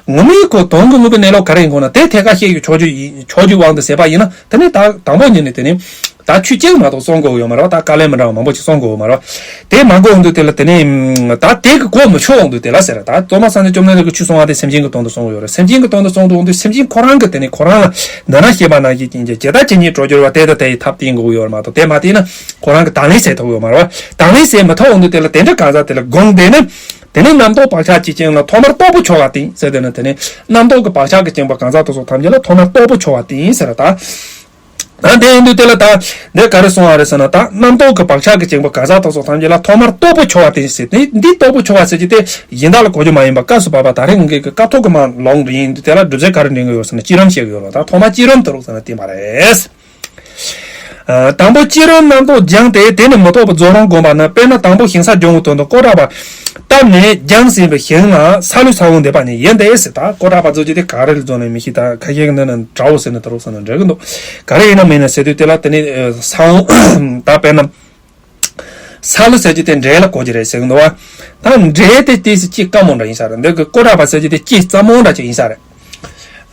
ངོ་མའི་ཁོ་དོན་གྱི་དངོས་པོའི་གནས་ལུགས་ག་རེ་ཡིན་གོ་ན་དེ་ཐད་ཀར་ཤེས་རྒྱུ་ཆོག་རྒྱུ་ཡིན། ཆོག་རྒྱུའི་དབང་དུ་ཟེར་བ་ཡིན་ན། དེ་ནི་ད་དང་པོ་ཉིད་ནས་དེ་ནི་ད་ཆོས་གཅིག་མ་གཏོགས་གསུང་དགོས་ཡོད་མ་རེད་བ། ད་དཀའ་ལས་མི་འདྲ་བ་མང་པོ་ཞིག་གསུང་དགོས་ཡོད་མ་རེད་བ། དེ་མ་གོ་འོང་དུས་དེ་ལ་དེ་ནི་ད་དེ་གི་གོ་མི་ཆོད་འོང་དུས་དེ་ལ་ཟེར། ད་སྟོན་པ་སངས་རྒྱས་བཅོམ་ལྡན་འདས་ཀྱིས་ཆོས་གསུང་བ་དེ་སེམས་ཅན་གྱི་དོན་དུ་གསུང་གི་ཡོད་རེད། སེམས་ཅན་གྱི་དོན་དུ་གསུང་དུས་འོང་དུས་སེམས་ཅན་ཁོ་རང་གིས་དེ་ནི་ཁོ་རང་ལ་འདི་ན་བཤད་པ་ནང་བཞིན་ཅི་ཇི་ལྟར་ཇི་སྙེད་གྲོལ་གྱུར་པ། དེ་ལྟར་དེ་ཡི་ཐབས་བསྟན་དགོས་ཡོད་རེད་མ་གཏོགས། དེ་མ་བསྟན་ན་ཁོ་རང་གིས་དང་ལེན་བྱེད་ཐུབ་ཡོད་མ་རེད་བ། དང་ལེན་བྱེད་མི་ཐུབ་འོང་དུས་དེ་ལ་དེ་འདྲ་གང་ཟག་དེ་ལ་དགོངས་དེ་ནི། དེ་ནི་རྣམ་རྟོག་བག་ཆགས་ཀྱིས་བཅིངས་ལ། ཐོག་མར་རྟོག་པའི་ཆོ་ག་བསྟན་ཟེར། དེ་ནི་དེ་ནི་རྣམ་རྟོག་གི་བག་ཆགས་ཀྱིས་བཅིངས་པ་གང་ཟག་དེ་ཚོ་ཐམས་ཅད་ལ་ཐོག་མར་རྟོག་པའི་ཆོ་ག་བསྟན་ཟེར་ད། ད་དེ་ཡིན་དུས་དེ་ལ་ད་འདི་ག་རེ་གསུང་བ་རེད་ཟེར་ན། ད་རྣམ་རྟོག་གི་བག་ཆགས་ཀྱིས་བཅིངས་པ་གང་ཟག་དེ་ཚོ་ཐམས་ཅད་ལ་ཐོག་མར་རྟོག་པའི་ཆོ་ག་བསྟན་ཟེར། དེ་འདི་རྟོག་པའི་ཆོ་ག་ཟེར་གྱི་དེ་གཞན་དག་ལ་གོ་རྒྱུ་མ་ཡིན་པ། སྐབས་སུ་བབ་པ་ད་རེས་ངེད་ཀྱི་སྐབས་ཐོག་གི་མ་ལོག་འགྲོ་ཡིན་དུས་དེ་ལ་སྒྲུབ་བྱེད་ག་རེ་འདྲེན་གྱི་ཡོད་ཟེར་ན་བསྐྱེད་རིམ་བཤད་ཀྱི་ཡོད་རེད། ད་ཐོག་མ་བསྐྱེད་རིམ་དེ་རུ་ཟེར་ན་བསྟན་པ་རེད། དང་པོ་བསྐྱེད་རིམ་རྣམ་རྟོག་སྦྱངས་ཏེ། དེ་ནི་མི་རྟོག་པའི་རྫོགས་རིམ་བསྒོམ་པ་ནི། དཔེར་ན་དང་པོ་ཞིང་ས་སྦྱོང་བའི་དོན་དུ་ཀོ་ཊ་པ་བཏབ་ནས་སྦྱངས་ཟིན་པའི་ཞིང་ལ་ས་ལུ་ས་བོན་འདེབས་པ་ནི་ཡིན་ཏེ་ཟེར། ད་ཀོ་ཊ་པ་ཚོ་ཅི་དེ་ག་རེ་ལ་རྫོགས་ནས་མི་ཤེས། ད་ཁ་ཤས་ཀྱི་འདི་ན་དྲ་བོ་ཟེར་ནས་དེ་རུ་ཟེར་ན་འགྲིག་གི་འདུག་ག་རེ་ཡིན་ན་མིན་ན་ཟེར་དུས་དེ་ལ་དེ་ནི་ས་བོན་ད་དཔེར་ན། ས་ལུ་ཟེར་གྱི་དེ་འབྲས་ལ་གོ་གི་རེད་ཟེར་གི་འདུག་བ། ད་འབྲས་དེ་ཏོག་ཙམ་ལྕི་དཀའ་མོ་འདྲ་ཡིན་ས་རེད། འདི་གི་ཀོ་ཊ་པ་ཟེར་གྱི་དེ་ལྕི་རྩ་མོ་འདྲ་ཅིག་ཡིན་ས་རེད།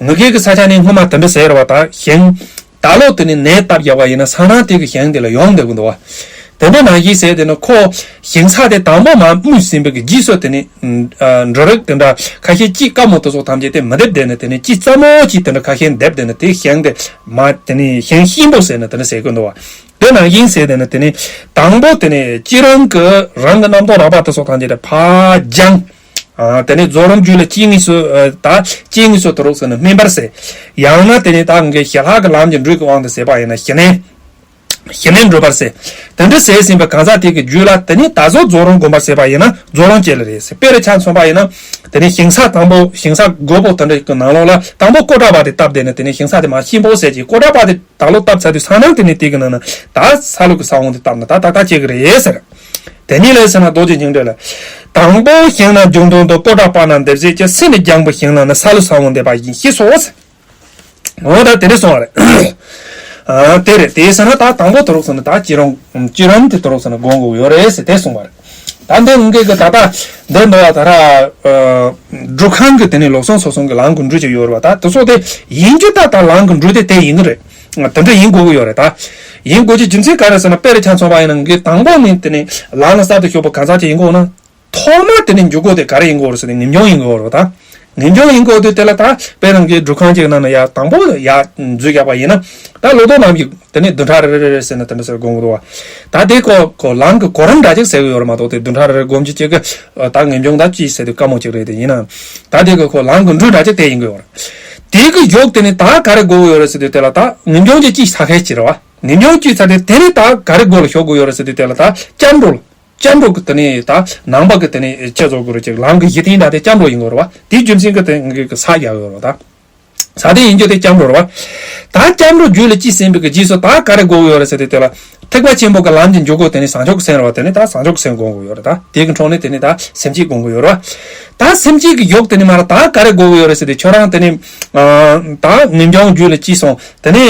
ངེད་ཀྱི་ས་ཆ་ནས་སྔོན་མ་དེ་འདྲ་ཟེར་བ། ད་ཞིང་ད་ལོ་དེ་ནས་ནས་བཏབ་བཞག་པ་ཡིན་ན་སང་རང་དེ་གི་ཞིང་དེ་ལ་ཡོང་བསྡད་གི་འདུག་བ། དེ་འདྲ་ནང་བཞིན་ཟེར་དེ་ནི་ཁོ་ཞིང་ས་དེ་དང་པོ་མར་རྨོས་ཟིན་པའི་གི་རྗེས་སུ་དེ་ནི་འབྲུ་རིགས་དེ་འདྲ་ཁ་ཤས་ལྕི་དཀའ་མོ་དེ་ཚོ་ཐམས་ཅད་དེ་མི་འདེབས་བསྡད་ནས་དེ་ནི་ལྕི་རྩ་མོ་ཅིག་དེ་འདྲ་ཁ་ཤས་འདེབས་བསྡད་ནས་དེ་ཞིང་དེ་མ་དེ་ནི་ཞིང་གཤིན་པོ་ཟེར་ནས་དེ་འདྲ་ཟེར་གི་འདུག་བ། དེ་ནང་བཞིན་ཟེར་དེ་ནི་དེ་ནི་དང་པོ་དེ་ནི་བསྐྱེད་རིམ་གྱི་རང་གི་རྣམ་རྟོག་རགས་པ་དེ་ཚོ་ཐམས་ཅད་དེ་ཕར་སྦྱངས། ཨ་དེ་ནི་རྫོགས་རིམ་རྒྱུད་ལ་སྐྱེ་དངོས་སུ་ཨ་ད་སྐྱེ་དངོས་སུ་དེ་རུ་ཟེར་ནས་སྨིན་པར་ཟེར། ཡང་ན་དེ་ནི་ད་ངས་ཞི་ལྷག་གི་ལམ་གྱི་འགྲོས་ཀྱི་དབང་དུ་ཟེར་བ་ཡིན་ན་ཞི་གནས། ཞི་གནས་འགྲུབ་པར་ཟེར། དེ་འདྲ་ཟེར་ཟིན་པའི་གང་ཟག་དེ་གི་རྒྱུད་ལ་དེ་ནི་ད་གཟོད་རྫོགས་རིམ་བསྒོམ་པར་ཟེར་བ་ཡིན་ན་རྫོགས་རིམ་སྐྱེ་ལེ་རེད་ཟེར། དཔེ་རུ་ཆ་མཚོན་པ་ཡིན་ན། དེ་ནི་ཞིང་ས་དང་པོ་ཞིང་ས་རྒོད་པོ་དེ་འདྲ་གི་ནང་ལོགས་ལ་དང་པོ་ཀོ་ཊ་པ་དེ་བཏབ་བསྡད་ནས་དེ་ནི་ཞིང་ས་དེ་མར་གཤིན་པོ་ཟེར་གྱི་ཀོ་ཊ་པ་དེ། ད་ལོ་བཏབ་ཚར་དུས་སང་ནང་དེ་ནི་དེ་གི་ནང་ན་ད་ས་ལུ་གི་ས་བོན་དེ་བཏབ་ན་ད་ཏག་ཏག་སྐྱེ་གི་རེད་ཟེར། དེ་ཉིད་ལས་ཟེར་ན་རྡོ་རྗེ་སྙིང་འགྲེལ་ལ། དང་པོ་ཞིང་ན་འབྱུང་དོན་དུ་ཀོ་ཊ་པ་ན་འདེབས་ཟེར་གྱི་སེམས་ནི་སྦྱངས་པའི་ཞིང་ལ་ནི་ས་ལུ་ས་བོན་འདེབས་པ་ཡིན་ཞེས་སོ་ཟེར། འོ་ད་དེ་འདྲ་གསུངས་པ་རེད། ཨ་དེ་རེད། དེ་ཟེར་ན་ད་དང་པོ་དེ་རུ་ཟེར་ན་ད་བསྐྱེད་རིམ་བསྐྱེད་རིམ་དེ་དེ་རུ་ཟེར་ན་སྒོམ་དགོས་ཡོད་རེད་ཟེར་དེ་གསུངས་པ་རེད། ད་འདི་ངེད་ཀྱི་ད་ལྟ་འདི་འདུག་བ། ད་ར་སྒྲུབ་ཁང་གི་དེ་ནས་ལོ་གསུམ་སོ་གསུམ་གི་ལམ་གྱི་འགྲོས་ཅིག་ཡོད་རེད་བ། ད་དེ་ཚོ་དེ་ཡིན་རྒྱུ་ད་ད་ལམ་གྱི་འགྲོས་དེ་དེ་ཡིན་གྱི་རེད། དེ་འདྲ་ཡིན་དགོས་ཀྱི་ཡོད་རེད། ད་ཡིན་དགོས་ཀྱི་རྒྱུ་མཚན་ག་རེ་ཟེར་ན། དཔེ་རུ་ཆ་མཚོན་པ་ཡིན་ན་ངས་དང་པོ་ནས་དེ་ནས་ལམ་ལ་གསར་དུ་ཞུགས་པ་གང་ཟག་ཅིག་ཡིན་དགོས་ན། ཐོག་མར་དེ་ནས་འཇུག་སྒོ་དེ་ག་རེ་ཡིན་དགོས་རེད་ཟེར་ན་ངེས་འབྱུང་ཡིན་དགོས་རེད། ད་ངེས་འབྱུང་ཡིན་དགོས་དུས་དེ་ལ་ད་དཔེར་ན་ངས་སྒྲུབ་ཁང་ཅིག་ནང་ན་ཡར་དང་པོ་ཡར་འཛུལ་བཞག་པ་ཡིན་ན། ད་ལོ་ཏོག་རྣམས་ཀྱིས་དེ་ནས་བདུན་ཕྲག་རེ་རེ་རེ་ཟེར་ན་དེ་འདྲ་ཟེར་སྒོམ་གི་འདུག་བ། ད་དེ་ཁོ་ཁོ་ལམ་གྱི་གོ་རིམ་འདྲ་ཅིག་ཟེར་གི་ཡོད་རེད་མ་གཏོགས། དེ་བདུན་ཕྲག་རེ་རེ་སྒོམ་རྒྱུ་ཅིག་གི་ད་ངེས་འབྱུང་ད་ཅི་ཟེར་དུས་དཀའ་མོ་ཅིག་རེད། དེ་ཡིན་ན་ད་དེ་གི་ཁོ་ལམ་གྱི་འགྲོས་འདྲ་ཅིག་དེ་ཡིན་གི་ཡོད་རེད། དེ་གི་ཡོག་དེ་ནས་ད་ག་རེ་དགོས་གི་ཡོད་རེད་ཟེར་དུས་དེ་ལ་ད་ངེས་འབྱུང་ཅིག་ཅིག་ཟ་མཁན་ཅིག་རེད་བ། ངེས་འབྱུང་ཅིག་ཚར་ཏེ་དེ་ནས་ད་ག་རེ་སྒོ་ལ་ཞུགས་དགོས་ཡོད་རེད་ཟེར་དུས་དེ་ལ་ད་སྐྱབས་འགྲོ་ལ། སྐྱབས་འགྲོ་གི་དེ་ནས་ད་ནང་པ་གི་དེ་ནས་ཁྱེད་ཚོ་དགོས་རེད་ཅིག་ལམ་གི་གཞི་རྟེན་འདྲ་དེ་སྐྱབས་འགྲོ་ཡིན་དགོས་རེད་བ། དེའི་རྒྱུ་མཚན་གི་དེ་ངེད་ཀྱི་ས་རྒྱག་ཡོད་རེད་བ་ད། ས་དེ་ཡིན་རྒྱུ་དེ་སྐྱབས་འགྲོ་རེད་བ། ད་སྐྱབས་འགྲོ་རྒྱུད་ལ་ཅི་ཟིན་པའི་གི་རྗེས་སུ་ད་ག་རེ་དགོས་ཀྱི་ཡོད་རེད་ཟེར་དུས་དེ་ལ། ཐེག་པ་ཆེན་པོ་གི་ལམ་གྱི་འཇུག་སྒོ་དེ་ནི་བྱང་ཆུབ་ཀྱི་སེམས་རེད་བ། དེ་ནི་ད་བྱང་ཆུབ་ཀྱི་སེམས་དགོངས་དགོས་ཡོད་རེད་ད། དེ་གི་འཕྲོ་ནས་དེ་ནི་ད་སེམས་བསྐྱེད་དགོངས་དགོས་ཡོད་རེད་བ། ད་སེམས་བསྐྱེད་ཀྱི་ཡུག་དེ་ནི་མར་ད་ག་རེ་དགོས་ཀྱི་ཡོད་རེད་ཟེར་དུས་ཁྱོད་རང་དེ་ནི། ད་ངེས་འབྱུང་རྒྱུད་ལ་སྐྱེས་སོང་། དེ་ནི་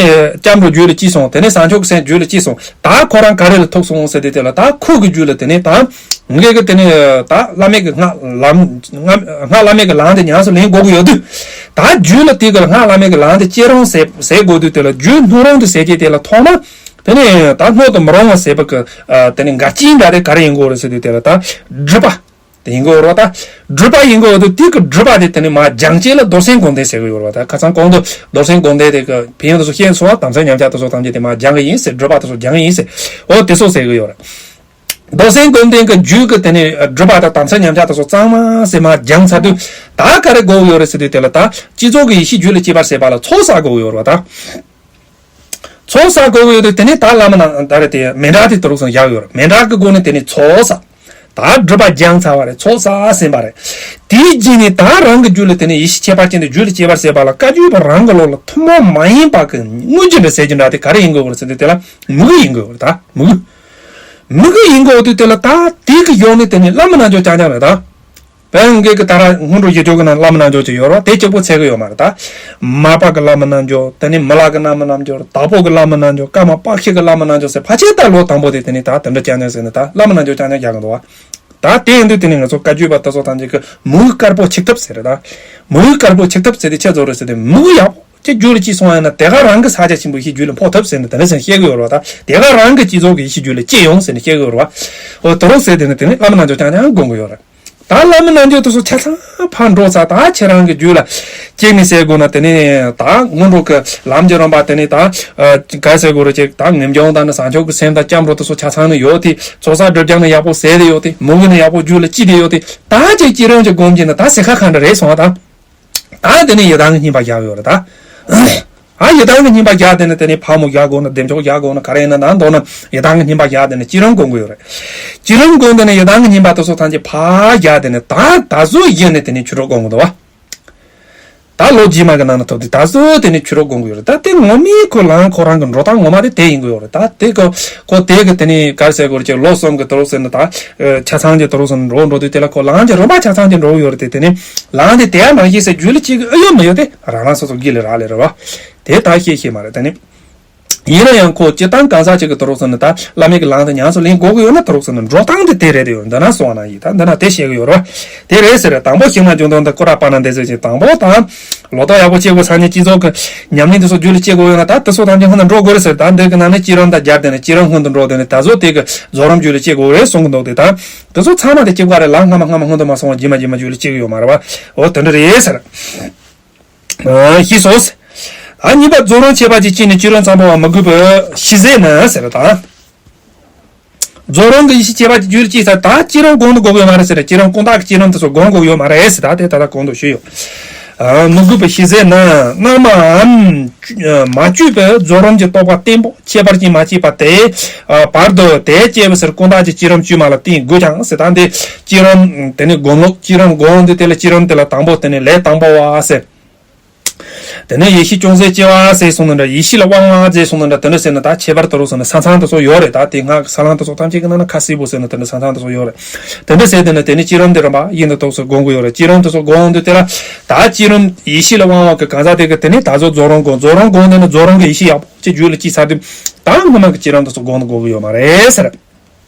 སྐྱབས་འགྲོ་རྒྱུད་ལ་སྐྱེས་སོང་། དེ་ནི་བྱང་ཆུབ་ཀྱི་སེམས་རྒྱུད་ལ་སྐྱེས་སོང་། ད་ཁོ་རང་ག་རེ་ལ་ཐུག་སོང་ཟེར་དུས་དེ་ལ། ད་ཁོ་གི་རྒྱུད་ལ་དེ་ནི་ད། ངེད་ཀྱི་དེ་ནི་ད་བླ་མེད་ཀྱི་སྔགས་ལམ། སྔགས་བླ་མེད་ཀྱི་ལམ་དེ་ཉམས་སུ་ལེན་དགོས་ཀྱི་ཡོད་དུས། ད་རྒྱུད་ལ་དེ་གི་སྔགས་བླ་མེད་ཀྱི་ལམ་དེ་སྐྱེ་རུང་ཟེར་ཟེར་དགོས་དུས་དེ་ལ། རྒྱུད་སྣོད་རུང་དུ་ཟེར་གྱི་དེ་ལ་ཐོག་མ། དེ་ནི་ད་སྣོད་དུ་མི་རུང་བ་ཟེར་བ་གི། དེ་ནི་འགལ་རྐྱེན་འདྲ་དེ་ག་རེ་ཡིན་དགོས་རེད་ཟེར་དུས་དེ་ལ། ད་སྒྲིབ་པ་དེ་ཡིན་དགོས་རེད་བ། ད་སྒྲིབ་པ་ཡིན་དགོས་དུས་དེ་གི་སྒྲིབ་པ་དེ་དེ་ནི་མར་སྦྱང་བྱེད་ལ་རྡོར་སེམས་སྒོམ་བཟླས་ཟེར་གི་ཡོད་རེད་བ། ད་ཁ་སང་གོང་དུ་རྡོར་སེམས་སྒོམ་བཟླས་དེ་གི་ཕན་ཡོན་དེ་ཚོ་བཤད་སོང་བ། དམ་ཚིག་ཉམས་ཆག་དེ་ཚོ་ཐམས་ཅད་དེ་མར་སྦྱང་གི་ཡིན་ཟེར། སྒྲིབ་པ་དེ་ཚོ་སྦྱང་གི་ཡིན་ཟེར། འོ་དེ་ཚོ་ཟེར་གི་ཡོད་རེད། རྡོར་སེམས་སྒོམ་བཟླས་ཀྱི་རྒྱུད་ཀྱི་དེ་ནི་སྒྲིབ་པ་དང་དམ་ཚིག་ཉམས་ཆག་དེ་ཚོ་གཙང་མ་སེ་མར་སྦྱངས་ཚར་དུས། ད་ག་རེ་དགོས་ཡོད་རེད་ཟེར་དུས་དེ་ལ། ད་སྤྱི་ཚོགས་ཀྱི་ཡེ་ཤེས་རྒྱུད་ལ་སྐྱེ་བར་བྱེད་པ་ལ་ཚོགས་བསགས་དགོས་ཡོད་རེད་བ། ད་ཚོགས་བསགས་དགོས་ཡོད་དུས་དེ་ནི་ད་བླ་མ་ན་ད་རེད་དེ་མཎྜལ་དེ་དུ་རུ་སོང་བཞག་ཡོད་རེད། མཎྜལ་གྱི་སྒོ་ནས་དེ་ནི་ཚོགས་བསགས། ད་སྒྲིབ་པ་སྦྱངས་ཚར་བ་རེད། ཚོགས་བསགས་ཟིན་པ་རེད། དེའི་རྗེས་ནས་ད་རང་གི་རྒྱུད་ལ་དེ་ནི་ཡེ་ཤེས་ཁྱད་པར་ཅན་དེ་རྒྱུད་ལ་སྐྱེ་བར་བྱེད་པ་ལ་བཀའ་བརྒྱུད་པ་རང་གི་ལུགས་ལ་ཐུན་མོང་མ་ཡིན་པ་གི་དངོས་རྒྱུ་འདྲ་ཟེར་རྒྱུ་འདྲ་དེ་ག་རེ་ཡིན་དགོས་རེད་ཟེར་དུས་དེ་ལ། མོས་གུས་ཡིན་དགོས་རེད། ད་མོས་གུས། མོས་གུས་ཡིན་དགོས་དུས་དེ་ལ། ད་དེ་གི་ཡོང་ནས་དེ་ནི་བླ་མ་རྣལ་འབྱོར་རྐྱང་རྐྱང་རེད་ད། བན་གེ་གི་ད་ར་སྔོན་འགྲོ་ཞི་ཁྲོ་གི་ནང་བླ་མ་རྣལ་འབྱོར་ཅིག་ཡོད་རེད་བ། དེ་གཅིག་པོ་ཚད་གི་ཡོད་མ་རེད་ད། མར་པ་གི་བླ་མ་རྣལ་འབྱོར། དེ་ནི་མི་ལ་གི་བླ་མ་རྣལ་འབྱོར། དྭགས་པོ་གི་བླ་མ་རྣལ་འབྱོར། ཀརྨ་པཀྵི་གི་བླ་མ་རྣལ་འབྱོར་ཟེར། ཕལ་ཆེར་ད་ལོ་དང་པོ་དེ་དེ་ནི་ད་དེ་འདྲ་རྐྱང་རྐྱང་ཟེར་ནས་ད་བླ་མ་རྣལ་འབྱོར་རྐྱང་རྐྱང་རྒྱག་གི་འདུག་བ། ད་དེ་ཡིན་དུས་དེ་ནི་ང་ཚོ་བཀའ་བརྒྱུད་པ་དེ་ཚོ་ཐམས་ཅད་ཀྱི་མོས་གུས་དཀར་པོ་ཆིག་ཐུབ་ཟེར་རེད་ད། མོས་གུས་དཀར་པོ་ཆིག་ཐུབ་ཟེར་དེ་ཆེད་རྫོགས་རེད་ཟེར་དེ། མོས་གུས་ཡག་པོ་ཅིག་རྒྱུད་ལ་སྐྱེས་སོང་ཡ་ན། དེ་ག་རང་གི་ས་ཆ་ཆེན་པོ་ཞིག་རྒྱུད་ལ་འཕོ་ཐུབ་ཟེར་ནས་དེ་འདྲ་ཟེར་བཤད་གི་ཡོད་རེད་བ། ད་དེ་ག་རང་གི་སྤྱི་ཚོགས་ཀྱི་ཡེ་ཤེས་རྒྱུད་ལ་སྐྱེས་ཡོང་ཟེར་ནས་བཤད་གི་ཡོད་རེད་བ། འོ་དེ་རུ་ཟེར་དེ་ནི་དེ་ནི་བླ་མ་རྣལ་འབྱོར་རྐྱང་རྐྱང་དགོངས་གི་ཡོད་རེད། ད་བླ་མ་རྣལ་འབྱོར་དེ་ཚོ་ཆ་ཚང་ཕར་འགྲོ་ཚར། ད་ཁྱེད་རང་གི་རྒྱུད་ལ་སྐྱེས་ནས་ཟེར་དགོས་ན་དེ་ནི་ད་སྔོན་འགྲོ་གི་ལམ་གྱི་རིམ་པ་དེ་ནི་ད་ག་ཟེར་དགོས་རེད། ཅིག་ད་ངེས་འབྱུང་དང་ནི་བྱང་ཆུབ་ཀྱི་སེམས་དང་སྐྱབས་འགྲོ་དེ་ཚོ་ཆ་ཚང་ནི་ཡོད་དེ། ཚོགས་བསགས་སྒྲིབ་སྦྱང་ནི་ཡག་པོ་ཟེར་དེ་ཡོད་དེ། མོས་གུས་ནི་ཡག་པོ་རྒྱུད་ལ་སྐྱེས་དེ་ཡོད་དེ། ད་ཅིག་སྐྱེས་རང་གི་སྒོམ་གྱི་ནི་ད་སེ་ཁ་ཁ་འདྲ་རེད་སོང་བ་ད། ད་དེ་ནས་ཡི་དམ་གྱི་བསྙེན་པ་བཞག་ཡོད་རེད་ད། ཨ་ཡི་དམ་གྱི་བསྙེན་པ་བཞག་དེ་ནས་དེ་ནས་ཕག་མོ་བཞག་དགོས་ན། བདེ་མཆོག་བཞག་དགོས་ན། ག་རེ་ཡིན་ན་ད་མདོར་ན་ཡི་དམ་གྱི་བསྙེན་པ་བཞག་དེ་ནས་སྐྱེས་རང་སྒོམ་དགོས་ཡོད་རེད། སྐྱེས་རང་སྒོམ་དེ་ནས་ཡི་དམ་གྱི་བསྙེན་པ་དེ་ཚོ་ཐམས་ཅད་ཕར་བཞག་དེ་ནས་ད་ད་གཟོད་གཞི་ནས་དེ་ནས་ཆོས་དྲུག་སྒོམ་དགོས་འདུག་བ། ད་ལོ་རྗེས་མ་གི་ནང་ན་ཐོབ་དུས་ད་གཟོད་དེ་ནས་ཆོས་དྲུག་སྒོམ་དགོས་ཡོད་རེད། ད་དེ་ངོ་མའི་ཁོ་ལམ་ཁོ་རང་གི་འགྲོ་སྟངས་ངོ་མ་དེ་དེ་ཡིན་དགོས་ཡོད་རེད། ད་དེ་ཁོ་ཁོ་དེ་གི་དེ་ནས་ག་རེ་ཟེར་དགོས་རེད། ཅིག་ལོ་གསུམ་གི་དུ་རུ་ཟེར་ན་ད་ཆ་ཚང་གི་དུ་རུ་ཟེར་ན་འགྲོ་འགྲོ་དུས་དེ་ལ་ཁོ་ལམ་གྱི་རིམ་པ་ཆ་ཚང་གི་འགྲོ་གི་ཡོད་རེད་དེ། དེ་ནས། ལམ་དེ་དེ་ཡང་ནང་བཞིན་ཟེར་རྒྱུད་ལ་གཅིག་གི་ཨེ་ཡོད་མི་ཡོད་དེ་རང་རང་སོ་སོ་དགེ་ལས་རག་ལས་རེད་བ། དེ་ད་ཤེས་ཤེས་མ་རེད་དེ་ནི། ཡིན་ན་ཡང་ཁོ་སྤྱིར་བཏང་གང་ཟག་ཅིག་གི་དུ་རུག་ཟེར་ན་ད་བླ་མེད་ཀྱི་ལམ་དེ་ཉམས་སུ་ལེན་དགོས་ཀྱི་ཡོད་ན་དུ་རུག་ཟེར་ན་འགྲོ་སྟངས་དེ་དེ་རེད་དེ་ཡོད། འདི་ན་སོང་བ་ན་ཡིན། ད་འདི་ན་དེ་བཤད་ཀྱི་ཡོད་རེད་བ། དེ་རེད་ཟེར། དང་པོ་ཤིང་ནག་འཇོན་ཐང་དུ་སྐུ་ར་པ་ན་འདི་ཟེར་ཅིང་། དང་པོ་དང་། ལོ་ཏོག་ཡག་པོ་སྐྱེ་དགོས་ས་ནི་སྤྱི་ཚོགས་ཀྱི་ཉམས་ལེན་དེ་ཚོ་རྒྱུད་ལ་སྐྱེ་དགོས་ཡོད་ན་ད་དེ་ཚོ་ཐམས་ཅད་སྔོན་དུ་འགྲོ་དགོས་རེད་ཟེར། ད་འདི་གི་ནང་ནས་སྐྱེས་རིམ་དང་སྦྱར་དེ་ནས་སྐྱེས་རིམ་སྔོན་དུ་འགྲོ་དེ་ནས་ད་གཟོད་དེ་གི་རྫོགས་རིམ་རྒྱུད་ལ་སྐྱེ་དགོས་རེད་གསུང་གི་འདུག་དེ་ད། དེ་ཚོ་ཚང་མ་དེ་སྐྱེ་དགོས་རེད། ལམ་སྔ་མ་སྔ་མ་སྔོན་དུ་མ་སོང་བ་རྗེས་མ་རྗེས་མ་རྒྱུད་ལ་སྐྱེ་གི་ཡོད་མ་རེད་བ། འོ་དེ་འདྲ་རེད་ཟེར། ཨ་ཤེས་སོང་ཟེར། ཨ་གཉིས་པ་རྫོགས་རིམ་ཁྱད་པར་ཅན་སྐྱེས་ནས་སྐྱེས་རིམ་ཙམ་པ་བ་མི་དགོས་པའི་ཤི་ཟད་ན་ཟེར་ད། རྫོགས་རིམ་གྱི་ཡེ་ཤེས་ཁྱད་པར་ཅན་རྒྱུད་ལ་སྐྱེས་ཚར། ད་སྐྱེས་རིམ་སྒོམ་དུ་དགོས་ཀྱི་ཡོད་མ་རེད་ཟེར། སྐྱེས་རིམ་ཀུན་བརྟགས་ཀྱི་སྐྱེས་རིམ་དེ་ཚོ་སྒོམ་དགོས་ཡོད་མ་རེད་ཟེར། ད་དེ་ད་ལྟ་གོང་དུ་ཞུས་ཡོད། ཨ་མི་དགོས་པའི་ཤི་ཟད་ན། སྔ་མའམ་མ་བཅོས་པའི་རྫོགས་རིམ་གྱི་རྟོགས་པ་བརྟན་པོ་ཁྱད་པར་ཅན་མ་སྐྱེས་པ་དེ། བར་དུ་དེ་སྐྱེ་བའི་ཕྱིར་ཀུན་བརྟགས་ཀྱི་སྐྱེས་རིམ་བཅོས་མ་ལ་བརྟེན་དགོས་ཀྱང་ཟེར། ད་འདི་སྐྱེས་རིམ་དེ་ནི་སྒོམ་ལུགས། སྐྱེས་རིམ་སྒོམ་འདི་དེ་ལ་སྐྱེས་རིམ་དེ་ལ་དང་པོ་དེ་ནི་ལས་དང་པོ་བ་ཟེར། དེ་ནས་ཡེ་ཤེས་ཅུང་ཟད་སྐྱེ་བ་ཟེར་གསུངས་ནི་འདྲ། ཡེ་ཤེས་ལ་དབང་བ་ཟེར་གསུངས་ནི་འདྲ། དེ་འདྲ་ཟེར་ན་ད་ཁྱད་པར་དུ་རུ་སོང་ནས་ས་མཚམས་དེ་ཚོ་ཡོད་རེད། ད་དེ་སྔགས་ས་བསླང་དེ་ཚོ་ཐམས་ཅད་ཀྱི་ནང་ན་ཁ་གསལ་པོ་ཟེར་ན་དེ་འདྲ་ས་མཚམས་དེ་ཚོ་ཡོད་རེད། དེ་འདྲ་ཟེར་དེ་ནི་དེ་ནི་སྐྱེས་རིམ་དེ་རིམ་པ་ཡིན་དུ་ཐུག་སོ་སྒོམ་དགོས་ཡོད་རེད། སྐྱེས་རིམ་དེ་ཚོ་སྒོམ་དུས་དེ་ལ་ད་སྐྱེས་རིམ་ཡེ་ཤེས་ལ་དབང་བ་གི་གང་ཟག་དེ་གི་དེ་ནི་ད་གཟོད་རྫོགས་རིམ་སྒོམ། རྫོགས་རིམ་སྒོམ་དེ་ནི་རྫོགས་རིམ་གི་ཡེ་ཤེས་ཡག་པོ་ཅིག་རྒྱུད་ལ་སྐྱེས་ཚར་དུས་ད་སྔོན་མ་གི་སྐྱེས་རིམ་དེ་ཚོ་སྒོམ་དགོས་ཀྱི་ཡོད་མ་རེད་ཟེར།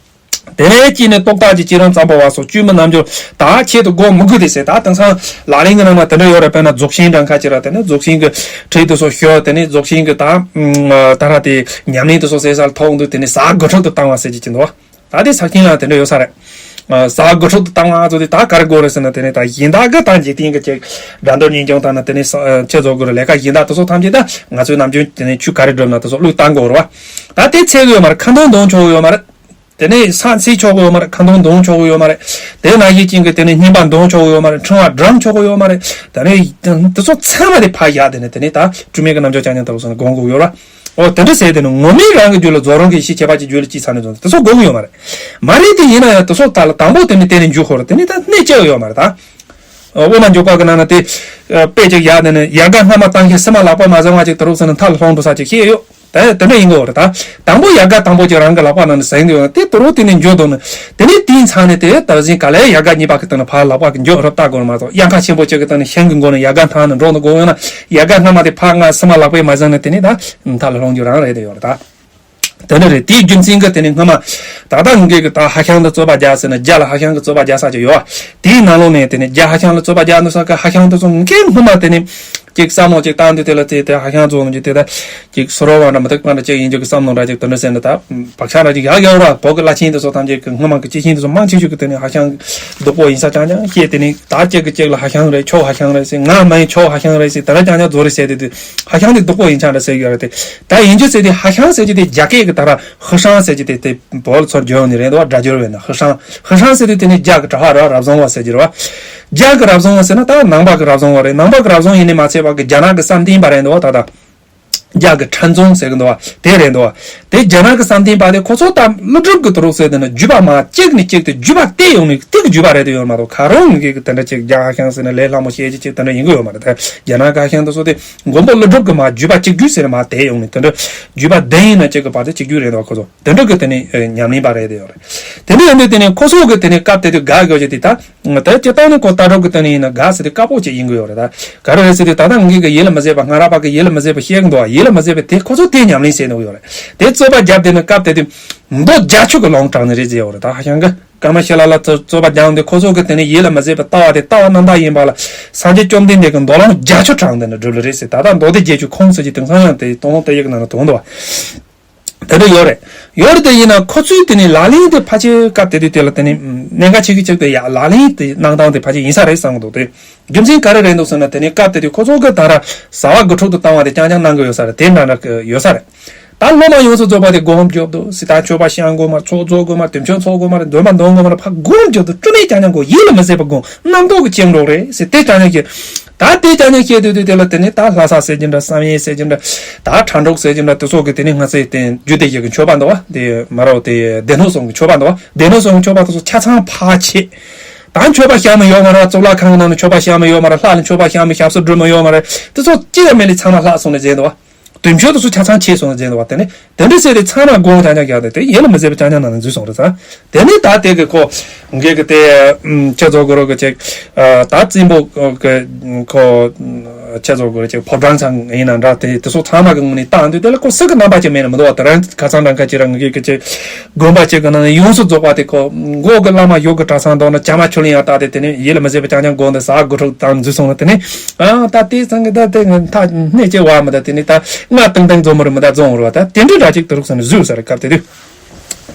དེ་ནས་སྐྱེས་ནས་རྟོག་བརྟགས་ཀྱི་སྐྱེས་རིམ་ཙམ་པ་བ་སོགས་བཅོས་མིན་རྣལ་འབྱོར་ད་ཆེད་དུ་སྒོམ་མི་དགོས་ཏེ་ཟེར། ད་དེང་སང་ལག་ལེན་གྱི་ནང་ན་དེ་འདྲ་ཡོད་རེད། དཔེར་ན་རྫོགས་ཆེན་འདྲ་ཁ་ཅིག་ར། དེ་ནས་རྫོགས་ཆེན་གྱི་ཁྲིད་དེ་ཚོ་ཤོད། དེ་ནས་རྫོགས་ཆེན་གྱི་ད་ད་ར་དེ་ཉམས་ལེན་དེ་ཚོ་ཟེར་ས་ལ་ཐོག་འདུག་དེ་ནས་ཟ་དགུ་ཁྲོད་དུ་བཏང་བ་ཟེར་གྱི་ཅི་འདུག་ད་དེ་ས་ཁྱིམ་ལ་དེ་འདྲ་ཡོད་ས་རེད། ཟ་དགུ་ཁྲོད་དུ་བཏང་བ་ཚོ་དེ་ད་ག་རེ་དགོས་རེད་ཟེར་ན། དེ་ནས་ད་གཞན་དག་གི་ད་འཇིག་རྟེན་གྱི་ཅིག་དགྲ་འདུལ་གཉེན་སྐྱོང་དང་ན་དེ་ནས་ཆེད་བཟོ་དགོས་རེད། ལས་ཀ་གཞན་དག་དེ་ཚོ་ཐམས་ཅད་ད་ང་ཚོའི་ནམ་རྒྱུན་དེ་ནས་ཆུ་ག་རེ་བསྒྲུབ་ན་དེ་ཚོ་བློས་བཏང་དགོས་རེད་བ། ད་དེ་ཚད་གི་ཡོད་མ་རེད། ཁ་འདོན་འདོན་ཆོག་གི་ཡོད་མ་རེད། དེ་ནས་ས་འཚིག་ཆོག་གི་ཡོད་མ་རེད། ཁ་འདོན་འདོན་ཆོག་གི་ཡོད་མ་རེད། དེ་ནང་བཞིན་ཅན་གྱི་དེ་ནས་བསྙེན་པ་འདོན་ཆོག་གི་ཡོད་མ་རེད། ཕྲེང་བ་བསྒྲིགས་ཆོག་གི་ཡོད་མ་རེད། དེ་ནས་དེ་ཚོ་ཚང་མ་དེ་ཕར་བཞག་དེ་ནས་དེ་ནས་ད་སྤྲོས་མེད་ཀྱི་རྣལ་འབྱོར་རྐྱང་རྐྱང་དུ་ལོག་སོང་ནས་སྒོམ་དགོས་ཡོད་རེད། འོ་དེ་འདྲ་ཟེར་དེ་ནི་ངོ་མའི་རང་གི་རྒྱུད་ལ་རྫོགས་རིམ་གྱི་ཡེ་ཤེས་ཁྱད་པར་གྱི་རྒྱུད་ལ་སྐྱེས་ཚར་ནས་བཟུང་སྟེ་དེ་ཚོ་དགོས་ཀྱི་ཡོད་མ་རེད། མ་རེད་དེ་ཡིན་ན་ཡང་དེ་ཚོ་ད་ལ་དང་པོ་དེ་ནི་དེ་ནས་འཇུག་དགོས་རེད། དེ་ནི་ད་གནས་སྐྱེལ་ཡོད་མ་རེད་ད། དབུ་མ་འཇུག་པ་གི་ནང་ན་དེ་དཔེ་ཅིག་ཡག་དེ་ནི་ཡལ་ག་སྔ་མ་བཏང་མཁན་སྲིན་མོ་ལག་པ་མ་བཟུང་བ་ཅིག་དུ་རུབ་ཟེར་ན་མཐའ་ལ་ལྷུང་འགྲོ་ས་ཅིག་ཤེས་ཡོད། དེ་དེ་འདྲ་ཡིན་དགོས་རེད་ད། དང་པོ་ཡལ་ག་དང་པོ་ཅིག་རང་གི་ལག་པ་ནང་ནས་ཟིན་དུས་དེ་དུ་རུབ་དེ་ནས་འཇུ་འདུག་ནི། དེ་ནས་དེའི་མཚམས་ནས་དེ་ད་གཟིགས་ག་ལེ་ཡལ་ག་གཉིས་པ་གི་སྟེང་ནས་ཕར་ལག་པ་གི་འཇུ་རུབ་ལྟ་དགོས་རེད་མ་གཏོགས། གཡང་ཁ་ཆེན་པོ་ཅིག་གི་སྟེང་ནས་ཤིང་གི་མགོ་ནས་ཡལ་ག་འཐེན་ནས་འགྲོ་འདུག་དགོས་ཡོད་ན། ཡལ་ག་སྔ་མ་དེ་ཕར་ང་སྲིན་མོ་ལག་པས་མ་ཟིན་ནས་དེ་ནས་ད་མཐའ་ལ་ལྷུང་རྒྱུ་རང་རེད་དེ་ཡོད་རེད་ད། དེ་འདྲ་རེད། དེའི་རྒྱུ་མཚན་གྱིས་དེ་ནི་སྔོན་མ་ད་ལྟ་ངེད་ཀྱི་ད་ཧ་ཤང་དུ་རྩོད་པ་རྒྱག་ཟེར་ན་རྒྱ་ལ་ཧ་ཤང་གི་རྩོད་པ་རྒྱག་ས་ཅིག་ཡོད། དེའི་ནང་ལོགས་ནས་དེ་ནི་རྒྱ་ཧ་ཤང་ལ་རྩོད་པ་རྒྱག་འདུག་ས་གི་ཧ་ཤང་དུ་སོང་ངེད་སྔོན་མ་དེ་ནི་ཅིག་བསམ་བློ་ཅིག་བཏང་དུས་དེ་ལ་དེ་དེ་ཧ་ཤང་རྩོད་ནོ་ཅིག་དེ་ད་ཅིག་སོ་རོ་བ་འདྲ་མི་ཐུག་པ་འདྲ་ཅིག་ཡིན་རྒྱུ་གི་བསམ་བློ་འདྲ་ཅིག་དེ་འདྲ་ཟེར་ནས་ད་བག་ཆགས་འདྲ་ཅིག་ཡག་ཡོད་ར། བོད་ཀྱི་བླ་ཆེན་དེ་ཚོ་ཐམས་ཅད་ཀྱི་སྔོན་མ་གི་སྐྱེས་ཆེན་དེ་ཚོ་མང་ཆེ་ཤོས་ཀྱི་དེ་ནི་ཧ་ཤང་སྡུག་པོ་ཡིན་ས་རྐྱང་རྐྱང་བཤད། དེ་ནི་ད་ཅིག་གི་ཅིག་ལ་ཧ་ཤང་རེད། ཁྱོད་ཧ་ཤང་རེད་ཟེར། ང་མ་ཡིན་ཁྱོད་ཧ་ཤང་རེད་ཟེར། དེ་འདྲ་རྐྱང་རྐྱང་རྫོགས་རེད་བཤད་དུས་དུས། ཧ་ཤང་དེ་སྡུག་པོ་ཡིན་ཆ་འདྲ་ཟེར་གྱི་ཡོད་རེད་དེ། ད་ཡིན་རྒྱུ་ཟེར་དུས་ཧ་ཤང་ཟེར་རྒྱུ་དེ་རྒྱ་སྐད་ཀྱི་ད་ར་ཧི་ཧྲང་ཟེར་རྒྱུ་དེ་དེ་བོད་ལ་ཚུར་བསྒྱུར་ནི་རེད་འདུག་བ། སྒྲ་སྒྱུར་བས་ན་ཧི་ཧྲང་། ཧི་ཧྲང་ཟེར་དུས་དེ་ནི་རྒྱ་གི་གྲྭ་ཧ་ར་རབ་བཟུང་བ་ཟེར་རྒྱུ་རེད་བ། རྒྱ་གི་རབ་བཟུང་བ་ཟེར་ན་ད་ནང་པ་གི་རབ་བཟུང་བ་རེད། ནང་པ་གི་རབ་བཟུང་ཡིན་ནི་མ་ཚད་པ་གི་རྒྱ་ནག་གི་བསམ་གཏན་པ་རེད་འདུག་བ། ད་ད་རྒྱ་གི་ཁྲན་ཙུང་ཟེར་གི་འདུག་བ་དེ་རེད་འདུག་བ། དེ་རྒྱ་ནག་གི་བསམ་གཏན་པ་དེ་ཁོ་ཚོ་ད་ཀླུ་སྒྲུབ་གི་དུ་རུག་ཟེར་དེ་ནི་བརྒྱུད་པ་མ་གཅིག་ནས་གཅིག་ཏུ་བརྒྱུད་པ་བལྟས་ཡོང་ནས་དེ་གི་བརྒྱུད་པ་རེད་དེ་ཡོད་མ་གཏོགས། ཁ་རོག་ངེད་ཀྱི་དེ་འདྲ་ཅིག་རྒྱ་ཧ་ཤང་ཟེར་ནས་ལས་སླ་མོ་བཤད་ཀྱི་ཅིག་དེ་འདྲ་ཡིན་གི་ཡོད་མ་རེད། ད་རྒྱ་ནག་གི་ཧ་ཤང་དེ་ཚོ་དེ་མགོན་པོ་ཀླུ་སྒྲུབ་གི་མ་བརྒྱུད་པ་གཅིག་བརྒྱུད་ཟེར་ནས་མ་བལྟས་ཡོང་ནས་དེ་འདྲ་བརྒྱུད་པ་བདུན་ཡིན་ན་གཅིག་གི་བར་དུ་གཅིག་བརྒྱུད་རེད་འདུག་ཁོ་ཚོ། དེ་འདྲ་གི་དེ་ནི་ཨེ་ཉམས་ལེན་པ་རེད་དེ་ཡོད་རེད། དེ་འདྲ་ཡིན་དུས་དེ་ནི་ཁོ་ཚོ་གི་དེ་ནི་སྐབས་དེ་དུས་དགའ་དགོས་ཀྱི་དེ་ད་ད་སྤྱིར་བཏང་ནི་ཁོ་ལྟ་གྲུབ་གི་དེ་ནི་ཡིན་ན་དགའ་ཟེར་དུས་དཀའ་པོ་ཅིག་ཡིན་གི་ཡོད་རེད། ད་ག་རེ་རེད་ཟེར་དུས་ད་ལྟ་ངེད་ཀྱི་ཡིད་ལ་མི་བཟད་པ་སྔ་རབས་པ་གི་ཡིད་ལ་མི་བཟད་པ་བཤད་གི་འདུག་བ། ཡིད་ལ་མི་བཟད་པ་དེ་ཁོ་ཚོ་དེ་ཉམས་ལེན་བྱས་འདུག་ཡོད་རེད། དེ་རྩོད་པ་བརྒྱབ་དེ་ནི་སྐབས་དེ་དུས་མདོ་བརྒྱད་ཅུ་གི་ལུང་དྲངས་ནི་རེད་ཟེར་ཡོད་རེད། ད་ཧ་ཤང་གི་ཀ་མ་ཤི་ལ་ལ་རྩོད་རྩོད་པ་རྒྱག་འདི་ཁོ་ཚོ་གི་དེ་ནི་ཡིད་ལ་མི་བཟད་པའི་ལྟ་བ་དེ་ལྟ་བ་རྣམ་དག་ཡིན་པ་ལ་སངས་རྒྱས་བཅོམ་ལྡན་འདས་ཀྱིས་མདོ་ལུང་བརྒྱད་ཅུ་དྲངས་དེ་ནི་སྒྲུབ་ལེ་རེད་ཟེར། ད་ལྟ་མདོ་སྡེ་བརྒྱད་ཅུ་ཁུངས་ཟེར་གྱི་དེང་སང་ཡང་དེ་སྟོང་ལུང་བསྟན་ཡིག་གི་ནང་ན་དོན་དུ་བ་དེ་འདྲ་ཡོད་རེད། ཡོད་རེད་དེ་ཡིན་ན་ཁོ་ཚོའི་དེ་ནི་ལག་ལེན་དེ་ཕལ་ཆེར་སྐབས་དེ་དུས་དེ་ལ་དེ་ནི་གནད་འགག་ཆེ་གི་ཆེ་དེ་ཡ་ལག་ལེན་དེ་གནང་སྟངས་དེ་ཕལ་ཆེར་ཡིན་ས་རེད་བསམ་གི་འདུག་དེ་རྒྱུ་མཚན་ག་རེ་རེད་འདུག་ཟེར་ན་དེ་ནི་སྐབས་དེ་དུས་ཁོ་ཚོ་གི་ད་ར་བཟའ་བ་དགུ་ཕྲུག་ཏུ་བཏང་བ་དེ་རྐྱང་རྐྱང་གནང་གི་ཡོད་ས་རེད། དེ་འདྲ་འདྲ་གི་ཡོད་ས་རེད། ད་སློབ་མ་ཡོངས་སུ་རྫོགས་པ་དེ་སྒོམ་རྒྱོབ་འདུག་ཟེར། ད་མཆོད་པ་བཤམས་དགོས་མ་རེད། ཚོགས་རྫོགས་དགོས་མ་རེད། དུས་མཆོད་ཚོགས་དགོས་མ་རེད། འདོན་པ་འདོན་དགོས་མ་རེད། ཕ་སྒོམ་རྒྱོབ་འདུག་སྤྲོ་མེད་རྐྱང་རྐྱང་སྒོམ། ཡིད་ལ་མི་བཟད་པ་སྒོམ། རྣམ་རྟོག་གི་སྐྱེ་འགྲོ་རེད་ཟེར། དེ་རྐྱང་རྐྱང་བཤད། ད་དེ་རྐྱང་རྐྱང་བཤད་དུས་དུས་དེ་ལ་དེ་ནས་ད་ལྷ་ས་ཟེར་གྱི་འདྲ། བསམ་ཡས་ཟེར་གྱི་འདྲ། ད་ཁྲ་འབྲོག་ཟེར་གྱི་འདྲ། དེ་ཚོ་གི་དེ་ནས་སྔ་ཚེ་དེ་རྒྱུད་སྡེ་བཞི་གི་མཆོད་པ་འདུག་བ། དེ་མ་རོ་དེ་སྡེ་སྣོད་གསུམ་གི་མཆོད་པ་འདུག་བ། སྡེ་སྣོད་གསུམ་གི་མཆོད་པ་དེ་ཚོ་ཆ་ཚང་ཕར་ཕྱེ། ད་མཆོད་པ་བཤམས་ནི་ཡོད་མ་རེད། གཙུག་ལག་ཁང་གི་ནང་ནས་མཆོད་པ་བཤམས་ནི་ཡོད་མ་རེད། ལྷ་ལ་མཆོད་པ་བཤམས་ནི་ཞབས་བསིལ་སྒྲོལ་མ་ཡོད་མ་རེད། དེ་ཚོ་གཅིག་ཀྱང་མེད་ལས་ཚང་མ་ལྷག་སོང་ནས་བྱས་འདུག་བ། དུས་མཆོད་དེ་ཚོ་ཆ་ཚང་ཕྱེ་སོང་ནས་བྱས་འདུག་བ། དེ་ནས་དེ་འདྲ་ཟེར་ཏེ་ཚང་མ་དགོངས་རྐྱང་རྐྱང་བཞག་སྟེ་དེ་ཡིད་ལ་མི་བཟད་པའི་རྐྱང་རྐྱང་ནང་ནས་འཛུལ་སོང་རེད་ས། དེ་ནས་ད་དེ་གི་ཁོ་ངེད་ཀྱི་དེ་ཁྱེད་ཚོ་གི་རོགས་ཀྱི་ཅིག་ད་བཙན་པོ་གི་ཁོ་ཁྱེད་ཚོ་གི་ཅིག་ཕོ་བྲང་ཚང་ཡིན་ན་འདྲ། དེ་དེ་ཚོ་ཚང་མ་གི་ངོས་ནས་བཏང་དུས་དེ་ལ་ཁོ་སུ་གི་རྣམ་པ་ཅིག་མེད་ན་མི་འདུག་བ། དེ་རང་ཁ་སང་འདྲ་ཁ་ཅིག་རང་ངེད་ཀྱི་ཅིག་དགོན་པ་གཅིག་གི་ནང་ནས་ཡོངས་སུ་རྫོགས་པ་དེ་ཁོ་མགོ་གི་བླ་མ་ཡོག་གི་གྲྭ་ཚང་མདོག་ན་ཇ་མ་ཆུ་ལེན་ཡང་བཏགས་ཏེ་དེ་ནས་ཡིད་ལ་མི་བཟད་པའི་རྐྱང་རྐྱང་དགོངས་ཏེ་ཟ་དགུ་ཕྲུག་དང་འཛུལ་སོང་ལ། དེ་ནས་ཨ་ད་དེ་ཚང་གི་ད་དེ་ང་ཐག་སྣེ་ཅེ་བ་མི་ད། དེ་ནས་ད་ང་ཏིང་ཏིང་འཛོམས་མི་རུ་མི་ད་རྫོང་རུ་བ་ད་དེ་འདྲའི་འདྲ་ཅིག་དུ་རུག་སོང་ནས་བཟོས་ས་རེད། སྐབས་དེ་དུས་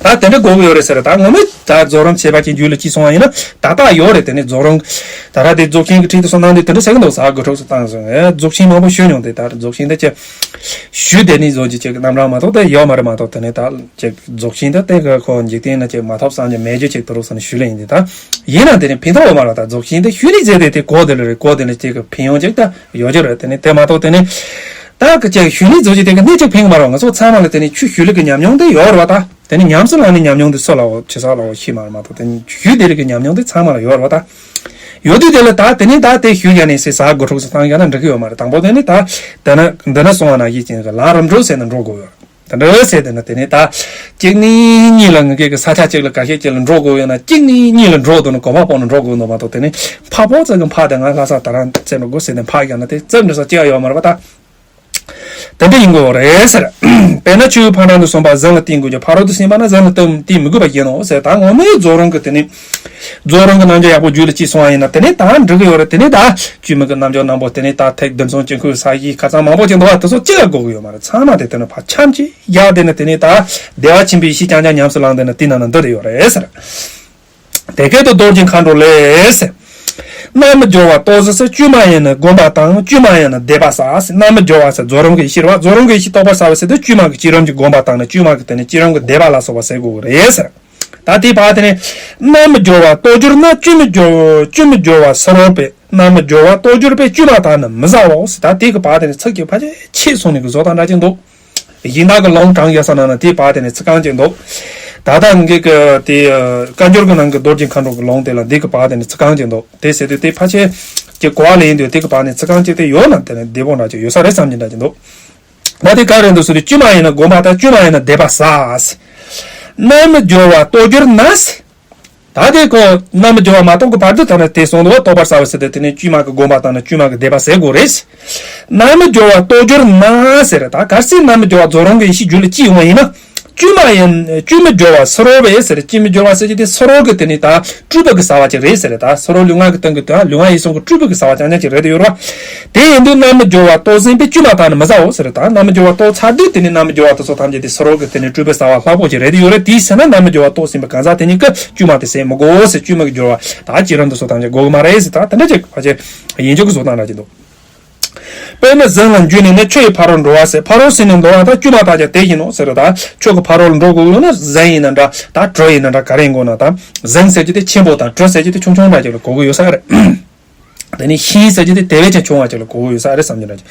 ད་དེ་འདྲ་དགོས་ཀྱི་ཡོད་རེད་ཟེར། ད་ངོ་མས་ད་རྫོགས་རིམ་བྱེད་པ་ཅན་རྒྱུད་ལ་སྐྱེས་སོང་བ་ཡིན་ན་ད་ད་ཡོད་རེད། དེ་ནས་རྫོགས་རིམ་ད་ར་དེ་རྫོགས་ཆེན་གྱི་ཁྲིད་དུ་སོང་ནང་དེ་དེ་འདྲ་ཟེར་གི་འདུག་ཟ་དགུ་ཕྲུག་སུ་བཏང་སོང་། ཨེ་རྫོགས་ཆེན་མང་པོ་ཞུས་མྱོང་། དེ་ད་རྫོགས་ཆེན་ད་ཅི་ཞུས་དེ་ནས་བཟོ་རྒྱུ་ཅིག་གི་རྣམ་གྲངས་མ་གཏོགས་དེ་ཡོད་མ་རེད་མ་གཏོགས། དེ་ནས་ད་ཅིག་རྫོགས་ཆེན་ད་དེ་ག་ཁོ་འཇིག་རྟེན་ན་ཅིག་མ་ཐོབ་སངས་རྒྱས་མེད་རྒྱུ་ཅིག་དུ་རུག་སོང་ནས་ཞུས་ལེ་ཡིན། དེ་ད་ཡིན་ན་དེ་ནས་ཕན་ཐོགས་ཡོད་མ་རེད། ད་རྫོགས་ཆེན་ད་ཞུས་ནས་ཟེར་དེ་དེ་གོ་དེ་ལ་རེད། གོ་དེ་ནས་ཅིག་གི་ཕན་ཡོན་ཅིག་ད་ཡོད་རྒྱུ་རེད། དེ་ནས་དེ་མ་གཏོགས་དེ་ནས་ད་གི་ཅིག་ཞུས་ནས་རྫོགས་ཆེན་དེ་གི་སྣེ་གཅིག་ཕན་གི་མ་རེད། ང་ཚོ་ཚང་མ་ལ་དེ་ནས་ཆོས་ཞུས་ལུགས་ཀྱི་ཉམས་མྱོང་དེ་ཡོད་རེད་བ། ད་དེ་ནས་ཉམས་སུ་བླངས་ནས་ཉམས་མྱོང་དེ་སུ་ལའོ་ཆེ་ས་ལའོ་ཤེས་མ་རེད་མ་གཏོགས། དེ་ནས་ཞུས་དེ་རིགས་ཀྱི་ཉམས་མྱོང་དེ་ཚང་མ་ལ་ཡོད་རེད་བ། ད་ཡོད་དུས་དེ་ལ་ད་དེ་ནས་ད་དེ་ཞུས་ཡ་ནས་ཟེར་ཟ་དགུ་ཕྲུག་སུ་བཏང་ཡ་ན་འགྲིག་གི་ཡོད་མ་རེད། དང་པོ་དེ་ནས་ད་དེ་ན་འདི་ན་སོང་བ་ན་ཡིད་ཅན་གི་ལམ་རིམ་གྲོ་ཟེར་ན་འགྲོ་དགོས་ཡོད་རེད། དེ་འདྲ་ཟེར་དེ་ན་དེ་ནས་ད་གཅིག་ནས་གཉིས་ལ་ངེད་ཀྱི་ས་ཆ་གཅིག་ལ་ག་ཤེད་གཅིག་ལ་འགྲོ་དགོས་ཡོད་ན་གཅིག་ནས་གཉིས་ལ་འགྲོ་འདུག་ན་གོ་བ་སྤོ་ནས་འགྲོ་དགོས་འདུག་མ་གཏོགས། དེ་ནས་ཕ་ཕོ་ཚ་གི་ཕ་དེ་ང་ལྷ་ས་ད་རང་བཙལ་འགྲོ་དགོས་ཟེར་ནས་ཕ་རྒྱག་ན་དེ་བཙལ་འགྲོ་ས་གཅིག་ཡོད་མ་རེད་བ་ད། དེ་འདྲ་ཡིན་དགོས་རེད་ཟེར། དཔེར་ན་ཆུའི་ཕ་བྲང་དུ་སོང་བ་གཟིམ་ལ་བརྟེན་དགོས་ཀྱང་ཕ་རོལ་ཏུ་ཕྱིན་པ་ན་གཟིམ་ལ་བརྟེན་བརྟེན་མི་དགོས་པ་ཡིན་ནོ་ཟེར། ད་ངོ་མའི་རྫོགས་རིམ་གྱི་དེ་ནས་རྫོགས་རིམ་གྱི་རྣལ་འབྱོར་ཡག་པོ་རྒྱུད་ལ་སྐྱེས་སོང་བ་ཡིན་ན་དེ་ནས་ད་འགྲིག་གི་ཡོད་རེད། དེ་ནས་ད་བཅོས་མིན་གྱི་རྣལ་འབྱོར་རྣམ་པོ་དེ་ནས་ད་ཐེག་བདུན་ཚང་དཀྱིལ་འཁོར་ས་གཞི་ཁ་ཚང་མང་པོ་ཅིག་འདུག་བ། དེ་ཚོ་ཅི་ལ་དགོས་ཀྱི་ཡོད་མ་རེད། ཚང་མ་དེ་དེ་ནས་ཕར་ཆམ་གྱིས་བཞག་དེ་ནས་དེ་ནས་ད་བདེ་བ་ཆེན་པོའི་ཡེ་ཤེས་རྐྱང་རྐྱང་ཉམས་སུ་བླངས་དེ་ནས་དེ་ནང་ན་འདུ་རེ་ཡོད་རེད་ཟེར། དེ་སྐད་དུ་རྡོ་རྗེ་མཁའ་འགྲོ་ལས་ཟེར། རྣལ་མ་སྦྱོར་བ་རྟོགས་གཟིགས་ཟེར། བཅོས་མ་ཡིན་ན་སྒོམ་པ་དང་བཅོས་མ་ཡིན་ན་བཟླས་པ་ཟེར། རྣལ་མ་སྦྱོར་བ་ཟེར་རྫོགས་རིམ་གྱི་ཡེ་ཤེས་རེད་བ། རྫོགས་རིམ་གྱི་ཡེ་ཤེས་རྟོགས་པ་ཟེར་བ་ཟེར་དུས་བཅོས་མ་གི་བསྐྱེད་རིམ་གྱི་སྒོམ་པ་དང་ནི་བཅོས་མ་གི་དེ་ནི་བསྐྱེད་རིམ་གྱི་བཟླས་པ་ལ་སོགས་པ་ཟེར་དགོས་ཀྱི་རེད་ཟེར། ད་དེའི་བར་དེ་ནི་རྣལ་མ་སྦྱོར་བ་རྟོགས་གྱུར་ན། བཅོས་མ་སྦྱོར་བཅོས་མ་སྦྱོར་བ་ཟེར་རོ་པས། རྣལ་མ་སྦྱོར་བ་རྟོགས་གྱུར་པས། བཅོས་མ་དག་ནི་མི་ཟ་བའོ་ཟེར། ད་དེ་གི་བར་དེ་ནི་ཚིག་གི་ཕལ་ཆེར་ཆད་སོང་ནས་གི་བཟོ་སྟངས་འདྲ་ཅིག་འདུག་གཞན་དག་གི་ལུང་དྲངས་ཡོད་ས་ནང་ན་དེའི་བར་དེ་ནས་ཚིག་རྐང་གཅིག་འདུག་ད་ལྟ་ངེད་ཀྱི་དེ་བཀའ་འགྱུར་གྱི་ནང་གི་རྡོ་རྗེ་མཁའ་འགྲོ་གི་ལུང་དེ་ལ་འདི་གི་བར་དེ་ནི་ཚིག་རྐང་ཅིག་འདུག་དེ་ཟེར་དུས་དེ་ཕལ་ཆེར་གྱི་གོ་བ་ལེན་དུས་དེ་གི་བར་ནས་ཚིག་རྐང་ཅིག་དེ་ཡོད་ན་དེ་ནི་བདེ་པོ་འདྲ་ཅིག་ཡོད་ས་རེད་བསམ་གྱི་འདྲ་ཅིག་འདུག་ད་དེ་ག་རེ་འདུག་ཟེར་དུས་བཅོས་མ་ཡིན་ན་དགོངས་པ་དང་བཅོས་མ་ཡིན་ན་དད་པ་ཟ། རྣལ་མ་སྦྱོར་བ་རྟོགས་གྱུར་ན། ད་དེ་ཁོ་རྣལ་མ་སྦྱོར་བ་མ་གཏོགས་ཀྱི་བར་དུ་ད་ནི་དེ་སོང་དུ་བ་རྟོགས་པར་བྱ་བ་ཟེར་ཏེ་དེ་ནི་བཅོས་མ་གི་དགོངས་པ་དང་ནི་བཅོས་མ་གི་དད་པ་ཟེར་དགོས་རེད། རྣལ་མ་སྦྱོར་བ་རྟོགས་གྱུར་ན་ཟེར། ད་གལ་སྲིད་རྣལ་མ་སྦྱོར་བ་རྫོགས་རིམ་གྱི་ཡེ་ཤེས་རྒྱུད་ལ་སྐྱེས་ཡོང་བ་ཡིན་ན། བཅོས་མ་ཡིན། བཅོས་མ་སྦྱོར་བ་ཕྱི་རོལ་པའི་ཟེར། བཅོས་མ་སྦྱོར་བ་ཟེར་གྱི་དེ་ཕྱི་རོལ་གྱི་དེ་ནི་ད་སྤྲུལ་པ་གི་བྱ་བ་ཅིག་རེད་ཟེར། ད་ཕྱི་རོལ་ལུས་ངག་གི་སྟེང་གི་དོན་ལུས་ངག་ཡིད་གསུམ་གྱི་སྤྲུལ་པ་གི་བྱ་བ་རྐྱང་རྐྱང་ཅིག་རེད་དེ་ཡོད་རེད་བ། དེ་ཡིན་དུས་རྣལ་མ་སྦྱོར་བ་རྟོགས་ཟིན་པས་བཅོས་མ་དག་ནི་མི་བྱའོ་ཟེར། ད་རྣལ་མ་སྦྱོར་བ་རྟོགས་ཚར་དུས་དེ་ནི་རྣལ་མ་སྦྱོར་བ་དེ་ཚོ་ཐམས་ཅད་དེ་ཕྱི་རོལ་གྱི་དེ་ནི་སྤྲུལ་པའི་བྱ་བ་ལྷག་པོ་ཅིག་རེད་དེ་ཡོད་རེད། དེའི་ཕྱིར་ན་རྣལ་མ་སྦྱོར་བ་རྟོགས་ཟིན་པའི་གང་ཟག་དེ་ཉིད་ཀྱིས་བཅོས་མ་དེ་ཟེར་མི་དགོས་ཟེར། བཅོས་མ་གི་སྦྱོར་བ་ད་བསྐྱེད་རིམ་དེ་ཚོ་ཐམས་ཅད་དགོས་ཀྱི་མ་རེད་ཟེར། ད་དེ་འདྲ་ཅིག་ཕལ་ཆེར་ཡིན་རྒྱུ་གི་བཟོ་སྟངས་འདྲ་ཅིག་འདུག་དཔེར་ན་གཟིམ་ལ་འཇུག་ནས་ནི་ཆུ་ཡི་ཕ་རོལ་འགྲོ་བ་ཟེར། ཕ་རོལ་ཟེར་ནས་འགྲོ་བ་དང་བཅོས་མ་དག་ཀྱང་དེ་བཞིན་ནོ་ཟེར། ད་ཆུ་གི་ཕ་རོལ་འགྲོ་དགོས་ཡོད་ན་གཟིམ་ཡིན་ན་འདྲ། ད་གྲུ་ཡིན་ན་འདྲ། ག་རེ་ཡིན་དགོས་ན། ད་གཟིམ་ཟེར་རྒྱུ་དེ་ཆེན་པོ་དང་གྲུ་ཟེར་རྒྱུ་དེ་ཆུང་ཆུང་འདྲ་ཅིག་ལ་གོ་གི་ཡོད་ས་རེད། དེ་ནས་ཤིང་ཟེར་རྒྱུ་དེ་དེ་བས་ཀྱང་ཆུང་བ་ཅིག་ལ་གོ་གི་ཡོད་ས་རེད་བསམ་གྱི་འདྲ་ཅིག་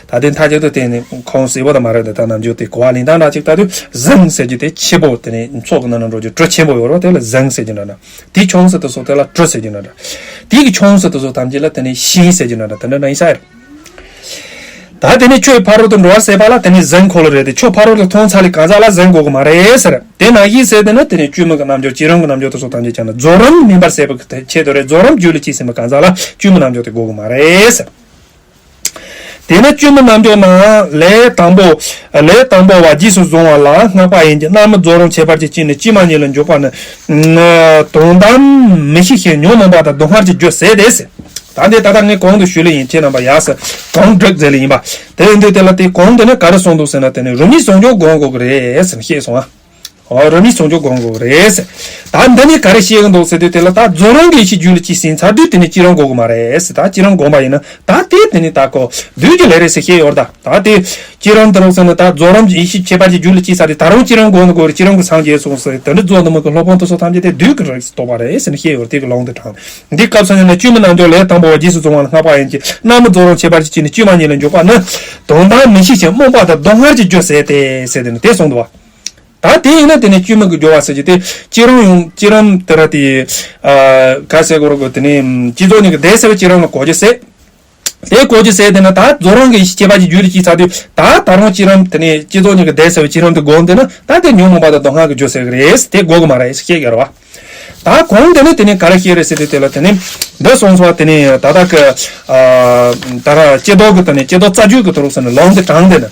ད་དེ་མཐའ་གཅིག་ཏུ་དེ་ནི་ཁོང་གསལ་པོ་དང་མ་རེད་དེ། ད་རྣལ་འབྱོར་དེ་གོ་བ་ལེན་སྟངས་འདྲ་ཅིག་ལྟ་དུས་གཟིམ་ཟེར་རྒྱུ་དེ་ཆེན་པོ། དེ་ནས་མཚོ་གི་ནང་ན་འགྲོ་རྒྱུ་གྲུ་ཆེན་པོ་ཡོད་རེད་བ། དེ་ལ་གཟིམ་ཟེར་རྒྱུ་འདྲ་འདྲ། དེའི་ཆུང་ས་དེ་ཚོ་དེ་ལ་གྲུ་ཟེར་གྱི་འདྲ་འདྲ། དེའི་གི་ཆུང་ས་དེ་ཚོ་ཐམས་ཅད་ལ་དེ་ནི་ཤིང་ཟེར་གྱི་འདྲ་འདྲ་དེ་འདྲ་འདྲ་ཡིན་ས་རེད། ད་དེ་ནི་ཆུ་ཡི་ཕ་རོལ་ཏུ་འགྲོ་བ་ཟེར་བ་ལ་དེ་ནི་གཟིམ་འཁོར་ལོ་རེད་དེ། ཆུ་ཕ་རོལ་ཏུ་ཐོན་ཚར་ལས་གང་ཟག་ལ་གཟིམ་དགོས་ཀྱི་མ་རེད་ཟེར། དེ་ནང་བཞིན་ཟེར་དེ་ནི་དེ་ནི་བཅོས་མ་གི་རྣལ་འབྱོར་བསྐྱེད་རིམ་གྱི་རྣལ་འབྱོར་དེ་ཚོ་ཐམས་ཅད་ཀྱང་ནི་རྫོགས་རིམ་སྨིན་པར་བྱེད་པའི་ཆེད་དུ་རེད། རྫོགས་རིམ་རྒྱུད་ལ་སྐྱེས་ཟིན་པའི་གང་ཟག་ལ་བཅོས་མ་རྣལ་འབྱོར་དེ་དགོས་ཀྱི་མ་རེད་ཟེར། དེས་ན་བཅོས་མ་རྣལ་འབྱོར་ནང་ལས་དང་པོ། ལས་དང་པོ་བ་རྗེས་སུ་བཟུང་བ་ལ་བསྔགས་པ་ཡིན་གྱི། རྣལ་མ་རྫོགས་རིམ་ཁྱད་པར་གྱི་སྤྱི་ནི་དཀྱུས་མ་གཉིས་ལ་འཇོག་པ་ནི། དོན་དམ་མི་ཤེས་ཤིང་ཉོན་མོངས་པ་དང་སྡུག་བསྔལ་གྱི་རྒྱུ་ཟད་དེ་ཟེར། ད་འདི་ད་ལྟ་ངས་གོང་དུ་ཞུས་ལེ་ཡིན། ཁྱེད་རྣམ་པ་ཡག་ས་གོང་སྒྲིག་མཛད་ལེ་ཡིན་པ། དེ་ཡིན་དུས་དེ་ལ་དེ་གོང་དེ་ནི་ག་རེ་གསུངས་འདུག་ཟེར་ན། དེ་ནི་རིམ་གཉིས་ཟུང་འཇུག་སྒོམ་དགོས་ཀྱི་རེད་ཟེར་ནས་བཤད་སོང་ཨ། ཨོ་རིམ་གཉིས་ཟུང་འཇུག་སྒོམ་དགོས་རེད་ཟེར། ད་འདི་ནི་ག་རེ་བཤད་ཀྱི་འདུག་ཟེར་དུས་དེ་ལ་ད་རྫོགས་རིམ་གྱི་ཡེ་ཤེས་རྒྱུད་ལ་སྐྱེས་ཟིན་ཚར་དུས་དེ་ནི་བསྐྱེད་རིམ་དགོས་ཀྱི་མ་རེད་ཟེར། ད་བསྐྱེད་རིམ་སྒོམ་པ་ཡིན་ན་ད་དེ་དེ་ནི་ད་ཁོ་བདུད་ཀྱི་ལས་རེད་ཟེར་བཤད་ཡོད་རེད། ད་ད་དེ་བསྐྱེད་རིམ་དེ་རུ་ཟེར་ན་ད་རྫོགས་རིམ་གྱི་ཡེ་ཤེས་ཁྱད་པར་གྱི་རྒྱུད་ལ་སྐྱེས་ཚར་དུས་ད་རུང་བསྐྱེད་རིམ་སྒོམ་དགོས་རེད། བསྐྱེད་རིམ་གྱི་སངས་རྒྱས་སོང་ཟེར། དེ་འདྲ་རྫོགས་འདི་མོ་གི་སློབ་དཔོན་དེ་ཚོ་ཐམས་ཅད་དེ་བདུད་ཀྱི་རིགས་སུ་གཏོགས་པ་རེད་ཟེར་ནས་བཤད་ཡོད་རེད། དེ་གི་ལུང་དེ་དྲངས། འདི་སྐབས་སུ་ཡིན་ན་བཅོས་མ་རྣལ་འབྱོར་ལས་དང་པོ་བ་རྗེས་སུ་བཟུང་བ་ལ་བསྔགས་པ་ཡིན་གྱི། རྣལ་མ་རྫོགས་རིམ་ཁྱད་པར་གྱི་སྤྱི་ནི་དཀྱུས་མ་གཉིས་ལ་འཇོག་པ་ནི། དོན་དམ་མི་ཤེས་ཤིང་རྨོངས་པ་དང་སྡུག་བསྔལ་གྱི་རྒྱུ་ཟད་དེ་ཟེར་དེ་ནི་དེ་གསུངས་འདུག་བ། ད་དེ་ཡིན་ན་དེ་ནི་བཅོས་མ་གི་སྦྱོར་བ་ཟེར་གྱི་དེ་བསྐྱེད་རིམ་ཡང་བསྐྱེད་རིམ་དེ་ར་དེ། ཨ། ག་ཟེར་དགོས་རེད་གོ། དེ་ནི་བསྐྱེད་རྫོགས་གཉིས་ཀྱི་དེ་ཟེར་བའི་བསྐྱེད་རིམ་ལ་གོ་རྒྱུ་ཟད། དེ་གོ་རྒྱུ་ཟད་དེ་ན་ད་རྫོགས་རིམ་གྱི་ཡེ་ཤེས་ཁྱད་པར་གྱི་རྒྱུད་ལ་སྐྱེས་ཚར་དུས་ད་ད་རུང་བསྐྱེད་རིམ་དེ་ནི་བསྐྱེད་རྫོགས་གཉིས་ཀྱི་དེ་ཟེར་བའི་བསྐྱེད་རིམ་དེ་སྒོམ་དེ་ན་ད་དེ་ཉོན་མོངས་པ་དང་སྡུག་བསྔལ་གྱི་རྒྱུ་ཟེར་གི་རེད། དེ་དགོས་གི་མ་རེད་ཟེར་བཤད་ཡོད་རེད་བ། ད་གོང་དེ་ནི་དེ་ནི་ག་རེ་བཤད་རེད་ཟེར་དུས་དེ་ལ་དེ་ནི་འདི་སོང་སོང་བ། དེ་ནི་ད་ལྟ་གི། ཨ། ད་ར་བསྐྱེད་རྫོགས་ཀྱི་དེ་ནི་བསྐྱེད་རྫོགས་རྩ་རྒྱུད་ཀྱི་དེ་རུ་ཟེར་ནས་ལུང་དེ་དྲངས་དེ་ནི།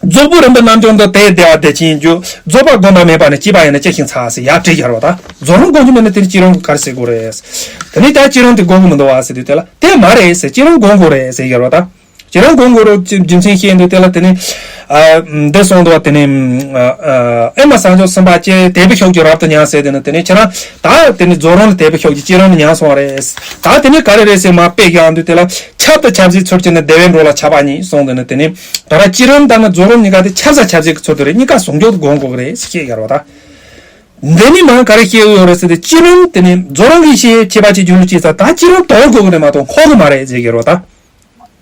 རྫོགས་པའི་རིམ་པའི་རྣལ་འབྱོར་འདི། དེ་བདེ་བ་བདེ་ཆེན་རྒྱུ། རྫོགས་པ་བསྒོམ་པ་མེད་པ་ནི། སྐྱེས་པ་ཡིན་ན་སྐྱེ་ཞིང་ཚ་ཟེར་ཡར་བྲིས་ཡོད་རེད་བ། ད་རྫོགས་རིམ་སྒོམ་རྒྱུ་མེད་ན་དེ་ནི་བསྐྱེད་རིམ་ག་རེ་ཟེར་དགོས་རེད། དེ་ནི་ད་བསྐྱེད་རིམ་དེ་སྒོམ་གི་མི་འདུག་བ་ཟེར་དུས་དེ་ལ་དེ་མ་རེད་ཟེར། བསྐྱེད་རིམ་སྒོམ་དགོས་རེད་ཟེར་ཡོད་རེད་བ། ད། བསྐྱེད་རིམ་སྒོམ་དགོས་རེད། རྒྱུ་མཚན་བཤད་ཡོང་དུས་དེ་ལ་དེ་ནི། ཨ། འདི་གསུངས་འདུག་བ། དེ་ནི། ཨ། ཨ། ཨེ་མ་བྱང་ཆུབ་སེམས་དཔའ་ཀྱེ། དད་པའི་ཤུགས་ཀྱིས་རབ་ཏུ་མྱངས་ཟེར། དེ་ནི་དེ་ནི་ཁྱེད་རང་ད་དེ་ནི་རྫོགས་རིམ་ལ་དད་པའི་ཤུགས་ཀྱིས་བསྐྱེད་རིམ་ལ་མྱངས་སོང་བ་རེད། ད་དེ་ནི་ག་རེ་རེད་ཟེར་མར་དཔེ་བཞག་དུས་དེ་ལ། ཆར་དང་ཆབ་སྲིད་ཚུལ་གྱིས་ནི། བདེ་བའི་འགྲོ་ལ་ཆགས་པ་ཉིད་གསུངས། དེ་ནི་དེ་ནི་ད་ར་བསྐྱེད་རིམ་དང་ནི་རྫོགས་རིམ་གཉིས་ཀ་དེ་ཆར་ཟ་ཆབ་སྲིད་ཀྱི་ཚུལ་དུ་རེད། གཉིས་ཀ་ཟུང་འཇུག་ཏུ་སྒོམ་དགོས་ཀྱི་རེད་ཟེར་བཤད་ཡོད་རེད་བ། ད་འདི་ནི་མར་ག་རེ་བཤད་ཡོད་རེད་ཟེར་དུས། བསྐྱེད་རིམ་དེ་ནི་རྫོགས་རིམ་གྱི་ཡེ་ཤེས་ཁྱད་པར་གྱི་རྒྱུད་ལ་སྐྱེས་ཚར། ད་བསྐྱེད་རིམ་དོར་དགོས་ཀྱི་རེད་མ་གཏོགས་འཁོར་གྱི་མ་རེད་ཟེར་གྱི་རེད་བ། ད།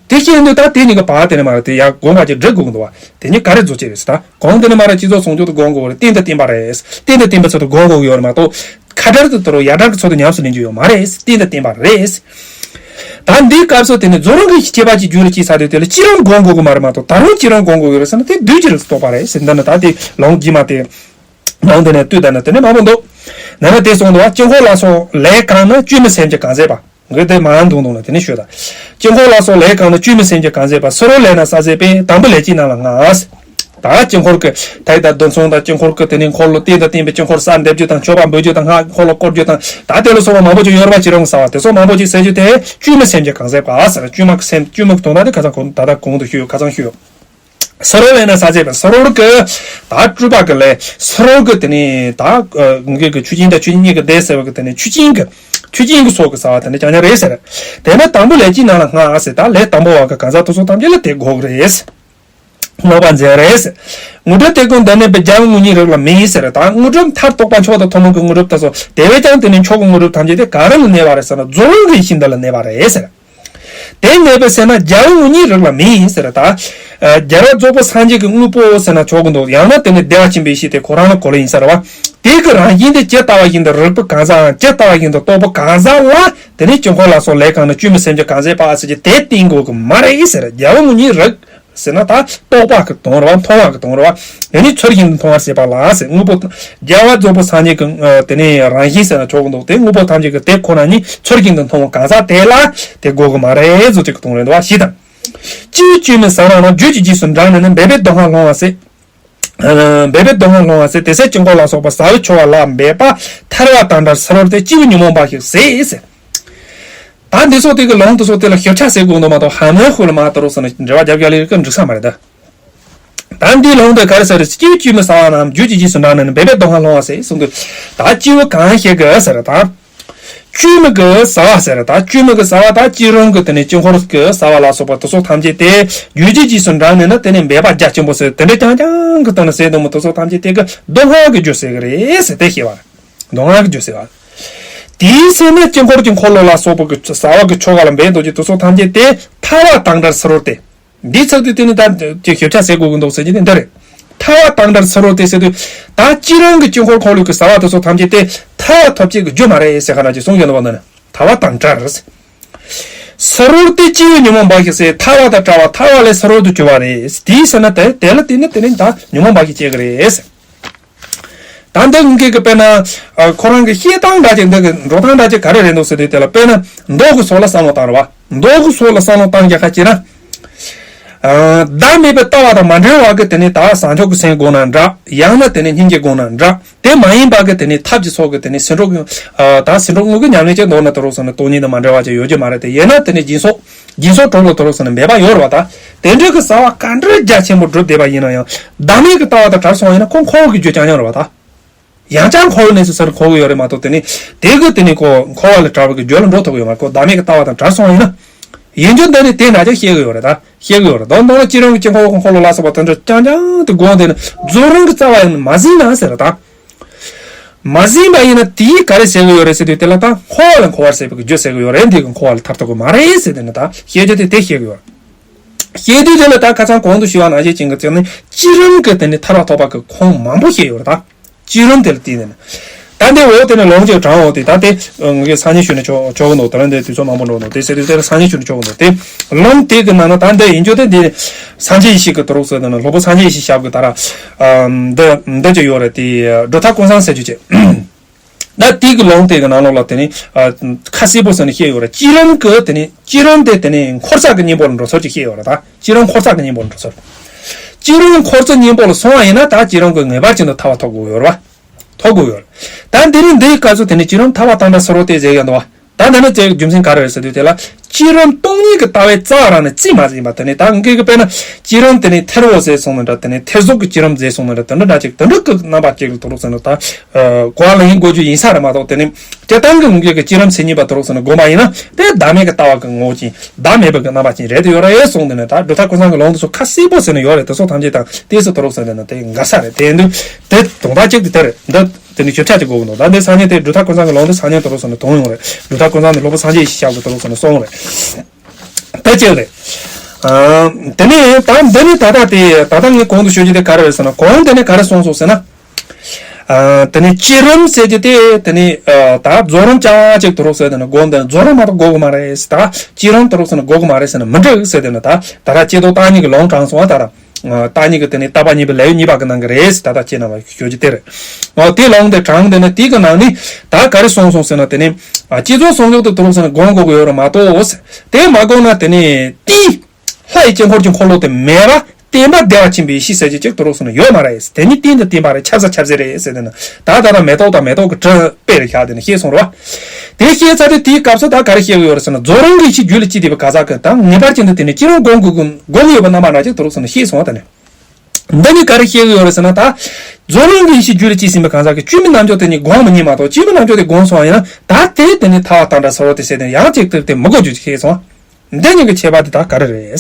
དེ་བཤད་དུས་ད་དེ་གཉིས་ཀྱི་བར་དེ་ནི་མ་རེད། དེ་ཡར་དགོངས་པ་ཅིག་སྒྲིག་དགོས་ཀྱི་འདུག་བ། དེ་གཉིས་ག་རེ་རྫོགས་བྱེད་རེད་ཟེར། ད་གོང་དེ་ནི་མ་རེད། བསྐྱེད་རྫོགས་ཟུང་འཇུག་ཏུ་སྒོམ་དགོས་རེད། རྟེན་དང་བརྟེན་པའི་ཚུལ་དུ་སྒོམ་དགོས་ཀྱི་ཡོད་རེད་མ་གཏོགས། ཁ་བྲལ་དུ་དོར་ཡ་བྲལ་གྱི་ཚུལ་དུ་ཉམས་སུ་ལེན་རྒྱུ་ཡོད་མ་རེད། རྟེན་དང་བརྟེན་པ་རེད། ད་འདིའི་སྐབས་སུ་དེ་ནི་རྫོགས་རིམ་གྱི་ཁྱད་པར་གྱི་རྒྱུད་ལ་སྐྱེས་ཚར་དུས་དེ་ལ་བསྐྱེད་རིམ་སྒོམ་དགོས་ཀྱི་མ་རེད་མ་གཏོགས། ད་རུང་བསྐྱེད་རིམ་སྒོམ་དགོས་ཀྱི་རེད་ཟེར་ན་དེ་བདུད་ཀྱི་རིགས་སུ་གཏོགས་པ་རེད་ཟེར། འདི་ནི་ད་དེ་ལུང་རྗེས་མ་དེ། ནང་དེ་ནས་དེ་ནས་མང་པོ་འདུག་ན་ན་དེ་གསུངས་འདུག་བ། དཀྱིལ་འཁོར་ལ་སོགས་ལས་གང་ནི། བཅོས་མིན་སེམས་ཀྱིས་གང་ཟད་པ། འོ་དེ་མང་འདུག་འདུག་ན་དེ་ནས་ཤོད་ད། དཀྱིལ་འཁོར་ལ་སོགས་ལས་གང་ནི། བཅོས་མིན་སེམས་ཀྱིས་གང་ཟད་པ། ཕྱི་རོལ་ལས་རྣམས་བསགས་ཟད་པས། དང་པོ་ལས་ཀྱི་རྣམས་ལ་བསྔགས། ད་དཀྱིལ་འཁོར་གྱི་ད་ཡི་ད་འདུ་མཚོན་དང་། དཀྱིལ་འཁོར་གྱི་དེ་ནས་འཁོར་ལོ་རྟེན་དང་བརྟེན་པའི་དཀྱིལ་འཁོར་གསར་འདེབས་རྒྱུ་དང་། མཆོད་པ་འབུལ་རྒྱུ་དང་། སྔགས་འཁོར་ལོ་བསྐོར་རྒྱུ་དང་། ད་དེ་ལ་སོགས་པ་མང་པོ་ཅིག་ཡོད་རེད་བ། བསྐྱེད་རིམ་གྱི་བྱ་བ་དེ་ཚོ་མང་པོ་ཅིག་ཟེར་རྒྱུ་དེ། བཅོས་མིན་སེམས་ཀྱིས་གང་ཟད་པ་ཟེར། བཅོས་མ་གི་སེམས། བཅོས་མ་གི་དོན་དག་དེ་ཁ་སང་གོང་ད་ལྟ་གོང་དུ་ཞུས་ཡོད། ཁ་སང་ཞུས་ཡོད། ཕྱི་རོལ་ལས་རྣམས་བསགས་ཟད་པས། ཕྱི་རོལ་གྱི་ད་སྤྲུལ་པ་གི་ལས། ཕྱི་རོལ་གྱི་དེ་ནི་ད་ངེད་ཀྱི་ཆོས་ཅན་དང་ཆོས་ཉིད་ཀྱི་སྡེ་ཟེར་བ་གི་དེ་ནི་ཆོས་ཅན་གྱི་ཆོས་ཅན་གྱི་ཚོགས་ཀྱི་བྱ་བ་དེ་ནི་རྐྱང་རྐྱང་རེད་ཟེར། དེ་ནི་དང་པོ་ལས་ཀྱི་རྣམས་ལ་བསྔགས་ཟེར། ད་ལས་དང་པོ་བ་གི་གང་ཟག་དེ་ཚོ་ཐམས་ཅད་ལ་དེ་དགོས་ཀྱི་རེད། བསྔགས་པ་མཛད་རེད་ཟེར། དངོས་གྲུབ་དེ་ཀུན་བདག་གནས་པའི། རྒྱལ་བའི་དངོས་གཉེན་རིགས་ལ་མིན་ཟེར། ད་དངོས་གྲུབ་མཐར་ཐུག་པ་མཆོག་དང་ཐུན་མོང་གི་དངོས་གྲུབ་དེ་ཚོ་དེ་བས་ཀྱང་དེ་ནི་མཆོག་གི་དངོས་གྲུབ་ཐམས་ཅད་དེ་ག་རེ་ལ་གནས་པ་རེད་ཟེར་ན། རྫོགས་རིམ་གྱི་ཡེ་ཤེས་འདི་ལ་གནས་པ་རེད་ཟེར། དེ་གནས་པས་ཟེར་ན་རྒྱལ་བ་དངོས་གཉེན་རིགས་ལ་མིན་ཟེར། ད་རྒྱལ་བ་རྫོགས་པའི་སངས་རྒྱས་ཀྱི་དངོས་པོ་ཟེར་ན་ཆོག་གི་འདུག། ཡང་ན་དེ་ནི་བདེ་བ་ཆེན་པོའི་ཡེ་ཤེས་དེ་ཁོ་རང་ལ་གོ་ལ་ཡིན་ས་རེད་བ། དེ་གི་རང་བཞིན་དེ་ཇི་ལྟ་བ་བཞིན་དུ་རིག་པ་གང་ཟག་ཇི་ལྟ་བ་བཞིན་དུ་རྟོགས་པ་གང་ཟག་ལ་དེ་ནི་དཀྱིལ་འཁོར་ལ་སོགས་ལས་གང་ན་བཅོས་མིན་སེམས་ཀྱི་གང་ཟག་པ་ཟེར་གྱི་དེ་བསྟན་དགོས་གི་མ་རེད་ཟེར། རྒྱལ་བ་དངོས་གཉེན་རིགས་ཟེར་ན་ད་རྟོགས་པ་གི་དོན་རེད་བ། མཐོང་བ་གི་དོན་རེད་བ། དེ་ནི་ཚུལ་བཞིན་དུ་མཐོང་བར་བྱེད་པ་ལ་ཟེར། དངོས་པོ་རྒྱལ་བ་རྫོགས་པའི་སངས་རྒྱས་ཀྱི་དེ་ནི་རང་བཞིན་ཟེར་ན་ཆོག་གི་འདུག། དེ་དངོས་པོ་ཐམས་ཅད་ཀྱི་དེ་ཁོ་ན་ཉིད་ཚུལ་བཞིན་དུ་མཐོང་བ་གང་ཟག་དེ་ལ་དེ་དགོས་གི་མ་རེད་ཟེར་གྱི་དོན་རེད་འདུག་བ། ཞེས་དང་། སྤྱི་བོས་བཅོས་མིན་ཟ་བ་རྣམས་རྒྱུད་ཀྱི་རྗེས་སུ་འབྲངས་ནས་ནི་འབད་པས་སྡུག་བསྔལ་སློང་བ་ཟེར། འབད་པས་སྡུག་བསྔལ་སློང་བ་ཟེར། དེ་ཚེ་དཀྱིལ་འཁོར་ལ་སོགས་པ་ཟ་བའི་ཆོ་ག་ལ་འབད་པ་ཐལ་བ་དང་འདྲར་སི་རོར་ཏེ། སྤྱི་བོས་ཉོན་མོངས་འབའ་ཞིག་ཟད་ཟེར། ད་འདི་སོགས་དེ་གི་ལུང་དེ་སོགས་དེ་ལ་ཞིབ་ཆ་ཟེར་དགོས་འདུག་མ་གཏོགས་ཧ་མའི་ཧུ་ལ་མ་ཏི་རོ་ཟེར་ན་འགྲེལ་བ་རྒྱབ་རྒྱག་ལས་ཀ་འགྲིག་ས་མ་རེད་ད། ད་འདི་ལུང་དེ་ག་རེ་ཟེར། སྤྱི་བོས་བཅོས་མིན་ཟ་བ་རྣམས་རྒྱུད་ཀྱི་རྗེས་སུ་འབྲངས་ནས་ནི་འབད་པས་སྡུག་བསྔལ་སློང་བ་ཟེར་གསུངས་འདུག། ད་སྤྱི་བོ་གང་ཞིག་གི་ཟེར་ད། བཅོས་མིན་གྱི་ཟ་བ་ཟེར། ད་བཅོས་མིན་གྱི་ཟ་བ་ད་སྤྱིར་བཏང་གི་དེ་ནི་དཀྱིལ་འཁོར་གྱི་ཟ་བ་ལ་སོགས་པ་དེ་སོགས་ཐམས་ཅད་དེ་རྒྱུད་ཀྱི་རྗེས་སུ་འབྲངས་ནས་ན་དེ་ནི་འབད་པ་རྒྱ་ཆེན་པོ་ཟེར་དེ་འདྲ་རྐྱང་རྐྱང་གི་སྟེང་ན་ཟད་འདུག་མོ། དེ་སོགས་ཐམས་ཅད་དེ་གི་སྡུག་བསྔལ་གྱི་རྒྱུ་ཟེར་གི་རེད་ཟེར་དེ་ཤེས་པ་རེད། སྡུག་བསྔལ་གྱི་རྒྱུ་ཟེར་བ། དེའི་ཚེ་ན་དཀྱིལ་འཁོར་གྱི་འཁོར་ལོ་ལ་སོགས་པ་གི་ཟ་བ་གི་ཆོ་ག་ལ་འབད་འདུག་ཀྱི་དེ་སོགས་ཐམས་ཅད་དེ་ཐལ་བ་དང་འདྲར་སི་རོར་ཏེ། འདིའི་ཚིག་དེ་དེ་ནི་ད་ཅིག་ཞིབ་ཆ་ཟེར་དགོས་ཀྱི་འདུག་ཟེར་གྱི་ནི་འདི་རེད། ཐལ་བ་དང་འདྲར་སི་རོར་ཏེ་ཟེར་དུས་ད་སྤྱིར་བཏང་གི་དཀྱིལ་འཁོར་འཁོར་ལོ་གི་ཟ་བ་དེ་ཚོ་ཐམས་ཅད་དེ་ཐལ་བ་ཐོབ་བྱེད་ཀྱི་རྒྱུ་མ་རེད་ཟེར་ག་ན་ཅིག་གསུང་གི་འདུག་བ། འདི་ནི་ཐལ་བ་དང་འདྲར། སི་རོར་ཏེ་སྤྱི་བོས་ཉོན་མོངས་འབའ་ཞིག་ཟད། ཐལ་བ་དང་བྲལ་བ་ཐལ་བ་ལས་སི་རོར་དུ་གྱུར་པ་རེད། དེའི་ཚེ་ན་དེ་དེ་ལ་བརྟེན་ནས་དེ་ནི་ད་ཉོན་མོངས་འབའ་ཞིག་སྐྱེ་གི་རེད། ད་འདི་ངེད་ཀྱི་དཔེར་ན་ཨ་ཁོ་རང་གི་བཤད་སྟངས་འདྲ་ཅིག་འདི་གི་འགྲོ་སྟངས་འདྲ་ཅིག་ག་རེ་རེད་འདུག་ཟེར་དུས་དེ་ལ་དཔེར་ན་མདོ་གི་སོགས་ལ་བསམ་བློ་བཏང་རེད་བ། མདོ་གི་སོགས་ལ་བསམ་བློ་བཏང་རྒྱག་ཁ་ཅིག་ན། ཨ་བདག་མེད་པའི་ལྟ་བ་དང་མ་འབྲེལ་བ་གི་དེ་ནི་ད་བཟང་ཕྱོགས་ཀྱི་སེམས་དགོངས་ན་འདྲ། ཡང་ན་དེ་ནི་སྙིང་རྗེ་དགོངས་ན་འདྲ། དེ་མ་ཡིན་པ་གི་དེ་ནི་ཐབས་ཀྱི་ཚོགས་ཀྱི་དེ་ནི་ཟིན་བྲིས་ཀྱི་ཨ་ད་ཟིན་བྲིས་དངོས་ཀྱི་ཉམས་ལེན་ཅིག་འདོར་ན་དེ་རོགས་སོང་ན་སྟོང་ཉིད་དང་མ་འབྲེལ་བ་ཅིག་ཡོད་རྒྱུ་མ་རེད་དེ། ཡིན་ན་དེ་ནི་སྦྱིན་སོགས་སྦྱིན་སོགས་གྲོགས་ལ་དེ་རོགས་སོང་ན་འབད་པ་ཡོད་རེད་བ། ད་དེ་འདྲ་གི་བྱ་བ་ག་འདྲ་རྒྱ་ཆེན་པོ་བསྒྲུབས་བསྡད་པ་ཡིན་ན་ཡང་བདག་མེད་ཀྱི་ལྟ་བ་དང་བྲལ་སོང་བ་ཡིན་ན་ཁོ་འཁོར་བ་གི་རྒྱུ་རྐྱང་རྐྱང་རེད་བ། ད། ཡང་བསྐྱར་འཁོར་བའི་གནས་སུ་སར་འཁོར་གྱི་ཡོད་རེད་མ་གཏོགས་དེ་ནི་དེ་གི་དེ་ནི་ཁོ་འཁོར་བ་ལས་བྲལ་བའི་རྒྱུ་ལ་འགྲོ་ཐུབ་ཀྱི་ཡོད་མ་རེད། ཁོ་བདག་མེད་ཀྱི་ལྟ་བ་དང་བྲལ་སོང་བ་ཡིན་ན། ཡིན་རྒྱུ་འདི་ནི་དེ་འདྲ་ཅིག་ཤེས་ཀྱི་ཡོད་རེད། ད་ཤེས་ཀྱི་ཡོད་རེད། མདོར་མདོར་ན་སྤྱིར་བཏང་གི་དཀྱིལ་འཁོར་འཁོར་ལོ་ལ་སོགས་པ་དེ་འདྲ་རྐྱང་རྐྱང་དུ་དགོངས་ཏེ་ནི་རྫོགས་རིམ་གྱི་རྩ་བ་ཡང་མ་ཟིན་ན་ཟེར་ད། མ་ཟིན་པ་ཡིན་ན་དེས་ག་རེ་ཟེར་གྱི་ཡོད་རེད་ཟེར་དུས་དེ་ལ་ད་འཁོར་བ་ལས་འཁོར་བར་བྱེད་པའི་རྒྱུ་ཟེར་གྱི་ཡོད་རེད། འདི་གི་འཁོར་བ་ལས་ཐར་ཐུབ་ཀྱི་མ་རེད་ཟེར་དེ་ནི་ད་བཤད་རྒྱུ་དེ་དེ་བཤད་ཀྱི་ཡོད་རེད། བཤད་དུས་དེ་ལ་ད་ཁ་སང་གོང་དུ་ཞུས་པ་ནང་བཞིན་ཅན་གྱི་ཚེ་ནི་སྤྱིར་བཏང་གི་དེ་ནི་ཐར་པ་ཐོབ་པ་གི་ཁུངས་མང་པོ་བཤད་ཡོད་རེད་ད། སྤྱིར་བཏང་དེ་ལ་བརྟེན་ནས་ནི། ད་འདི་འོག་དེ་ནི་ལུང་གཅིག་དྲངས་འོག་དེ་ད་དེ་ངས་སང་ཉིན་ཞུས་ནས་ཆོག་ཆོག་གི་འདུག། དེ་རིང་འདི་དུས་ཚོད་མང་པོ་འགྲོ་འདུག། དེ་ཟེར་དུས་དེ་ལ་སང་ཉིན་ཞུས་ནས་ཆོག་གི་འདུག། དེ་ལུང་དེ་གི་ནང་ན་ད་འདི་ཡིན་རྒྱུ་དེ་འདི་སངས་རྒྱས་ཡེ་ཤེས་ཀྱི་དུ་རུ་ཟེར་དེ་ནི་སློབ་དཔོན་སངས་རྒྱས་ཡེ་ཤེས་ཞབས་ཀྱི་ད་ར་འདི་འདི་ཅིག་ཡོད་རེད། དེ་སྒྲུབ་ཐབས་ཀུན་བཟང་ཟེར་རྒྱུ་ཅིག། ད་དེ་གི་ལུང་དེ་གི་ནང་ལོགས་ལ་དེ་ནི་ཨ་ཁ་གསལ་པོ་ཟེར་ནས་བཤད་ཡོད་རེད། སྤྱིར་བཏང་གི་དེ་ནི་སྤྱིར་བཏང་དེ་དེ་ནི་འཁོར་ས་གི་གཉེན་པོ་ལ་འགྲོ་ཚུལ་ཅིག་བཤད་ཡོད་རེད། ད་སྤྱིར་བཏང་འཁོར་ས་གི་གཉེན་པོ་ལ་འགྲོ་ཚུལ། སྤྱིར་བཏང་འཁོར་ས་གཉེན་པོ་ལ་སོང་བ་ཡིན་ན་ད་སྤྱིར་བཏང་གི་ངེས་པར་ཅན་དུ་ཐར་པ་ཐོབ་དགོས་ཡོད་རེད་བ། ཐོབ་དགོས་ཡོད་རེད། ད་འདི་ནི་འདིའི་སྐབས་སུ་དེ་ནི་སྤྱིར་བཏང་ཐལ་བ་དང་འདྲར་སི་རོར་ཏེ་ཟེར་ཡོད་འདུག་བ། ད་འདི་ནི་དེའི་རྒྱུ་མཚན་ག་རེ་རེད་ཟེར་དུས་དེ་ལ་སྤྱིར་བཏང་སྟོང་ཉིད་ཀྱི་ལྟ་བའི་རྩ་བ་རང་ནས་རྩིས་མ་ཟིན་པ་དེ་ནི་ད་ངེད་ཀྱི་དཔེར་ན་སྤྱིར་བཏང་དེ་ནི་ཐལ་བོ་ཟེར་སོང་ན་འདྲ། དེ་ནི་ཐེར་ཟུག་གི་སྤྱིར་བཏང་ཟེར་སོང་ན་འདྲ། དེ་འདྲ་འདྲ་ཅིག་དེ་འདྲ་གི་རྣམ་པ་ཅིག་ལ་དུ་རུ་ཟེར་ན་ད། གོ་བ་ལེན་དགོས་རྒྱུ་ཡིན་ས་རེད་མ་གཏོགས་དེ་ནི་སྤྱིར་བཏང་གི་ངེད་ཀྱི་སྤྱིར་བཏང་མཚན་ཉིད་པ་དུ་རུ་ཟེར་ན་དགོངས་པ་ཡིན་ན་དེ་བདག་མེད་ཀྱི་ལྟ་བ་གི་ངོ་བོ་ཅན་བདག་མེད་པ་གི་རྣམ་པ་ཅན་རེད་དེ་ཡོད་རེད་གསུངས། དེ་ནི་ད་སྒྲུབ་ཐབས་ཀུན་བཟང་གི་ལུང་དེ་ཚོ་ཁ་གསལ་པོ་ཟེར་ནས་ཡོད་རེད། དེ་ཚོ་ཐམས་ཅད་དང་དེ་སུ་དུ་རུ་ཟེར་ན་དེ་འགལ་ས་རེད། དེ་འདུག། དེ་དོན་དག་ཅིག་དེ་དེ་རེད། འདི་དེ་ནི་ཞིབ་ཆ་ཅིག་དགོས་ཀྱི་འདུག། ད་འདི་སང་ཉིན་དེ་སྒྲུབ་ཐབས་ཀུན་བཟང་གི་ལུང་དེ་སང་ཉིན་དུ་རུ་ཟེར་ན་དོན་ཡོང་རེད། སྒྲུབ་ཐབས་ཀུན་བཟང་དེ་སློབ་དཔོན་སངས་རྒྱས་ཡེ་ཤེས་ཞབས་ཀྱི་དུ་རུ་ཟེར་ན་གསུངས་རེད། ད་ཅིག་རེད། ཨ། དེ་ནས་ད་འདི་ནི་ད་ལྟ་དེ་ད་ལྟ་ངས་གོང་དུ་ཞུ་རྒྱུ་དེ་ག་རེ་རེད་ཟེར་ན། གོང་དེ་ནས་ག་རེ་གསུངས་སོང་ཟེར་ན། ཨ། དེ་ནས་སྤྱིར་བཏང་ཟེར་རྒྱུ་དེ་དེ་ནས་ཨ། ད་རྫོགས་རིམ་རྐྱང་ཅིག་དུ་རུ་ཟེར། དེ་ནས་སྒོམ་དེ་རྫོགས་རིམ་མ་གཏོགས་དགོས་གི་མ་རེད། ད་སྤྱིར་བཏང་དུ་རུ་ཟེར་ན་དགོས་གི་མ་རེད་ཟེར་ན་མི་འགྲིག་ཟེར། དེ་ནས་ད་ད་ལྟ་ཀྱེ་རྡོར་བརྟག་གཉིས་ཀྱི་ལུང་དྲངས་སོང་བ། ད་ལྟ་བརྟག་གཉིས་ཀྱི་དེ་ནས་བརྟག་པ་གཉིས་པའི་ལེའུ་གཉིས་པ་གི་ནང་གི་རེད་ཟེར། ད་ལྟ་ཁྱེད་རྣམས་ལ་ཞུ་རྒྱུ་དེ་རེད། འོ་དེ་ལུང་དེ་དྲངས། དེ་ནས་དེ་གི་ནང་ནས་ད་ག་རེ་གསུངས་སོང་ཟེར་ན། དེ་ནས་ཨ། བསྐྱེད་རྫོགས་ཟུང་འཇུག་དེ་དུ་རུ་ཟེར་ན་སྒོམ་དགོས་ཀྱི་ཡོད་རེད་མ་གཏོགས། དེ་མ་སྒོམ་ན་དེ་ནས་དེའི་ལྷ་ཡི་དཀྱིལ་འཁོར་གྱི་འཁོར་ལོ་དེ་མེད་པ། བརྟེན་པ་བདེ་བ་ཆེན་པོའི་ཡེ་ཤེས་ཟེར་རྒྱུ་ཅིག་དུ་རུ་ཟེར་ན་ཡོད་མ་རེད། དེ་ཉིད་རྟེན་དང་བརྟེན་པ་རེད། ཁྱབ་ས་ཁྱབ་ཟས་རེད་ཟེར། དེ་ནི་ད་ད་ལྟ་མེ་ཏོག་དང་མེ་ཏོག་གི་དྲི་དཔེ་རེད་བཞག། དེ་ནི་བཤད་སོང་རེད་བ། དེ་བཤད་ཚར་དུས་དེའི་སྐབས་སུ་ད་ག་རེ་བཤད་ཀྱི་ཡོད་རེད་ཟེར་ན། རྫོགས་རིམ་གྱི་ཡེ་ཤེས་རྒྱུད་ལ་སྐྱེས་བསྡད་པའི་གང་ཟག་གིས་ད་ངེས་པར་ཅན་དུ་དེ་ནི་སྤྱིར་བཏང་སྒོམ་དགོས་ཀྱི་སྒོམ་ཡོད་པ་རྣམ་པ་འདྲ་ཅིག་དུ་རུ་ཟེར་ན་བཤད་སོང་བ། དེ་ནི་འདི་ནི་ག་རེ་བཤད་ཀྱི་ཡོད་རེད་ཟེར་ན། ད་རྫོགས་རིམ་གྱི་ཡེ་ཤེས་རྒྱུད་ལ་སྐྱེས་ཟིན་པའི་གང་ཟག་གིས་བཅོས་མིན་རྣམ་འཇོག་དེ་ཉིད་སྒོམ་མི་ཉན་མ་གཏོགས་བཅོས་མིན་རྣམ་འཇོག་དེ་སྒོམ་སོང་བ་ཡིན་ན་ད་དེ་དེ་ནི་ཐལ་བ་དང་འདྲར་སོ་རུ་དེ་ཟེར་དེ་ཡང་ཅིག་དེ་དེ་མི་དགོས་རྒྱུ་ཞིག་བཤད་སོང་། འདི་གཉིས་ཀྱི་ཁྱད་པར་དེ་ད་ག་རེ་རེད།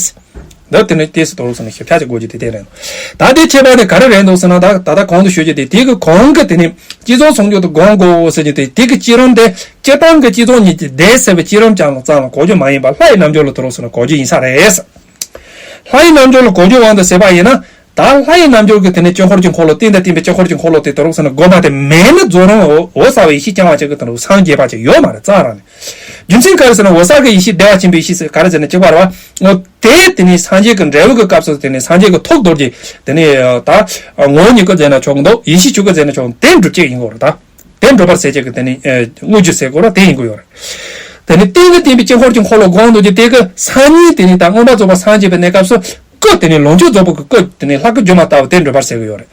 འདི་དེ་ནི་ཏོག་ཙམ་ཏོག་ཙམ་ནི་ཞིབ་ཆ་ཅིག་དགོས་རྒྱུ་དེ་དེ་རེད། ད་དེ་ཁྱད་པར་དེ་ག་རེ་རེད་འདུག་ཟེར་ན། ད་ད་ལྟ་གོང་དུ་ཞུས་རྒྱུ་དེ། དེ་གི་གོང་གི་དེ་ནི་སྤྱི་ཚོགས་སྲུང་སྐྱོབ་དེ་སྒོ་འགོག་ཟེར་རྒྱུ་དེ། དེ་གི་སྤྱི་རིམ་དེ་སྤྱིར་བཏང་གི་སྤྱི་ཚོགས་གཉིས་ཀྱི་བདེ་གསལ་བའི་སྤྱི་རིམ་ཅན་ལ་ཙམ་ལ་གོ་རྒྱུ་མ་ཡིན་པར་ལྷ་ཡི་རྣལ་འབྱོར་ལ་ཏོག་ཙམ་ནི་གོ་རྒྱུ་ཡིན་ས་རེད། ལྷ་ཡི་རྣལ་འབྱོར་ལ་གོ་རྒྱུ་དབང་དུ་བྱས་པ་ཡིན་ན། ད་ལྷ་ཡི་རྣལ་འབྱོར་གྱི་དེ་ནི་དཀྱིལ་འཁོར་གྱི་འཁོར་ལོ། རྟེན་དང་བརྟེན་པའི་དཀྱིལ་འཁོར་གྱི་འཁོར་ལོ་དེ་ཏོག་ཙམ་ནི་བསྒོམ་པ་དེ་མེད་ན། རྫོགས་རིམ་འོད་འོད་གསལ་བའི་ཡེ་ཤེས་རྐྱང་པ་ཅིག་གི་དེ་ནི་སངས་རྒྱས་པ་ཅིག་ཡོད་མ་རེད། རྩ་རང་ནས། རྒྱུ་མཚན་ག་རེ་ཟེར་ན། འོད་གསལ་གྱི་ཡེ་ཤེས་བདེ་བ་ཆེན་པོའི་ཡེ་ཤེས་ཟེར་ག་རེ་ཟེར་ན། གཅིག་པ་རེད་བ། འོ་དེ་དེ་ནི་སངས་རྒྱས་ཀྱི་འབྲས་བུ་གི་སྐབས་སུ་དེ་ནི་སངས་རྒྱས་ཀྱི་ཐོག་རྡོ་རྗེ་དེ་ནི་ད་ངོ་བོ་ཉིད་སྐུ་ཟེར་ན་ཆོག་གི་འདུག། ཡེ་ཤེས་ཆོས་སྐུ་ཟེར་ན་ཆོག། དེ་འགྲུབ་བྱེད་ཡིན་དགོས་རེད་ད། དེ་འགྲུབ་པར་བྱེད་བྱེད་ཀྱི་དེ་ནི་ཨེ་དངོས་རྒྱུ་ཟེར་དགོས་ར། དེ་ཡིན་དགོས་ཡོད་རེད། དེ་ནི་རྟེན་དང་བརྟེན་པའི་དཀྱིལ་འཁོར་གྱི་འཁོར་ལོ་སྒོམ་འདུག་ཀྱི་དེ་གི་སང་ཉིན་དེ་ནི་ད་མངོན་པར་རྫོགས་པར་སངས་རྒྱས་པའི་གནས་སྐབས་སུ་སྐུ་དེ་ནི་ལོངས་སྤྱོད་རྫོགས་པའི་སྐུ་དེ་ནི་ལྷ་སྐུ་སྒྱུ་མ་ལྟ་བུ་དེ་འགྲུབ་པར་བྱེད་ཀྱི་ཡོད་རེད།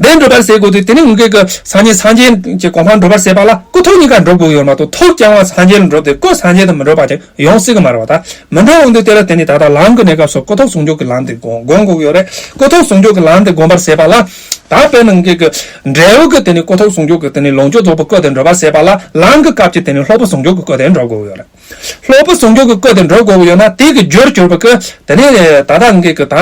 དེ་འགྲུབ་པར་བྱེད་དགོས་དུས་དེ་ནི་ངེད་ཀྱི་སང་ཉིན་སངས་རྒྱས་ཀྱི་གོ་འཕང་འགྲུབ་པར་བྱེད་པ་ལ་སྐུ་ཐོག་གཉིས་ཀ་འགྲུབ་དགོས་ཡོད་མ་གཏོགས། ཐོག་རྐྱང་པ་སངས་རྒྱས་ལ་འགྲུབ་སྟེ་སྐུ་སངས་རྒྱས་དུ་མི་འགྲུབ་པ་ཅིག་ཡོང་སྲིད་ཀྱི་མ་རེད་བ། ད་མི་འགྲོ་འོང་དུས་དེ་ལ་དེ་ནི་ད་ལྟ་ལམ་གྱི་གནས་སྐབས་སུ་སྐུ་ཐོག་ཟུང་འཇུག་གི་ལམ་དེ་སྒོམ་སྒོམ་དགོས་ཀྱི་ཡོད་རེད། སྐུ་ཐོག་ཟུང་འཇུག་གི་ལམ་དེ་སྒོམ་པར་བྱེད་པ་ལ། ད་དཔེར་ན་ངེད་ཀྱི་འབྲས་བུ་གི་དེ་ནི་སྐུ་ཐོག་ཟུང་འཇུག་གི་དེ་ནི་ལོངས་སྤྱོད་རྫོགས་པའི་སྐུ་དེ་འགྲུབ་པར་བྱེད་པ་ལ། ལམ་གྱི་སྐབས་ཀྱི་དེ་ནི་སློབ་དཔོན་ཟུང་འཇུག་གི་སྐུ་དེ་འགྲུབ་དགོས་ཀྱི་ཡོད་རེད། སློབ་དཔོན་ཟུང་འཇུག་གི་སྐུ་དེ་འགྲུབ་དགོས་ཀྱི་ཡོད་ན། དེ་གི་རྒྱུར་གྱུར་པའི་སྐུ་དེ་ནི་ད་ལྟ་ངེད་ཀྱི་ད་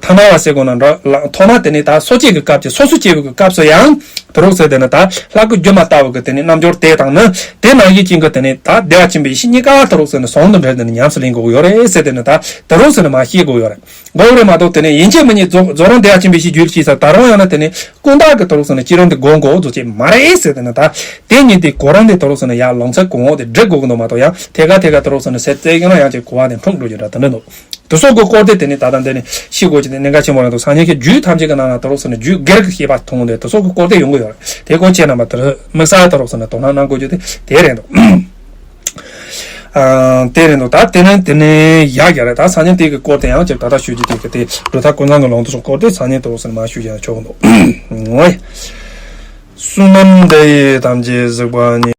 ཐ་མ་བ་ཟེར་དགོས་ན་འགྲོ་ལ། ཐོག་མ་དེ་ནི་ད་སོ་སྐྱེ་གི་སྐབས་ཀྱི་སོ་སོ་སྐྱེ་བོ་གི་སྐབས་སུ་ཡང་དེ་རོགས་ཟེར་དེ་ནི་ད་ལྷ་སྐུ་སྒྱུ་མ་ལྟ་བུ་གི་དེ་ནི་རྣལ་འབྱོར་དེ་དང་ནི། དེ་ནང་བཞིན་ཅན་གྱི་དེ་ནི་ད་བདེ་བ་ཆེན་པོའི་ཡེ་ཤེས་གཉིས་ཀ་དེ་རོགས་ཟེར་ནི་ཟུང་དུ་འབྲེལ་དེ་ནི་ཉམས་སུ་ལེན་དགོས་ཀྱི་ཡོད་རེད་ཟེར། དེ་ནི་ད་དེ་རོགས་ཟེར་ནི་མ་ཤེས་དགོས་ཀྱི་ཡོད་རེད། དགོས་རེད་མ་གཏོགས། དེ་ནས་ཡིན་གཅིག་མིན་གཉིས་རྫོགས་རྫོགས་རིམ་བདེ་བ་ཆེན་པོའི་ཡེ་ཤེས་རྒྱུད་ལ་སྐྱེས་ས་ད་རུང་ཡང་ན་དེ་ནས་ཀུན་བརྟགས་ཀྱི་དེ་རོགས་ཟེར་ནས་སྤྱི་རིམ་དེ་སྒོམ་དགོས་རྫོགས་བྱེད་མ་རེད་ཟེར། དེ་ནས་ད་དེ་ཉིད་དེ་གོ་རིམ་དེ་དེ་རོགས་ཟེར་ནས་ཡར་ལོངས་ཚད་གོང་འོག་དེ་སྒྲིག་དགོས་ཀྱི་འདུག་མ་གཏོགས། ཡང་ཐད་ཀར་ཐད་ཀར་དེ་རོགས་ཟེར་ནས་ཟེར་ཙེ་ཡང་ན་ཡང་ཅིག་གོ་བ་དེ་འཁྲུག་འགྲོ་རྒྱུ་འདྲ་དེ་འདྲ་འདུག། དེ་སོགས་ཀྱི་སྐོར་དེ་དེ་ནས་ད་ལྟ་འདི་ནས་ཤེས་དགོས་ཀྱི་དེ་གནད་འགག་ཆེན་པོ་རེད་འདུག། སངས་རྒྱས་ཀྱི་རྒྱུད་ཐམས་ཅད་ཀྱི་ནང་ན་དེ་རོགས་ཟེར་ནས་རྒྱུད་སྒེར་གྱི་བཤད་པ་མཐོང་སྟེ། དེ་སོགས་ཀྱི་སྐོར་དེ་ཡོང་གི་ཡོད་རེད། དེ་སྐོར་ཁྱེད་རྣམ་པ་དེ་དམིགས་བསལ་དེ་རོགས་ཟེར་ནས་དོ་སྣང་གནང་དགོས་རྒྱུ་དེ་དེ་རེད་འདུག། ཨ། དེ་རེད་འདུག། ད་དེ་ནས་དེ་ནས་ཡག་ཡག་རེད། ད་སང་ཉིན་དེ་གི་སྐོར་དེ་ཡང་ཅིག་ད་ལྟ་ཞུ་རྒྱུ་དེ་གི་དེ་གྲུབ་མཐའ་ཀུན་བཟང་གི་ལུང་དེ་ཚོ་སྐོར་དེ་སང་ཉིན་དེ་རོགས་ཟེར་ནས་མར་ཞུ་རྒྱུ་ན་ཆོག་གི་འདུག། འོ་ཡ། བསོད་ནམས་འདི་ཡིས་ཐམས་ཅད་གཟིགས་པ་ཉིད།